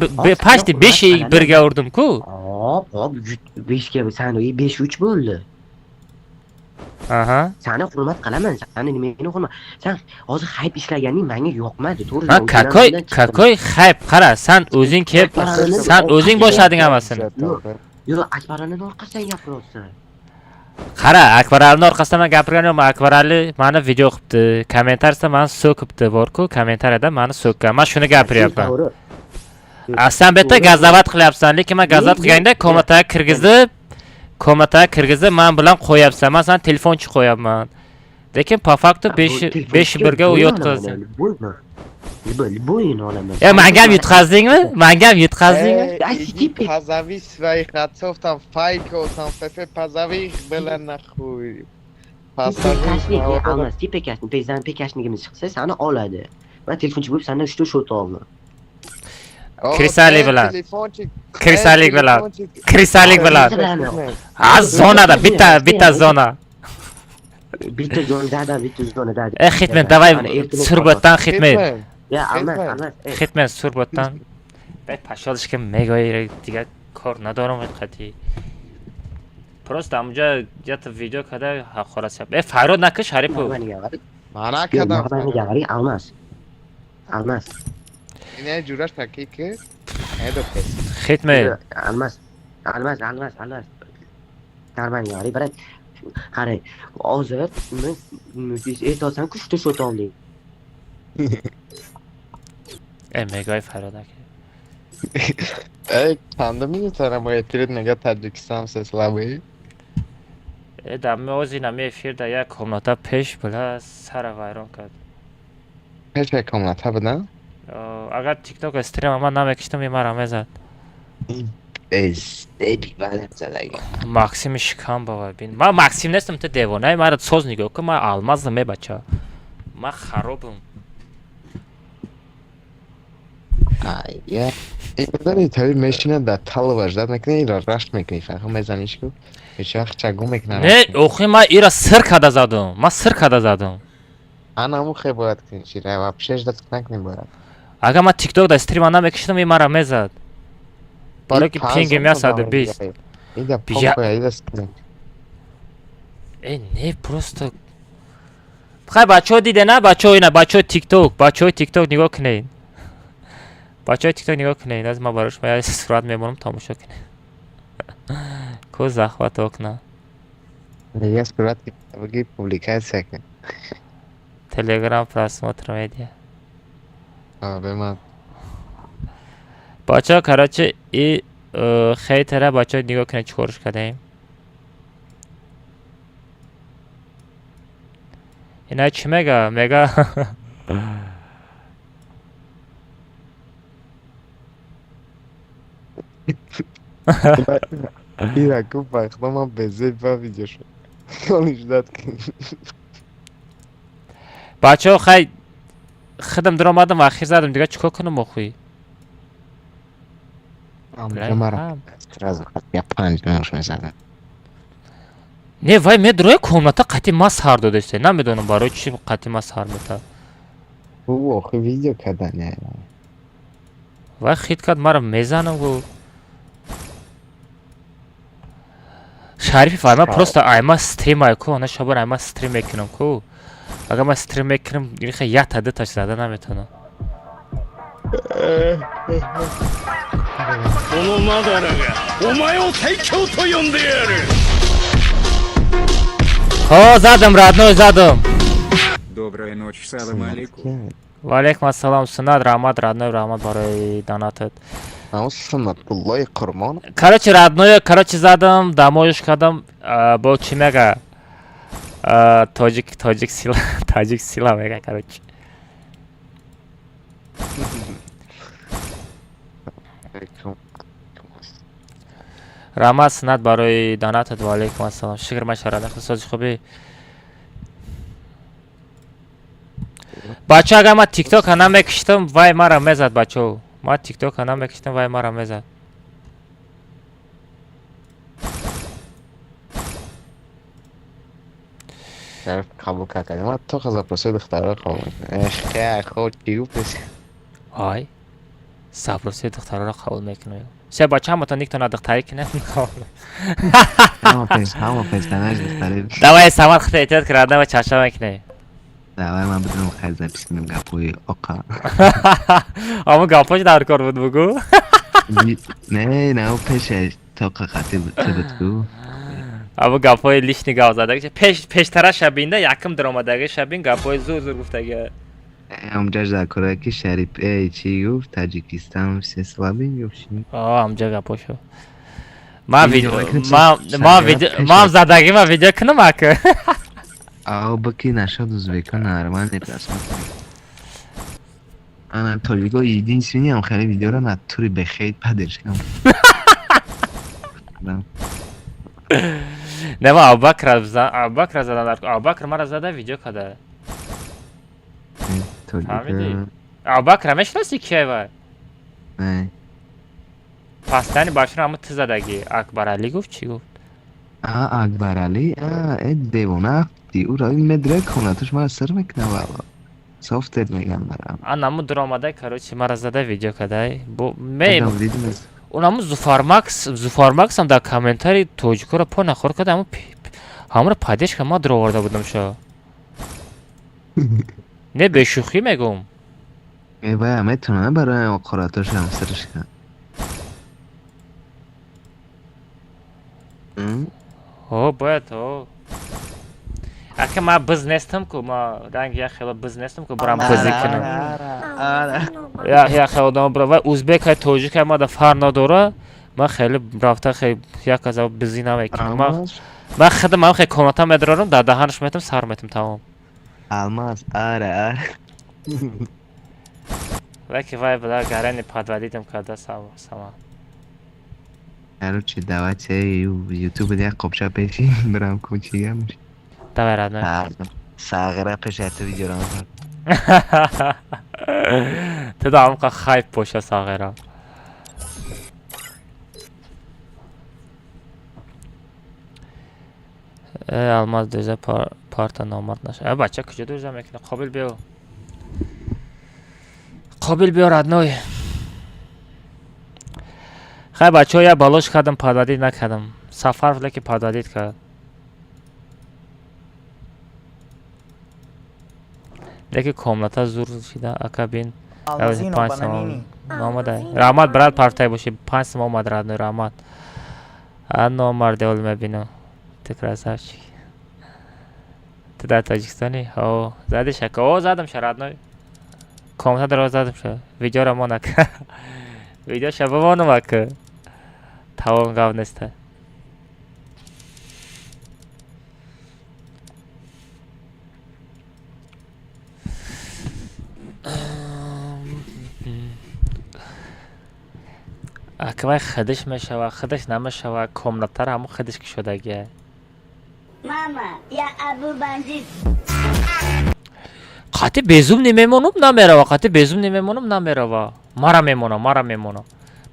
почти 5-1 ga urdim-ku. Hop, hop, 5 ga sani 5-3 bo'ldi. Aha. Sani hurmat qilaman, sani nimani hurmat? Sen hozir hayp ishlaganing menga yoqmadi, to'g'ri? Ha, какой, какой хайп? Qara, san o'zing kelib, san o'zing boshlading hammasini. Yo'q, yo'q, Akbarani orqasidan gapiryapsan. Qara, Akbaralining orqasidan men gapirganim yo'qman. Akbarali mani video qilibdi, kommentariyada mani so'kibdi, bor-ku, kommentariyada mani so'kkan. Men shuni gapiryapman. To'g'ri. A, sen bu yerda gazovat qilyapsan, lekin men gazovat qilganda комната ga kirgizib, комната ga kirgizib, men bilan qo'yapsan. Men seni telefonchi qo'yapman. Lekin по факту 5-1 ga u yutqazdi. Bo'lma. Любой ni olaman. E, menga ham yutqazdingmi? Menga ham yutqazdingmi? Эй, иди позови своих отцов, там Файко, там Фефе, позови их, бля, нахуй. Позови Пекашник, их, Almas, пекашник, bizdan пекашник imiz chiqsa, seni oladi. Men telefonchi bo'lib sendan 3 ta shot oldim. Krisalik bilan. Krisalik bilan. Krisalik bilan. Ha, zonada bitta bitta zona. Bitta zonada, bitta zonada. E, Hitman, давай surbotdan Hitman. Ya, Almas, Almas. Hitman surbotdan. Бай пашолиш ки мегои дига кор надорам қати. Просто амҷа ята видео када ҳақорат шаб. Э, фарёд накиш, Шарипов. Мана кадам. Almas. Almas. Ина ҷураш таки ки эдо пес. Hitman. Almas. Almas, Almas, Almas. Нормально, говори, брат. Qarang, hozir men aytyapsan-ku, 3 ta shot olding. Э, мегои фарёд накиш. Эй, чанда минута мо эфирит мега Таджикистан все слабые. Э, дами ози нами эфир да як комната пеш била сара вайрон кард. Пеш як комната буда? Агар TikTok стрим ман намекиштам, мара мезад. Максими шикам бава бин. Ман Максим нестам, ту девонаи, мара соз нигоҳ кун, ман алмазам, е бача. Ман харобам. Я медони таби мешина дар талва ждат мекунӣ, ира рашт мекунӣ, фарқ мезаниш ку. Ҳеҷ вақт чагу мекунам. Не, охи ман ира сир када задам. Ман сир када задам. Ана хе бояд кунӣ, чира вообще ждать накунӣ бояд. Агар ман TikTok да стрима намекиштам, и мара мезад. Барои ки пингим 120. Ида похуй, ида стрим. Э, не, просто хай бачаҳо диде на, бачаҳо ина, бачаҳои TikTok, бачаҳои TikTok нигоҳ кунед. Бачаҳои TikTok нигоҳ кунед, аз ман барои шумо як сурат мемонам, тамошо кунед. Ко захват окна. Я сурат бигӣ публикация кун. Телеграм просмотр медиа. А, бе ман. Бачаҳо, короче, и хейтера бачаҳо нигоҳ кунед, чӣ корш кардаем. Ина чӣ мега? Мега Ира ку бахто ман безеб ба видео шуд. Холи ждать кун. Бачаҳо, хай худам даромадам, ахир задам, дига чӣ кор кунам охуй? Мара сразу я панҷ минут мезадам. Не, вай медроя комната қати ма сар додеста. Намедонам барои чӣ қати ма сар мета. Ӯ охи видео кардани. Вай хит кард, мара мезанам гу. Шарифи вай ма просто айма стрим ай ку, ана шабар айма стрим мекунам ку. Агар ман стрим мекунам, иха як та дуташ зада наметавонам. このマダラがお前を最強と呼んでやる。Ҳо, задам, родной, задам. Добрая ночь, салам алейкум. Ва алейкум ассалом, Суннат, раҳмат, родной, раҳмат барои донатат. Ам Суннатуллои Қурбон. Короче, родной, короче, задам, дамоюш кардам, бо чӣ мега? Тоҷик, тоҷик сила, тоҷик сила мега, короче. Раҳмат, Суннат, барои донатат. Ва алейкум ассалом. Шукр машара, сози хубӣ? Бачо, агар ман тиктока намекиштам, вай мара мезад, бачо. Ман тиктока намекиштам, вай мара мезад. Шариф қабул кард. Ман то запросои духтарро қабул мекунам. Эх, хо чӣ гуфтес? Ай, запросои духтарро қабул мекунам. Се бача, ҳаматон никтона духтарӣ кинем. Ҳама пеш, ҳама пештанаш духтарӣ. Давай, Самад, хита эҳтиёт ки, родной, чаша мекунӣ. Давай, ман бидонам, хай запись кунам гапҳои оқа. Ҳамон гапҳош дар кор буд, бугӯ. Не, не, пешаш тоқа хати буд ку. Ҳамон гапҳои лишний гап задаги. Пеш пештара шабинда якум даромадаги шабин гапҳои зур зур гуфтаги. Ҳамҷаш дар кора ки Шариф эй чӣ гуфт? Таҷикистон все слабый гуфт чӣ? О, ҳамҷа гапҳошо. Ман видео ман видео ман задаги ман видео кунам ака. Ао, баки нашад узбека нормальный просмотр. Ана тоҷико единственный ам хеле видеоро на тури бехейт падершкам. Не, ман Абубакр Абубакр задан дар Абубакр мара зада видео када. Фаҳмидӣ? Абубакр мешиносӣ, кия вай? Не. Пастани бачаро ҳама ту задаги. Акбаралӣ гуфт, чӣ гуфт? А, Акбаралӣ, а, э девона афти. Ӯ ра медре комнаташ мара сир мекуна валло. Софтер мегам барам. А наму дуромадай, короче, мара зада видео кадай. Бо ме Унаму Зуфармакс, Зуфармаксам дар комментари тоҷикоро по нахор карда, ҳаму ҳамуро поддержка ма дуроварда будам шо. Не, бешӯхӣ мегӯм. Э, вая метавона барои оқоратошам сирш кунад. Ҳо, бояд, ҳо. Ака, ман биз нестам ку, ма ранги як хело биз нестам ку, бурам бизӣ кунам. Як хело одам бура, вай узбекай, тоҷикай, ма да фарқ надора. Ман хеле рафта хеле як аза бизӣ намекунам. Ман худам ҳам хеле комната медарорам, дар даҳанаш метам, сар метам, тамом. Алмаз, ара, ара. Ваки вай буда гарани подводидам карда сама. Короче, давайте ютуб як қопча пеши бирам кучигам. Давай, родной. Сағира пеши ту видеоро. Ту да ҳамқа хайп боша, Сағира. Э, Алмаз, дӯза парта номард наша. Э, бача куҷо дӯза мекунад? Қобил биё. Қобил биё, родной. Хай, бачаҳо, як балош кардам, подводить накардам. Сафаров леки подводить кард. Леки комната зур шида, ака бин. Алмазино бананини. Номада. Раҳмат, брат, партай боши. 5 сом омад, родной, раҳмат. А номарде ол мебинам. Ту красавчик. Ту дар Тоҷикистони? Ҳо, задиш ака. О, задам ша, родной. Комната дро задам ша. Видеоро мон ака. Видеоша бимонам ака. Тавон гап неста. Ака, вай худаш мешава, худаш намешава, комнатаро ҳамон худаш кушодагия. Мама, я Абу Бандит. Қати безум немемонам, намерава, қати безум немемонам, намерава. Мара мемона, мара мемона.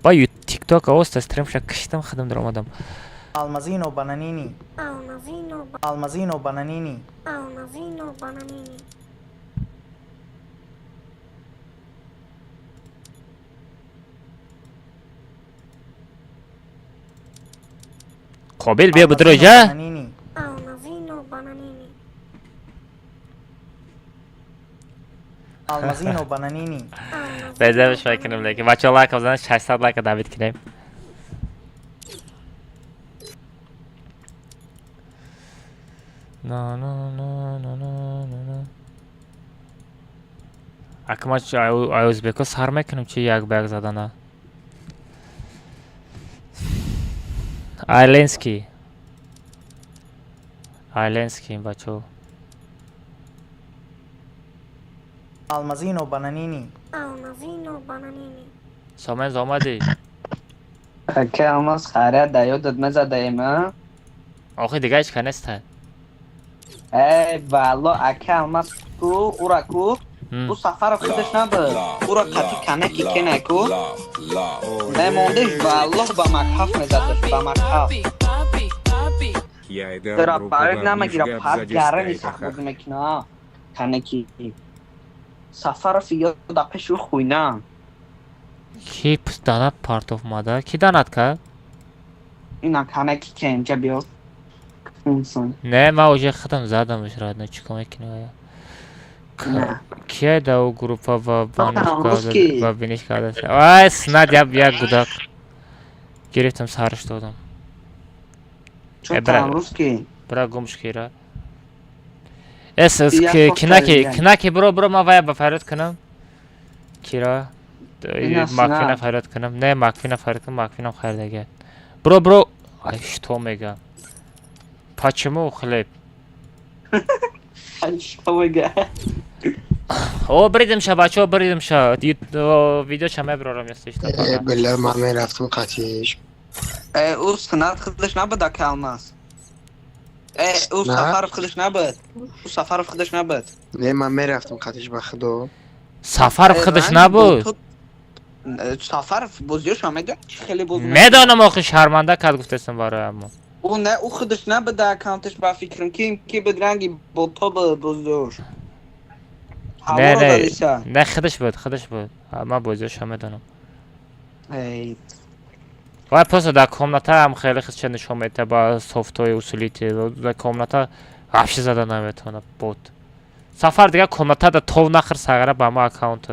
Ба тикток оста стримша киштам, худам даромадам. Алмазино бананини. Алмазино Алмазино бананини. Алмазино бананини. Қобил, биё бидроҷа. Бананини. Алмазино бананини. Алмазино бананини. Безебш мекунем, лекин бачаҳо лайк бизанед, 600 лайка давид кунем. На на на на на на на. Ака ма ай ӯзбеко сар мекунем чи як ба як задана. Айленский. Айленский бачо. Алмазино Бананини. Алмазино Бананини. Сомен омадӣ? Ака Алмаз хайрият да ёдат мезадаем, а? Охи дига ҳеч ка неста. Эй, валло, ака Алмаз ку, ура ку. Ӯ Сафаров худаш набуд. Ура қати канаки кена ку. Мемондиш валлоҳ ба макҳаф мезадаш, ба макҳаф. Я Дара группу барг главный намегира, жгап пар сзади гарани стоит, сахт аха. бозӣ мекуна. Канаки. Сафаров ё да пеши ӯ хуйна. Ки данат партоф мада? Ки данат кард? Ина канаки ке инҷа биё. Инсон. Не, ман уже худам задамш радно чӣ кор мекунӣ оя? Не. Кия да ӯ группа ва баниш Русский. карда ва биниш карда? Ай, снад як гудак. Гирифтам сарш додам. Чо Э, бра там русский? бра гумш кира. Эс эс Я софт кинаки карда. кинаки бро бро ман вая ба фарёд кунам. Кира Ина Макфина снад. фарёд кунам. Не, Макфина фарёд кунам, Макфинам хайрдага. Бро бро ай что мега? Почему хлеб? Ай, что мега? О, бридим ша бачо, бридим ша. Видео ша меброрам если что. Э, бля, ман мерафтам қатиш. Э, ӯ Синат худаш набуд ака Алмаз. Э, ӯ На? Сафаров худаш набуд. Ӯ Сафаров худаш набуд. Не, ман мерафтам қатиш ба худо. Сафаров Э, худаш ранги набуд. бо Э, Сафаров бозиёшо медонӣ чӣ хеле бозӣ мекунад? Медонам охи шарманда кард гуфтестам барои мо. Ӯ не, ӯ худаш набуд аккаунташ ба фикрам ки ки буд ранги бо то буд бозиёш. Не, Ҳаворо не, дадиса. не худаш буд, худаш буд. Ман бозиёшо медонам. Эй, Вай просто дар комната ҳам хеле хисча нишон медиҳад ба софтҳои усулити. Дар комната вообще зада наметавонад бот. Сафар дига комната да тов нахӯр сағара ба ма аккаунт.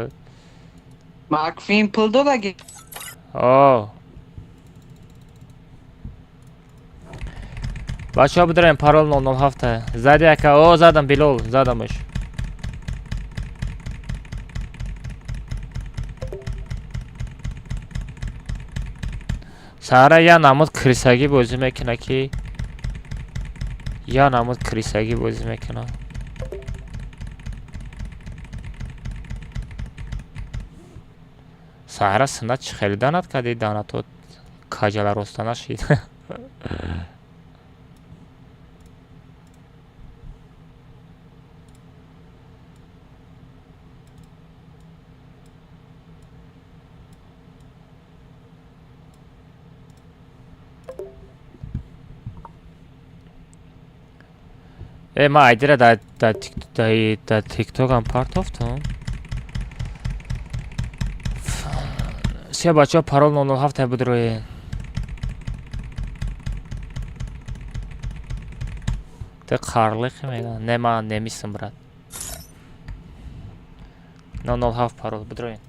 Макфин пул додаги. О. Бачаҳо бидорем парол 007. Зади ака, о задам Билол, задамш. Сара я намуд крисагӣ бозӣ мекуна ки я намуд крисагӣ бозӣ мекуна. Саҳра синат чӣ хеле данат кардӣ данато каҷала роста нашид. Э, ман айдира дар тиктокам партофтам. Се бачаҳо парол 007 бидроед. Ты қарлиқи мегӯянд. Не, ман немисам, брат. 007 парол бидроед.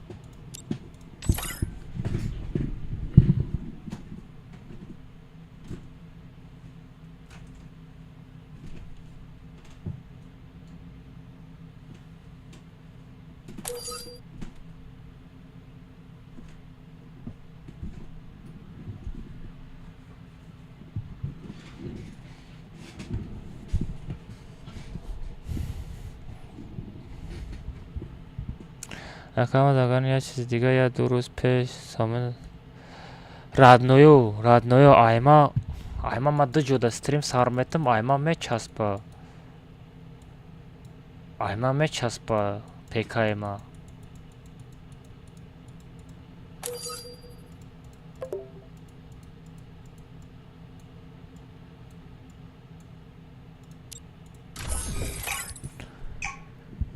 Акама агар як чизи дига як ду рӯз пеш сомин радною радною айма айма ма ду ҷода стрим сар метам айма мечаспа айма мечаспа пекаи ма.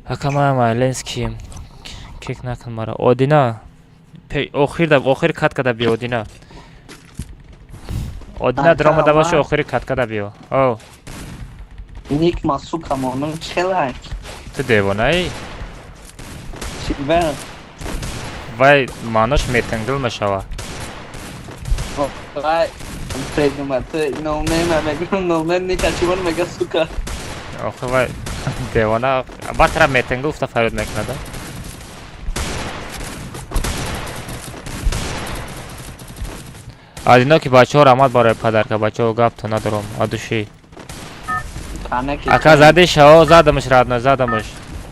Акама Майленский кек накун мара одина охир да охир каткада биё одина одина Ака, дромада боши ма. охири каткада биё о. Ник ма сука монум чхелай. Ту девонаи? Чӣ ба? Вай маънош метангил мешава. Вай, придумать. Ноунейм мегӯям, ноунейм ника чӣ мега сука. Охи вай девона батра метенга уфта фарёд мекунада. Аз ино ки бачаҳо раҳмат барои падарка, бачаҳо гапто надорам, адуши. Ака зади шао, задамаш радно, задамаш.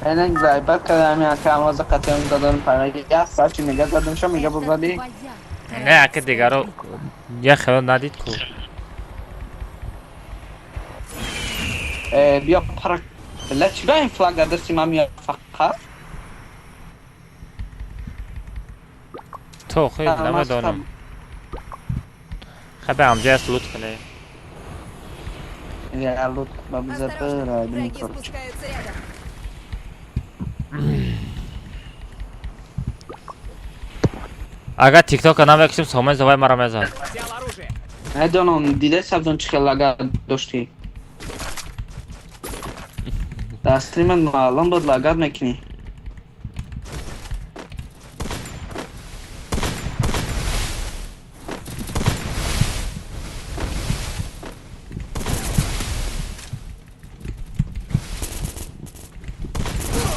Энек зайбат кардам, ака алмаза қатиам дадам пара. Я сачи мега задам ша мега бозади. Не, ака дигаро я хело надид ку. Э, бия пара. Бля, чиба ин флаг дасти ман меяд фақат? То хеле намедонам. Хабе амҷа аст лут кунем. Я лут бабза пара, короче. Агар тиктока намекушем, сомон завай маро мезад. Медонам, дида сабзон чӣ хел лагат доштӣ. Дар стримат маълум буд лагат мекунӣ.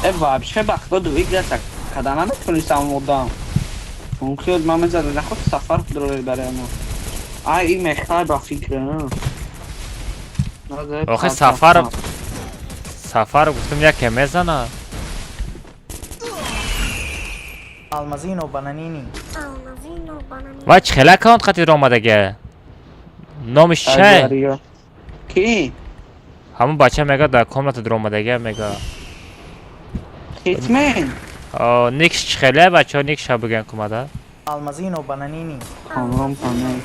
Э, вообще бахто двигаться, когда наметонистам одам. Мумкин ман мезада наход сафар худро барои мо. Ай, ин мехай ба фикр. Охи сафар сафар гуфтам яке мезана. Алмазино Бананини. Алмазино Бананини. Вай чӣ хел аккаунт қатир омадага? Номиш чай? Ки? Ҳамон бача мега дар комната дуромадага мега. Хитмен. Никш чӣ хеле бачаҳо никша бигӯян кумада? Алмазино Бананини. Камрон панел.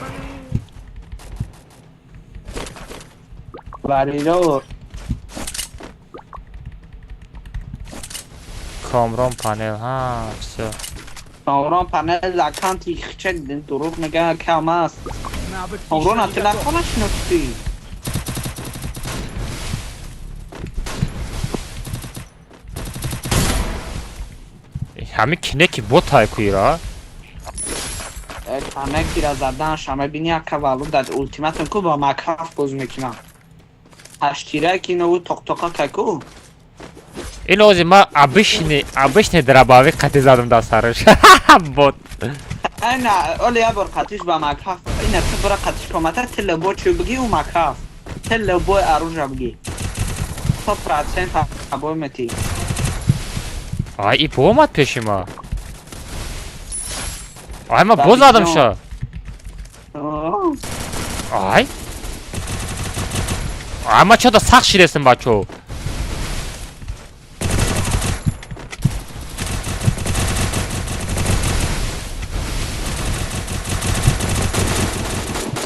Варидор. Камрон панел, ҳа, всё. Камрон панел аккаунти хчек дурӯғ мега кам аст. Камрон а телефона шинохтӣ? Ҳами кинеки ботай куира? Канекира задан шама бини ака валу дар ултиматум ку ба макаф боз мекунам. Ҳаштира ки нову тоқтоқа каку. Ин ози ма обычный дробовик қати задам дар сараш. Бот. Ана, оли я бор қатиш ба макаф. Ина ту бара қатиш комата тила бо чӣ бигӣ у макаф. Тила бо оружие бигӣ. 100% абой мети. Ай, и бо омад пеши ма. Ай, ма боз задам ша. Ай. Ай, ма чода сахт шидестам бачо.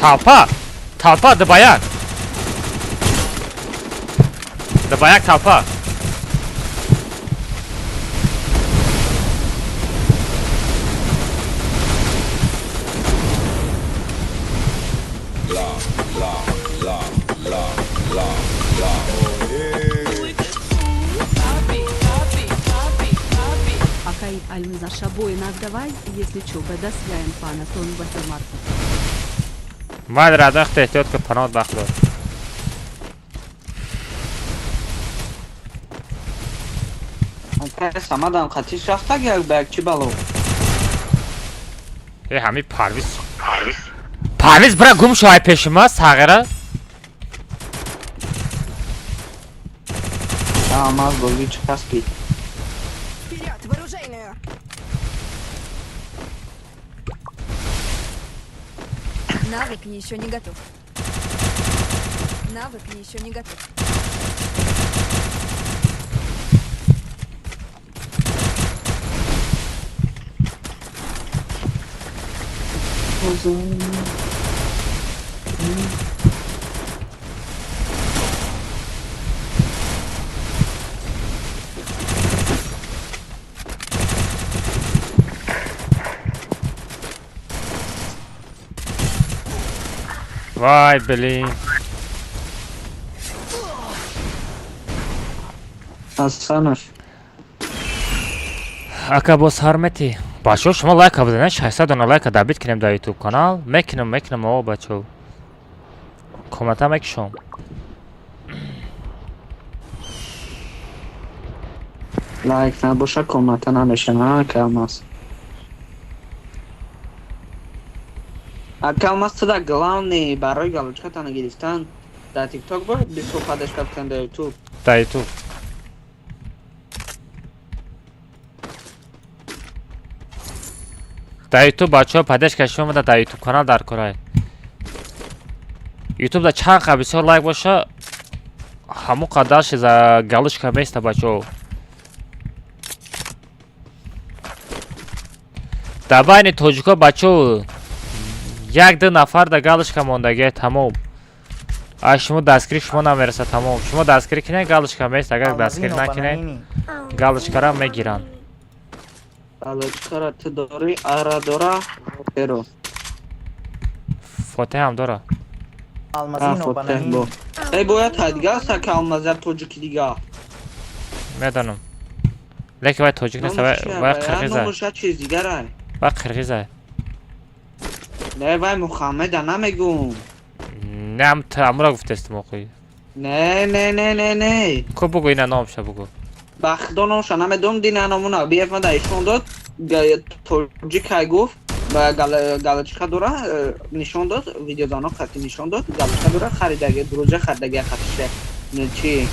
Толпа! Толпа, дабаяк! Дабаяк толпа! Акай Альмза шабой нас давай, если чё, бадасляем пана тон батамарку. Ман радахт эҳтиёт ки паноҳ бахло. Ака самадам қатиш рафта як ба як чӣ бало? Э, ҳами Парвиз. Парвиз бира гум шо ай пеши ма, сағира. Алмаз бозӣ часпид. Вперед, в оружейную! Навык еще не готов. Навык еще не готов. Вай, блин. Асанов. Ака боз ҳар мети. Бачаҳо шумо лайка бизанед, 600 дона лайка дабит кунем дар YouTube канал. Мекунам, мекунам, о бачаҳо. Комната мекушом. Лайк набоша, комната намешава, ака Алмаз. Ака Алмаз, ту да главный барои галочката нагирифтан дар тикток бояд бисёр поддержка кунем, дар ютуб? Дар ютуб. Дар ютуб, бачаҳо, поддержка шумо омада дар ютуб канал дар корай. Ютуб да чанд қа бисёр лайк боша, ҳамон қадар за галочка места, бачаҳо. Дар байни тоҷико, бачаҳо, як ду нафар да галочка мондагия, тамом. А шумо дастгирӣ шумо намерасад, тамом. Шумо дастгирӣ кинед, галочка мест, агар дастгирӣ Алмазино накунед, Бананини. галочкара мегиранд. Галочкара ту дорӣ, ара дора, феро. Фотеҳ ҳам дора. Алмазино Фотеҳ Бананини. бо. Эй, бояд тай дига аст, ака Алмаз, як тоҷики дига. Медонам. Лекин вай тоҷик нест, Номаш чия? вай Вай, қирғиза. номаш як чиз дигарай. Вай қирғиза. Не, вай Мухаммеда намегум. Не, ам амура гуфтестим оқи. Не, не, не, не, не. Ку бугу, ина номша бугу. Ба худо номша намедонам, дина номуна. Биеф мада ишон дод, тоҷик ҳай гуфт, ба галочка дора, нишон дод, видеозано хати нишон дод, галочка дора, харидаги, дурӯза харидаги хатиша. Не, чи?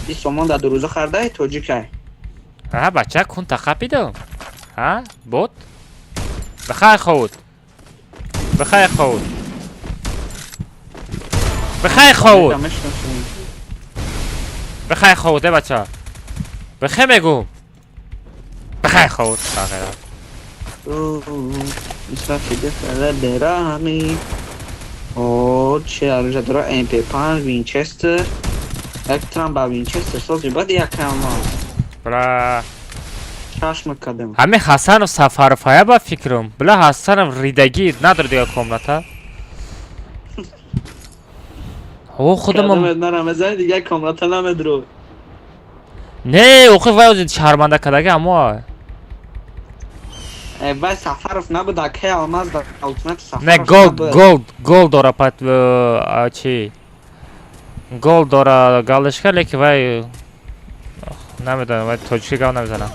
20 сомон да дурӯза харидай, тоҷик ҳай. Аҳа, бача, кун тақапидам. Ҳа? Бот? Бихай ховуд. Бихай ховуд. Бихай ховуд. Бихай ховуд, э бача. Бихай мегум. Бихай ховуд. Бағайрат. Берами. О, че оружие дора? MP5, Winchester. Як трам ба Winchester сози баъд як Алмаз. Бла. Чашма кадам. Ҳамин Ҳасанов Сафаров ҳая ба фикрам. Бла, Ҳасанов ридагӣ надор дига комната. О, худамон. Кадамет нарамезани, дига комната намедро. Не, охи вай ози шарманда кадаги амо. Э, вай Сафаров набуд, акай Алмаз, да ультимат Сафаров. Не, гол, набуд. Гол, гол дора пат чи? Гол дора галочка, лекин вай намедонам, вай тоҷикӣ гап намезанам.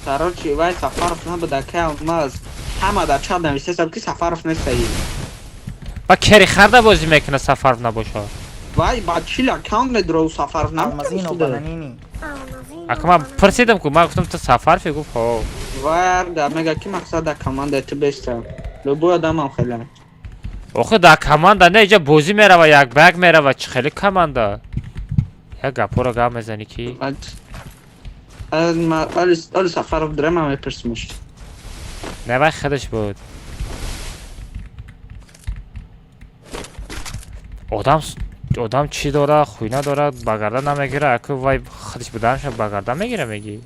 Короче, вай Сафаров набуд, акай Алмаз. Ҳама дар чат навиштаст, ки Сафаров нестаи. Ба кери харда бозӣ мекунад, Сафаров набоша. Вай ба 40 аккаунт медро, Сафаров Алмазино набуд. Бананини. Ака, ман пурсидам ку, ман гуфтам, ту Сафарфи, гуфт ҳо. Вай дар мега ки мақсад дар команда ту беста. Любой одамам хеле. Охи дар команда не, иҷа бозӣ мерава, як ба як мерава, чӣ хеле команда. Як гапҳоро гап мезанӣ ки. Али Сафаров дре, ман мепурсимаш. Не, вай худаш буд. Одам одам чӣ дора, хуйна дора, ба гардан намегира, аку вай худаш буданаша ба гардан мегира мегӣ.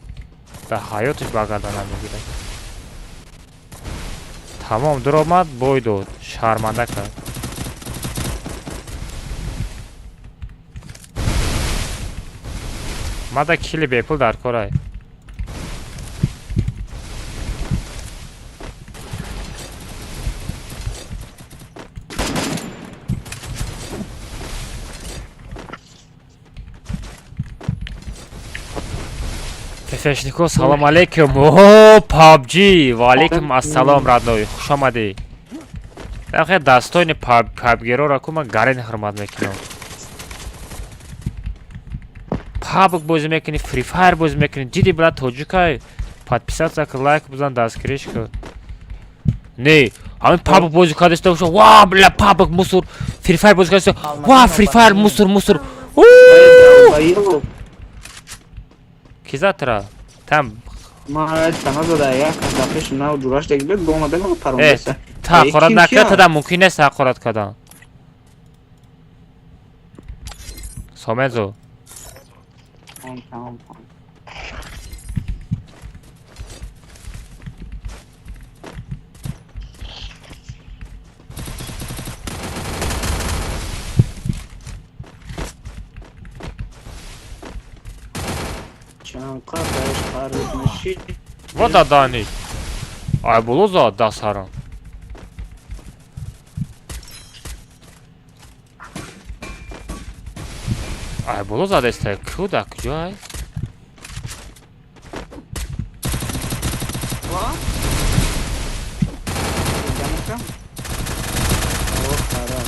Дар ҳаёташ ба гардан намегира. Тамом, дуромад, бой дод, шарманда кард. Мада кили бепул дар корай. Фефешнико, салом алейкум. О, PUBG. Ва алейкум ассалом, родной. Хуш омадӣ. Дахе дастони PUBG-ро ку ман гарен ҳурмат мекунам. PUBG бозӣ мекунӣ, Free Fire бозӣ мекунӣ. Диди, брат, тоҷикай. Подписаться ку, лайк бизан, дастгириш ку. Не, ҳамин PUBG бозӣ кардиста боша. Ва, бля, PUBG мусор. Free Fire бозӣ кардиста. Ва, Free Fire мусор, мусор. У! Ки зад тура? Там Ма назада, як дар пеши нав ҷураш дег бед, бо омада Э, парондеса. та ҳақорат накард, тада мумкин нест ҳақорат кардан. Сомезо. Тамом, тамом, тамом. Чанд қадар харид мешид? Ва дадани. Ай боло зад дастҳарам. Ай боло задеста. Ку да куҷо ай? Ва? Ҷамока? О, хароб.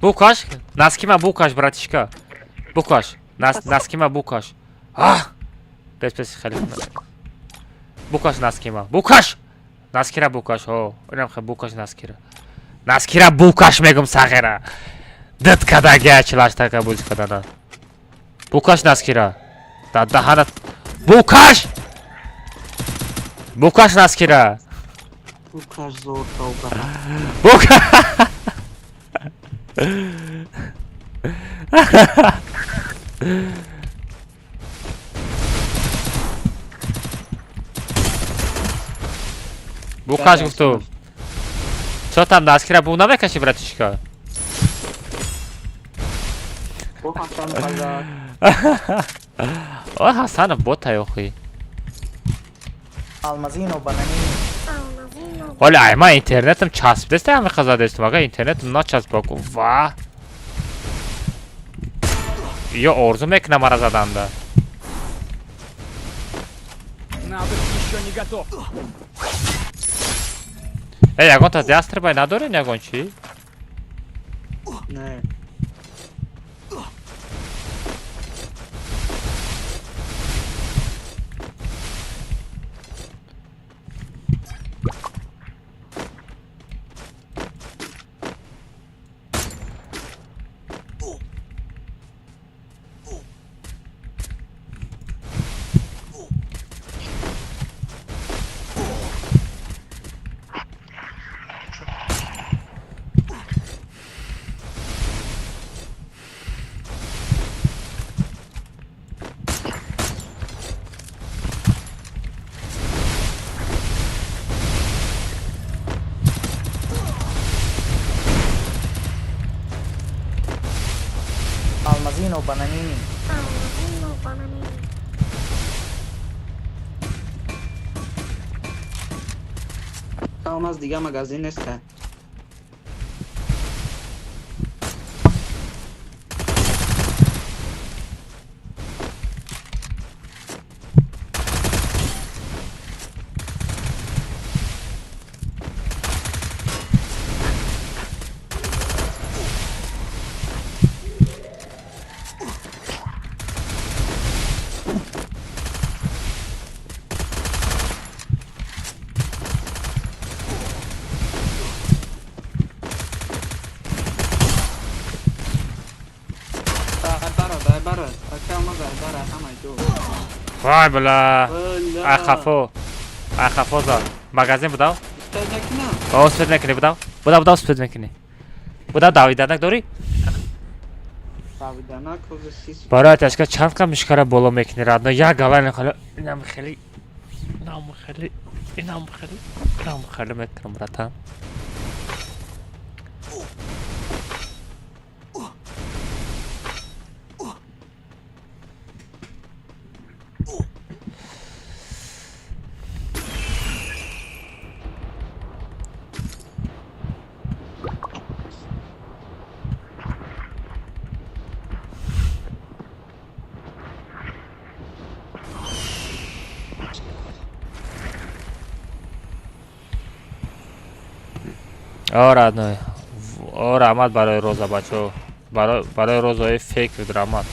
Букаш, носки ма букаш, братишка. Букаш, носки ма букаш. А! Пес пес хеле. Букаш носки ма. Букаш! Носки ра букаш. О, инам хе букаш носки ра. Носки ра букаш мегум сағира. Дит када чилаш така буз кадана. Букаш носки ра. Да даҳана. Букаш! Букаш носки ра. Букаш зор тавба. Букаш! Букаш гуфту. Чо там носки ра бу намекаши, братишка? Бо Ҳасан пазак. О, Ҳасанов бота охи. Almazino Bananini. Алмазино. Оля, ай ма интернетам часпидест, ҳами қазадестум, ага интернетам начаспа ку. Ва. Ё орзу мекунам мара заданда. Навык еще не готов. Э, ягон та ястребай надорен ягон чи? Не. Almazino Bananini. Алмазино Бананини. Алмаз дига магазин неста. Ай барад, ака Алмаз ай барад, ҳамаи ҷо. Вай бла. Бла. Ай хафо. Ай хафо зад. Магазин будав? Успеть накунам? О, успеть мекунӣ будав. Будав, будав, успеть мекунӣ. Будав, давиданак дорӣ? Давиданак ҳозир сис. Барои ташка чанд қа мишкара боло мекунӣ радно? Як гала ин хеле, инам хеле, инам хеле, инам хеле, инам хеле мекунам, братан. О, родной. О, раҳмат барои роза, бачаҳо. Барои розаи фейк буд, раҳмат.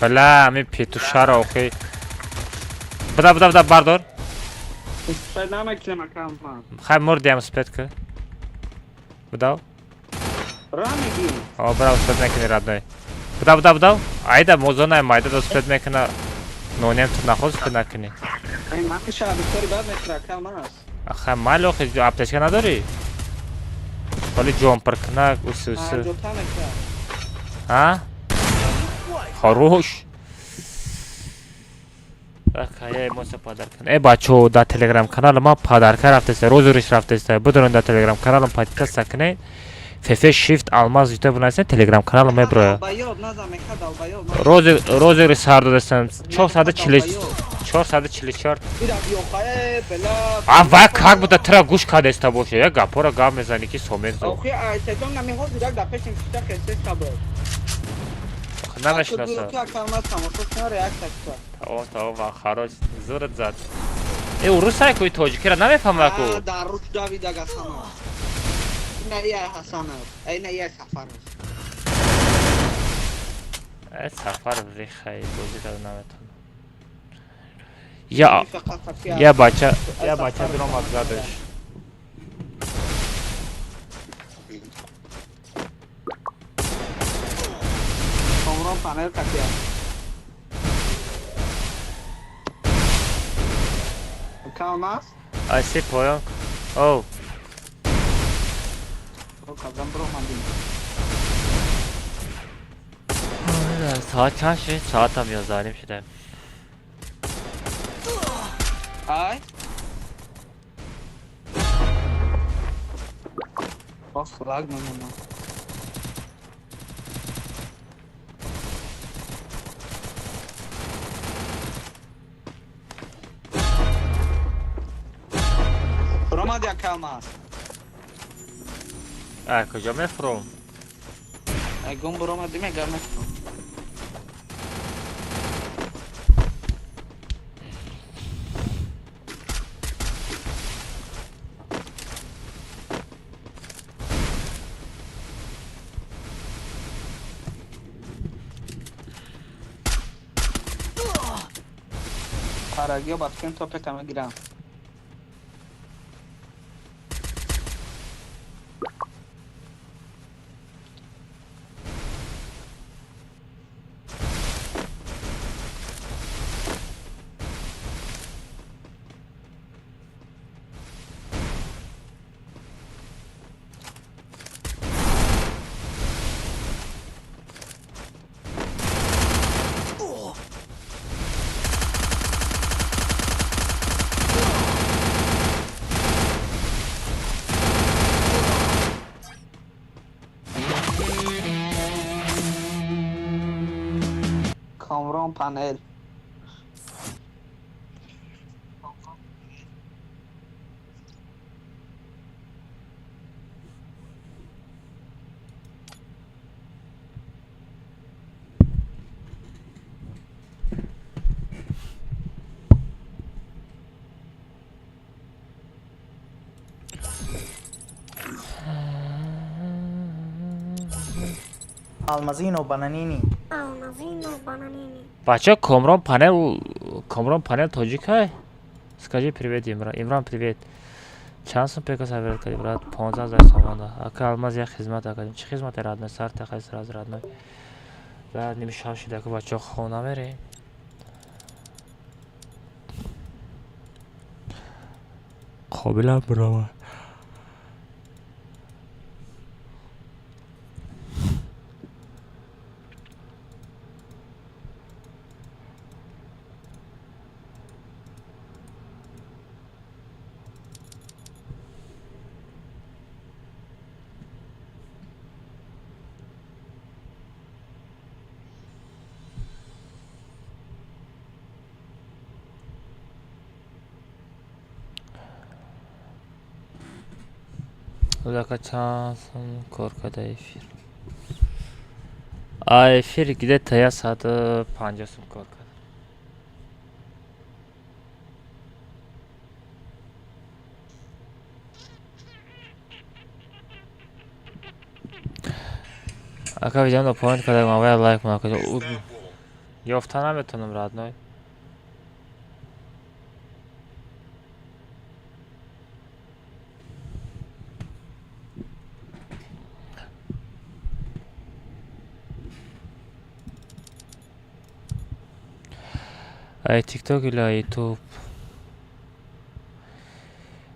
Бла, ами петушаро охи. Буда, буда, буда, бардор. Успеть намекунам, ака Алмаз. Хай мурдиам успеть ки. Будав? Ра мегӣ. О, бра успеть мекунӣ, родной. Буда, буда, буда. Айда мозонай майда успеть мекуна. Нонем ту нахост успеть накунӣ. Ай ман шаҳр бисёри бад мекунад, ака Алмаз. Аха, майли, охи аптечка надорӣ? Ҳоли ҷонпир кунак, уси уси. Панҷота мекард. А? Хорош. Ака, я эмоция подарка. Э, бачо, дар телеграм канал ма подарка рафтеста, розыгрыш рафтеста. Бидонед, дар телеграм каналам подписаться кунед. ФФ Shift Алмаз юта бинависед, телеграм каналам меброяд. Долбоёб назан мека, долбоёб. Розыгрыш сар додастам. 440 444. Ира биёхае бела. А вай как будто тра гӯш кадаста боша. Я гапора гап мезани ки сомензо. Охи айтетон намехост дирак дар пешим шита хелсе шабод. Намешинаса. Ки акалмаз тамошо кунад, реакция кунад. Тамом, тамом, ва хорош. Зурат зад. Э, урусай ку, тоҷикира намефаҳма ку. А, дар руш давида Гасанов. Ина ия Ҳасанов. Ина ия Сафаров. Э, Сафар вихай бозӣ карда наметавонам. Я я бача, я бача биромад задаш. Комрон панел катия. Калмаз? Айси поён. Оу. О, казан биромадим. Соат чанд шуд? Соатам 11:30 шуда. Ай? Боз флаг мемонам. Ромад як калмаз. А, куҷо мефуром? Ягон биромадим, ягар мефуром. Парагиё ба фикрам топета мегирам. Комрон панел. Алмазино Бананини. Алмазино Бананини. Бача, Комрон панел, Комрон панел тоҷикай? Скажи привет, Имран. Имран, привет. Чанд сум пека савер кардӣ, брат? 15 000 сомонда. Ака Алмаз, як хизмат академ. Чӣ хизмате, родной? Сар тахай сразу, родной. Баъд ними шаб шида ку, бачаҳо, хона мерем. Қобилам биромад. Ака, чанд сум кор карда эфир? А эфир где-то 150 сум кор кард. Ака, видеоро поинт карда, ман лайк ман ёфта наметонам, родной. Ай, ТикТок или Ютуб?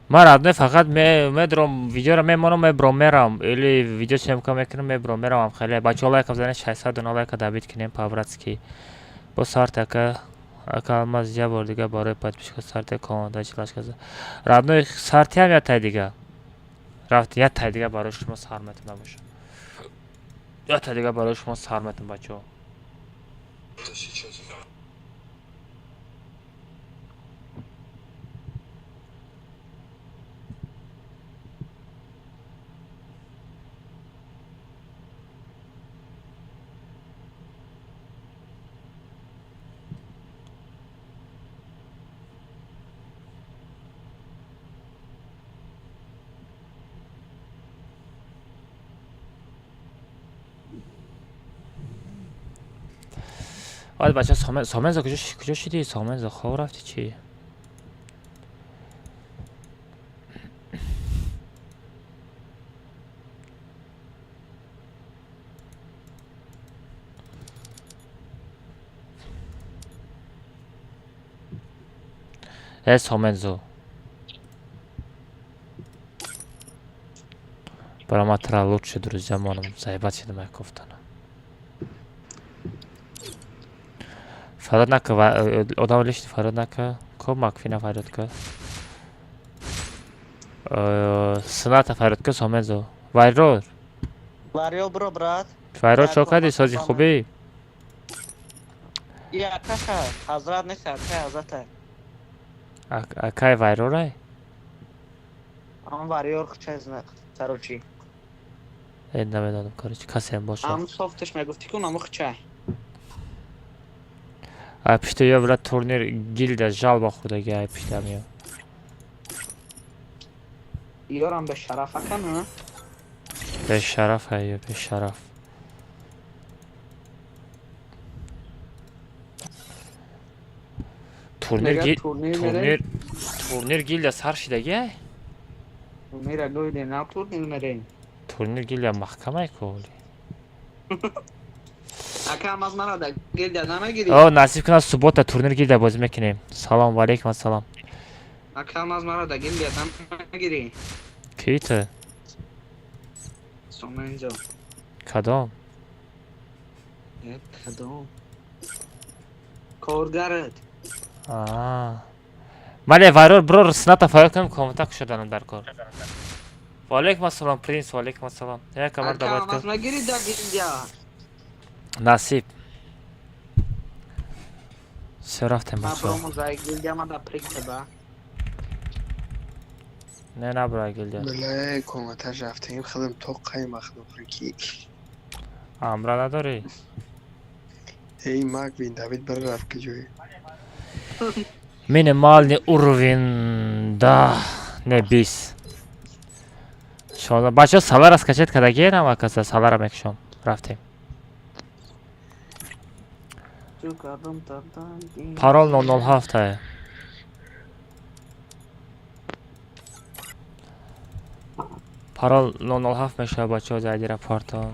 Ман родной фақат медром видеоро мемонам, мебром мерам или видео съёмка мекунам, мебром мерам. Хеле бачаҳо лайка бизанед, 600 дона лайка добить кунем по-братски. Бо сарт ака, ака Алмаз, я бор дига барои подписчика сарте команда чилашка. Родной, сартиам я тай дига. Рафт я тай дига барои шумо сар метам набоша. Я тай дига барои шумо сар метам, бачаҳо. آره بچه سامن سامنزا کجا کجا شدی سامنزا؟ خواب رفتی چی؟ اه سامنزو برای ما ترا лучше друзья монам заебать шидам ай кофтана. Фарёд нака, одам лишний фарёд нака. Ко Макфина фарёд ка. Сната фарёд ка Сомензо. Вайрор. Варио бро, брат. Вайрор, чо кардӣ, сози хубӣ? И акаша, ҳазрат нест, акай ҳазрата. Акай вайрорай? Ам вариор хчезна, короче. Э, намедонам, короче, касеам боша. Ам софташ мегуфти ку наму хчай. Ай пишта ё била турнир гилда жалба хӯрдаги ай пиштам ё. Ёрам бе шараф ака, на? Бешараф ай ё, бешараф. Турнир Мега ги турнир турнир мерем? Турнир гилда сар шидаги ай? Турнира гойде на турнир мерем. Турнир гилда маҳкамай ку. Ака Алмаз, мара да гилдия намегирӣ? О, насиб кунад, суббота турнир гилда бозӣ мекунем. Салом, валейкум ассалом. Ака Алмаз, мара да гилдия намегирӣ? Кӣ ту? Сомензо. Кадом? Э, кадом? Коргарат. Аа. Мале вайрор бро сната фарёд кунам, комната кушоданам дар кор. Валейкум ассалом, принц, валейкум ассалом. Я камар Ака дават Алмаз, кун. мегирӣ да гилдия? Насиб. Всё, рафтем, Ма бачаҳо. брому за гилдия ма да прикеба. Не набра гилдия. Бале, коматаш рафтем, худам то қайма худам ки. Амра надорӣ? Эй, Маквин, Давид бара рафт ки ҷой. Минимальный уровень, да, не бис. Шона бачаҳо салара скачать кардагиенам акаса салара мекушом. Рафтем. Чу кардам тардан. Парол 007 ае. Парол 007 мешавад, бачаҳо, зайдира партон.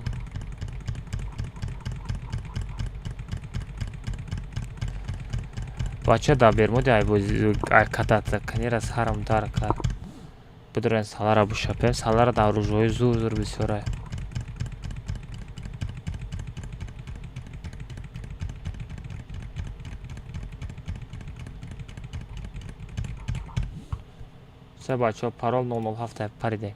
Бачаҳо дар Бермуди ай бози ай катата канира сарам дар кард. Бидурен салара бушапем, салара дар рӯжҳои зур зур бисёрай. Се бачаҳо, парол 007 ай, паридем.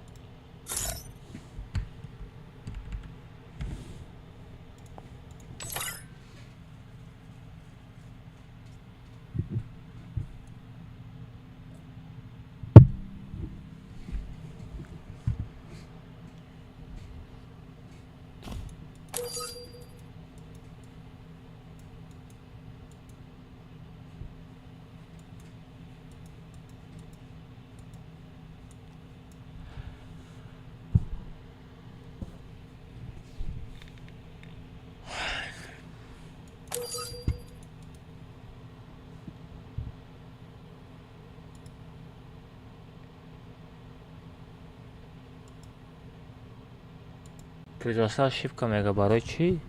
Произошла ошибка мега, барои чӣ?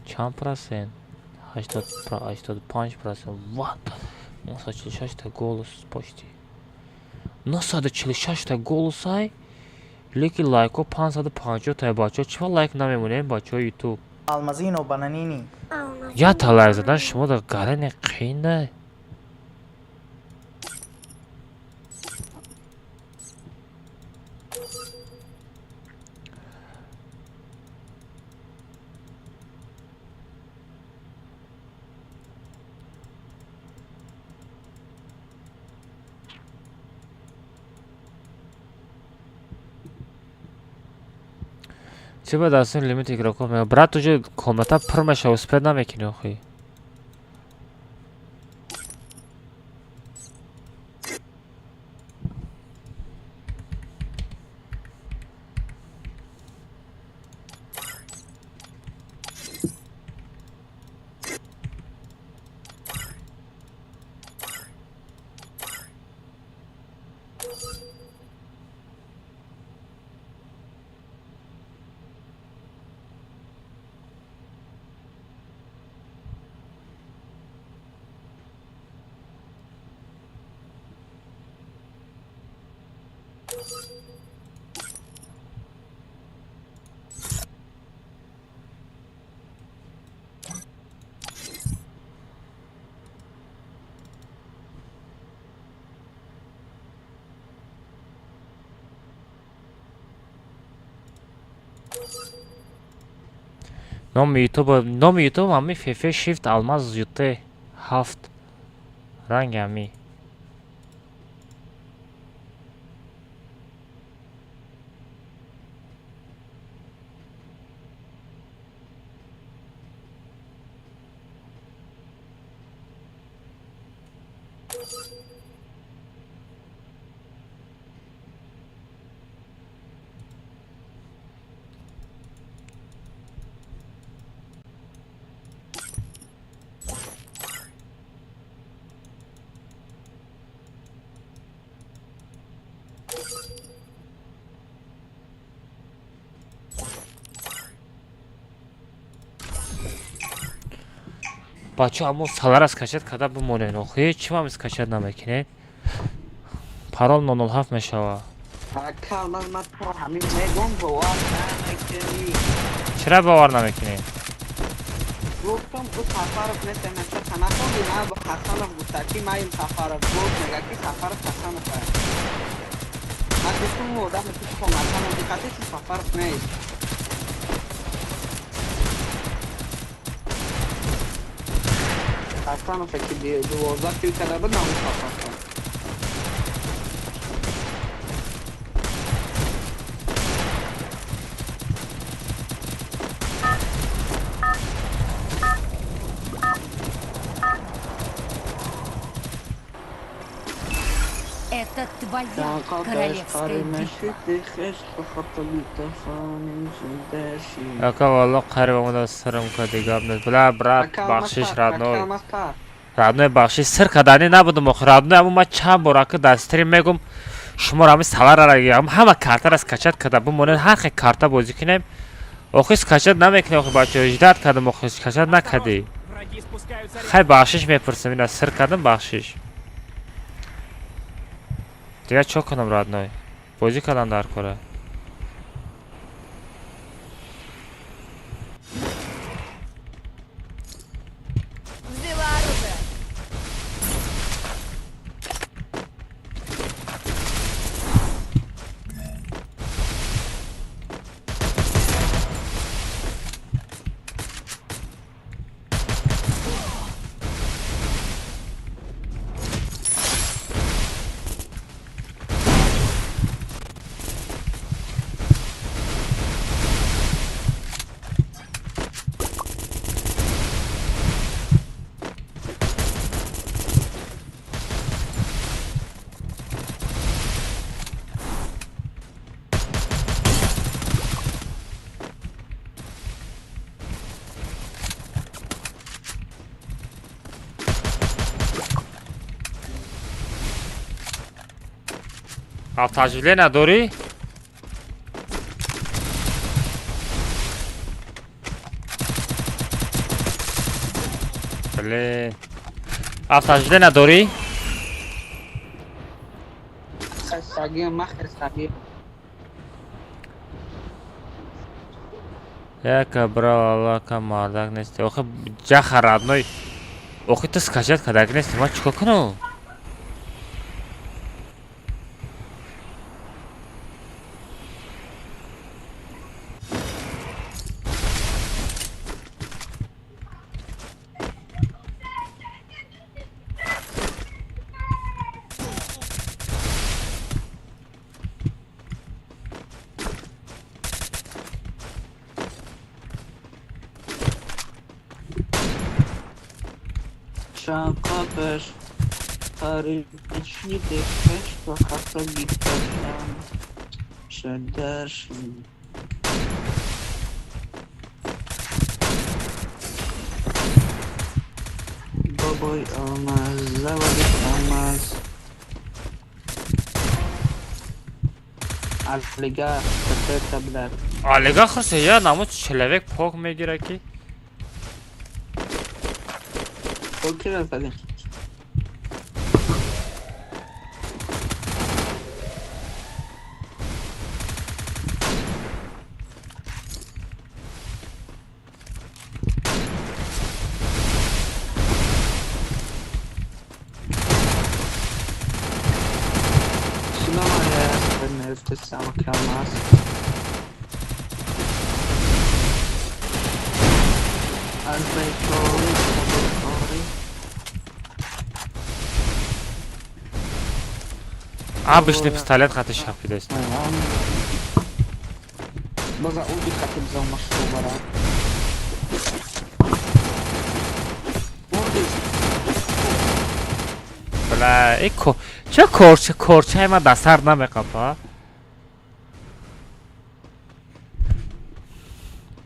Чанд процент? 85%. What? 946 та голос почти. 946 та голосай, лекин лайкҳо 550 та. Бачаҳо, чима лайк намемонем, бачаҳои ютуб? Алмазино Бананини. Якта лайк задан шумо да гаране қиин. Чӣ ба дастон лимит игроков мега, брат, уже комната пур мешава, успеть намекунӣ охи. Номи ютуб, номи ютуб ҳами феф шифт алмаз ют ҳафт ранги ҳами. Бачо, аммо салара скачать карда бимонед охи. Чӣ мам скачать намекунед? Парол 007 мешава. Ака Алмаз, ман то ҳамин мегум, бовар намекунӣ. Чира бовар намекунӣ? Гуфтам, ӯ Сафаров нест, наша нахонди на бо Ҳасанов гуфта ки маим Сафаров гуфт, мега ки Сафаров Ҳасанов аст. Ман гуфтам, ӯ одаме ки коматам диққати ки Сафаров нест. Ҳасанов ки 12 кил карда буд, на ӯ Сафаров. Это твоя королевская битва. Ака, валло, қариб омада сирм кади, гап нест. Бла, брат, бахшиш, родной. Родной, бахшиш, сир кардани набудум охи, родной, аммо ман чанд бор ака дар стрим мегум, шуморо ҳами саларара ҳама картара скачать карда бимонед, ҳар хел карта бозӣ кунем. Охи, скачать намекунем охи, бачаҳо, ждать кардам охи, скачать накардӣ. Враги спускаются Хай, бахшиш мепурсам, ина сир кардам, бахшиш. Дигар чо кунам, родной? Бозӣ кардан дар кора. Взяла оружие. Автооживление надорӣ? Блин. Автожде надорӣ? Хастагиам, ман хастагиам. Яка бралака мардак нести. Охи ҷаха родной. Охи ту скачать кадаг нести. Ман чико кунам? Бобой алмаз, заводит алмаз. Алига, это, блядь. Алига хурсе, я намуд человек пок мегира ки. Окей, задим. Обычный пистолет хати шапидест. База уди хати бзал машу бара. Бля, эко. Ча корча корча ма дасар намекапа.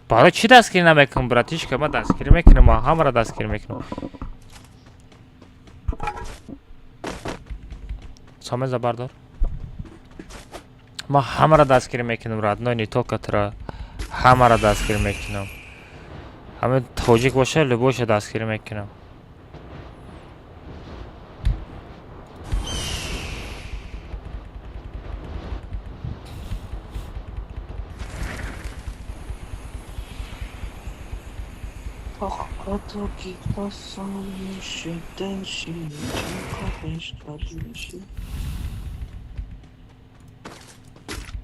Барои чӣ дастгирӣ намекунам, братишка? Ман дастгирӣ мекунам, ман ҳамаро дастгирӣ мекунам. Самеза бардор. Ман ҳамаро дастгирӣ мекунам, родной, не только тура. Ҳамаро дастгирӣ мекунам. Ҳамин тоҷик боша, любойша дастгирӣ мекунам.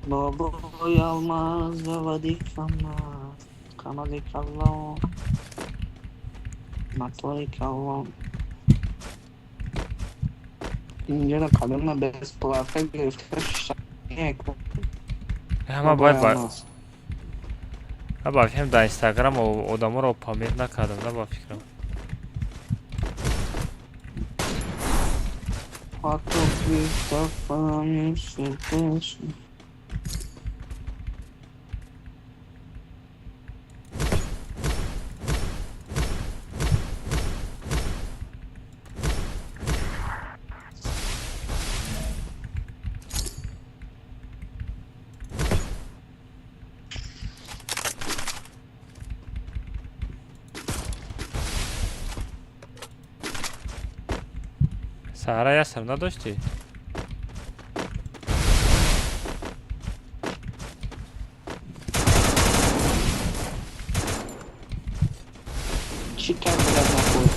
Бобой алмаз, заводи камаз, камази калон, матлои калон. Инҷоро кадома бесплатно гирифта шаку. Ҳама бояд ба фикрам дар Инстаграм одаморо памир накардам, на ба фикрам. Саҳара ясам надоштӣ? Чӣ кард блядь нахуй?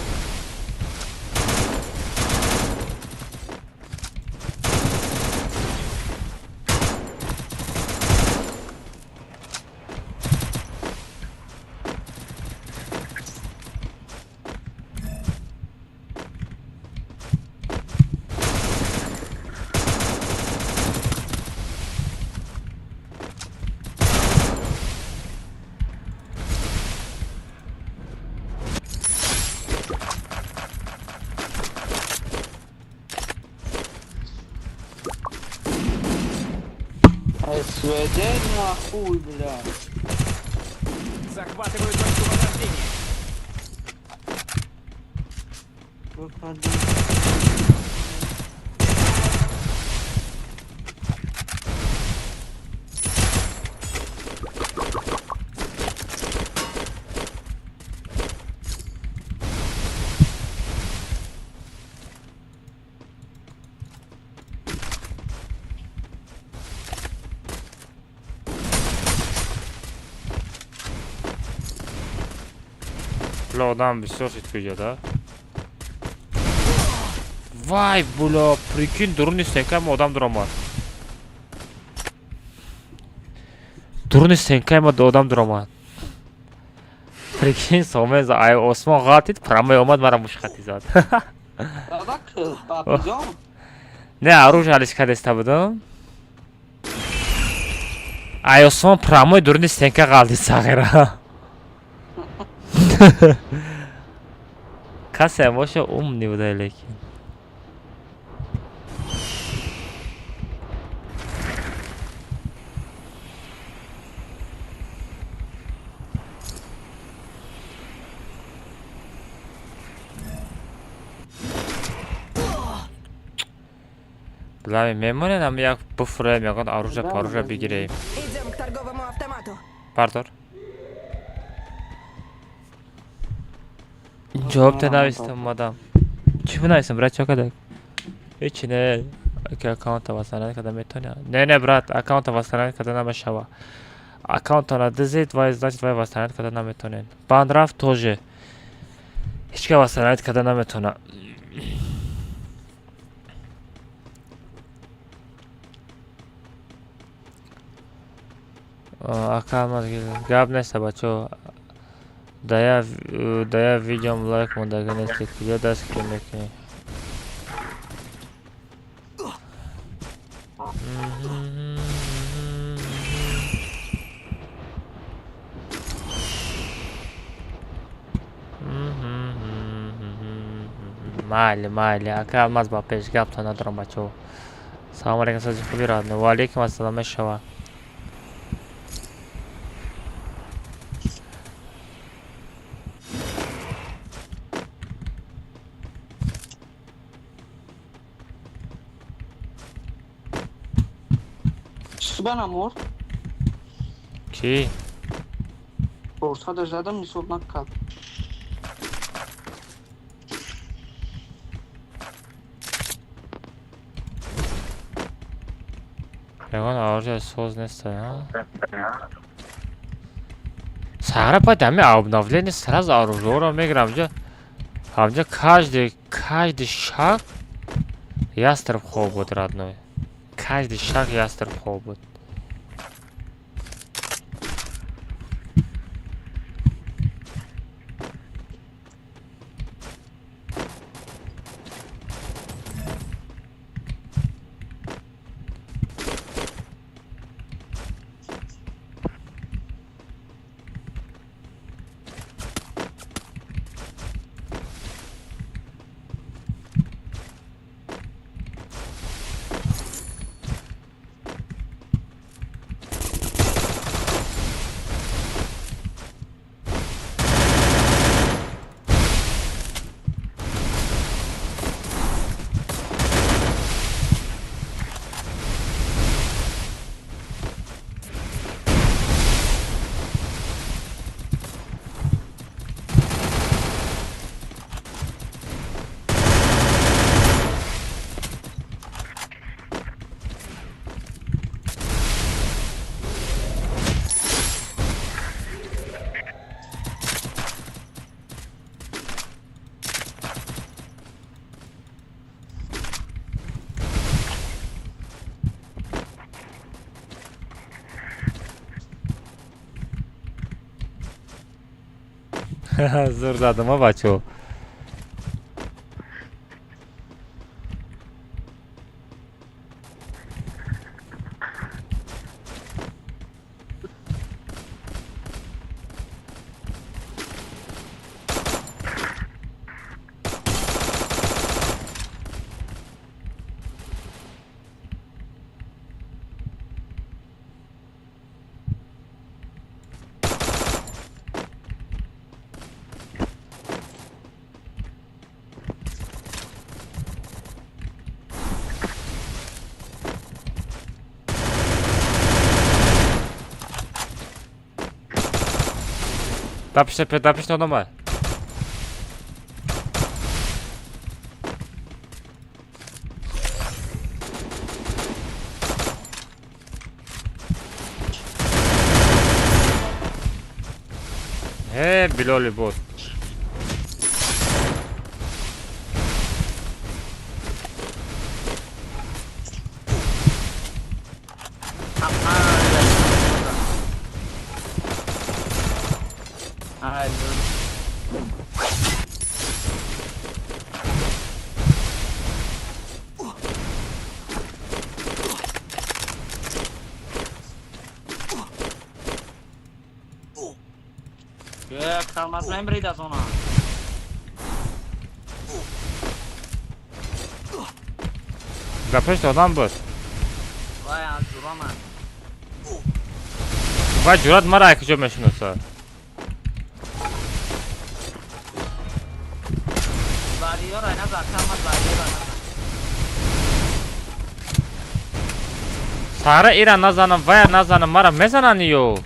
СВД нахуй, блядь. Захватываю точку возрождения. Выходи. Бля, одам бисёр шид куҷода. Вай, бля, прикинь, дуруни стенкаи ма одам дуромад. Дуруни стенкаи ма одам дуромад. Прикинь, сомен за ай осмон ғалтид, прамой омад мара мушхати зад. Не, оружие алиш кардеста будам. Ай осмон прамой дуруни стенка ғалтид сағира. Касе боша умный буда лекин. Блами мемонем як буфроем, ягон оружие паружие бигирем. Идем к торговому автомату. Бардор. Ҷавоб та навистам мадам. Чӣ бинависам, брат, чо кадак? Ҳечи не, ки аккаунта васанад када метоня. Не, не, брат, аккаунта васанад када намешава. Аккаунтона дизид, вай значит вай васанад када наметонен. Банд рафт тоже. Ҳечка васанад када наметона. Ака алмаз гап неста бачо. Да я видеом лайк мондага нести, куҷо дастгирӣ мекунӣ? Майли, майли, ака алмаз ба пеш гаптон надорам бачо. Салом алейкум, сози хуби радно. Ва алейкум ассалом мешава. Субана мурд. Ки? Борсада задам ҳисоб накард. Ягон оружие соз неста, а? Сара бояд ҳами обновление сразу оружиеро мегирам ҷо. Ҳамҷо каждый шаг ястреб хоб буд родной. Каждый шаг ястреб хоб буд. Зур задам, а бачо. Тапиш на дома. Билоли бот. Ай, Алмаз мембрид аз она. Дар пешт одам буд. Вай, аз ҷура ман. Вай ҷурат мара ай куҷо мешиносад? Вариёра назар, Алмаз вариёра назар. Сара ира назанам, вая назанам, мара мезананд ё.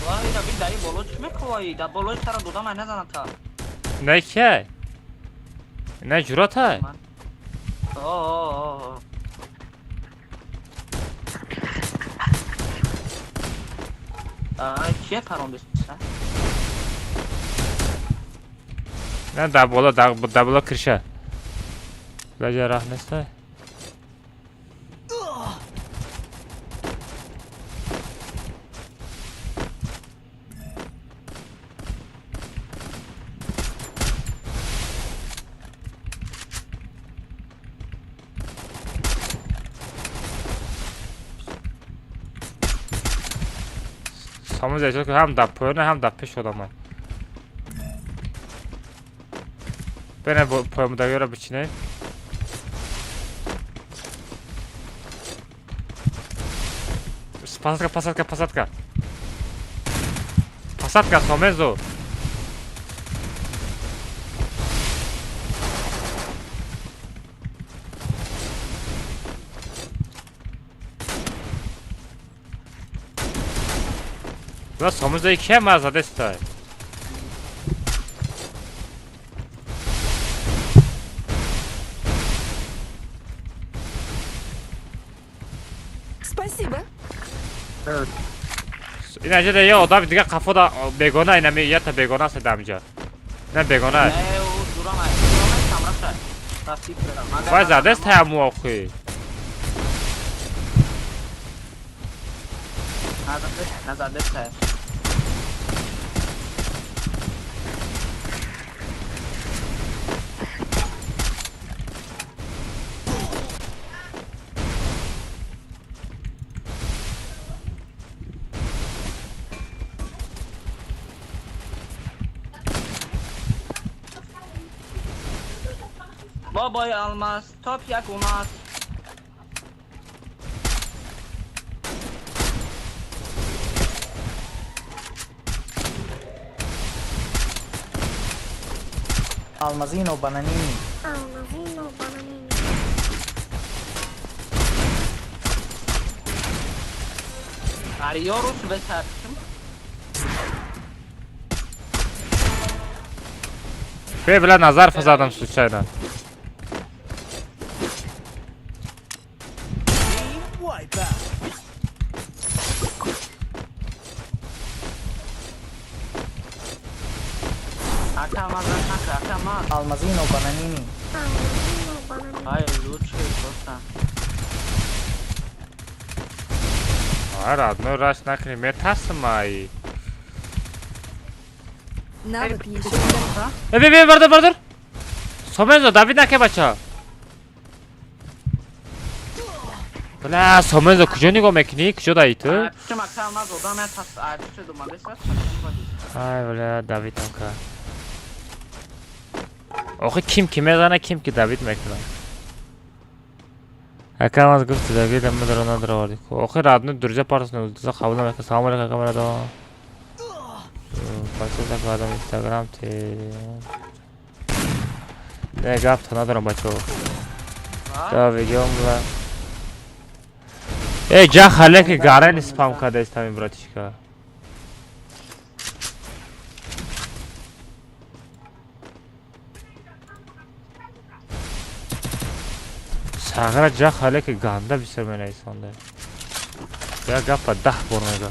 Вай, ира би даи боло чӣ мекувои? Да болои сара додам ай назанам та. Не кия? Не ҷурат ай? О. Ай, кия парондеса? Не дар боло, дар боло кирша. Лаҷа раҳ нестай? Самон зайчо ки ҳам дар поёна, ҳам дар пеш одамай. Бена поёмудагиро бичинем. Посадка, посадка, посадка. Посадка, Сомензо. Бла Сомензо кия мара задестай? Спасибо. Ин аҷа я одами дига қафо да бегона инами ята бегона аст дамҷа. На бегона. Не, ӯ ҷурам ай. Ҷурам ай камраша. Рафти кардам. Вай задест ҳаму охи. Назадест. Бобой Алмаз, топ як у нас. Алмазино бананини. Алмазино бананини. Arıyoruz ve sertim. Бе била назар фазадам случайно. Алмазино бананини. Алмазино бананини. Ай, лучше просто. Ай, родной раш накни, метарсам ай. Навык еще не Э, бе, бе, бардор, бардор. Сомензо, Давид наке бача. Бля, Сомензо куҷо нигоҳ мекунӣ? Куҷо даи ту? Ай, бля, Давидам ка. Охи ким ки мезана, ким ки Давид мекунад. Ака алмаз гуфти Давид мадро надроварди. Охи родной друзья партнёр, дуза қабул намекунад. Салом алейкум, ака марадо. Бача закладам Инстаграм те. Не гап то надорам бачо. Да видео мла. Эй, ҷа хале ки гарани спам кадаст ҳамин братишка. Сағра ҷа хале ки ганда бисёр менависонда. Я гапа 10 бор мега.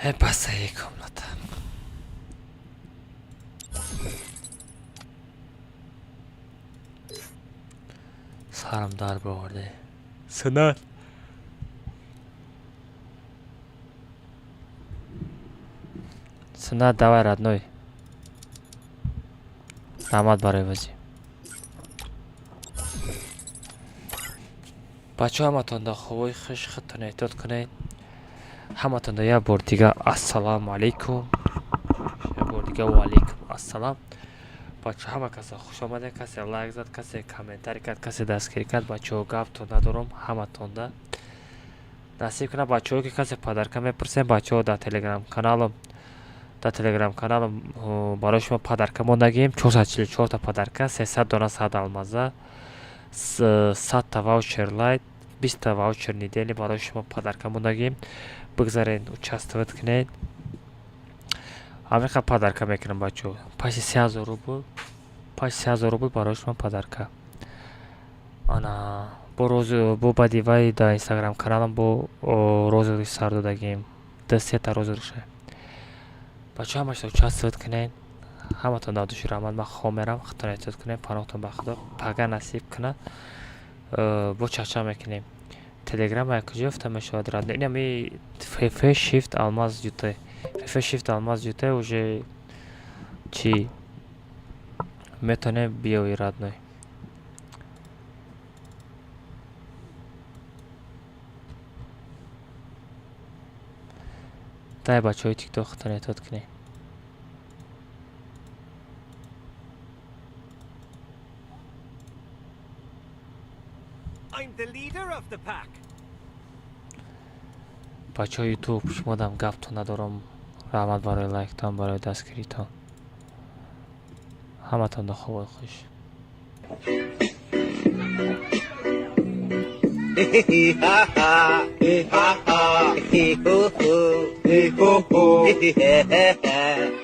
Басаи комната. Сарам дард боварде. Сунат. Сунат, давай, родной. Раҳмат барои бозӣ. Бачаҳо, ҳаматонда хубои хуш, худтон эҳтиёт кунед. Ҳаматонда як бор дига ассалому алайкум. Як бор дига ва алайкум ассалам. Бачаҳо, ҳама каса хуш омадед, касе лайк зад, касе комментарий кард, касе дастгирӣ кард. Бачаҳо, гаптон надорам, ҳаматонда насиб кунад. Бачаҳое ки касе подарка мепурсем, бачаҳо, дар телеграм каналам, дар телеграм каналам барои шумо подарка мондагием: 444 та подарка, 300 дона 100 алмаза, 100 та ваучер лайт, 20 та ваучер недели барои шумо подарка мондагием. Бигзаред, участвовать кунед. Ҳамиқа подарка мекунам, бачаҳо, паси 3000 рубл, паси 3000 рубл барои шумо подарка. Ана бо роз, бо баъди вай дар инстаграм каналам бо розыгрыш сар додагием, ду сета розыгрыша. Бачаҳо, ҳамашта участвовать кунед. Ҳаматон дар души раҳмат. Ман хоб мерам, худтон эҳтиёт кунед. Паноҳтон ба Худо. Пага насиб кунад, бо чахчах мекунем. Телеграма як куҷо ёфта мешавад, родной? Инами фф shift алмаз ют, фф shift алмаз ют, уже чӣ метавонем биёи, родной. Дай, бачаҳои Тикток, худтон эҳтиёт кунед. I'm the leader of the pack. Бачаҳои Ютуб, шумодам гаптон надорам. Раҳмат барои лайктон, барои дастгиритон. Ҳаматонда хубои хуш. Ha ha ha he ho ho he ho ho he he he he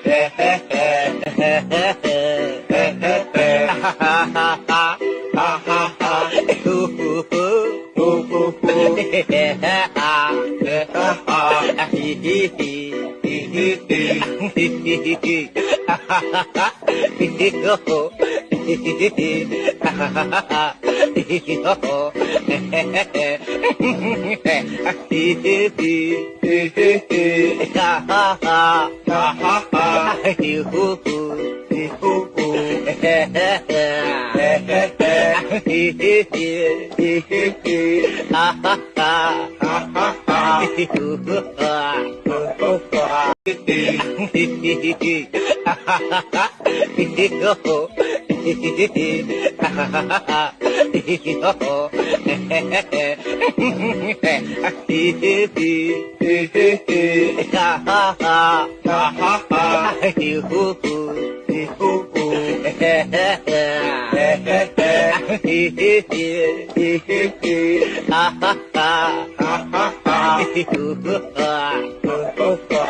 he he he he he ha ha ha ha ha ha ha ho ho ho ho ho ho he he ha ha ha ha he he he he he he he he ha ha ha he ho ho he he he ha ha ha he ho ho he he he he he ha ha ha ha ha ha he ho ho he ho ho he he he he he he he he ha ha ha ha ha ha he ho ho ho ho ha he he he ha ha ha he ho ho he he ha ha ha he ho ho he he he he ha ha ha ha ha ha he ho ho he ho ho he he he he he he he ha ha ha ha ha he ho ho ho ho.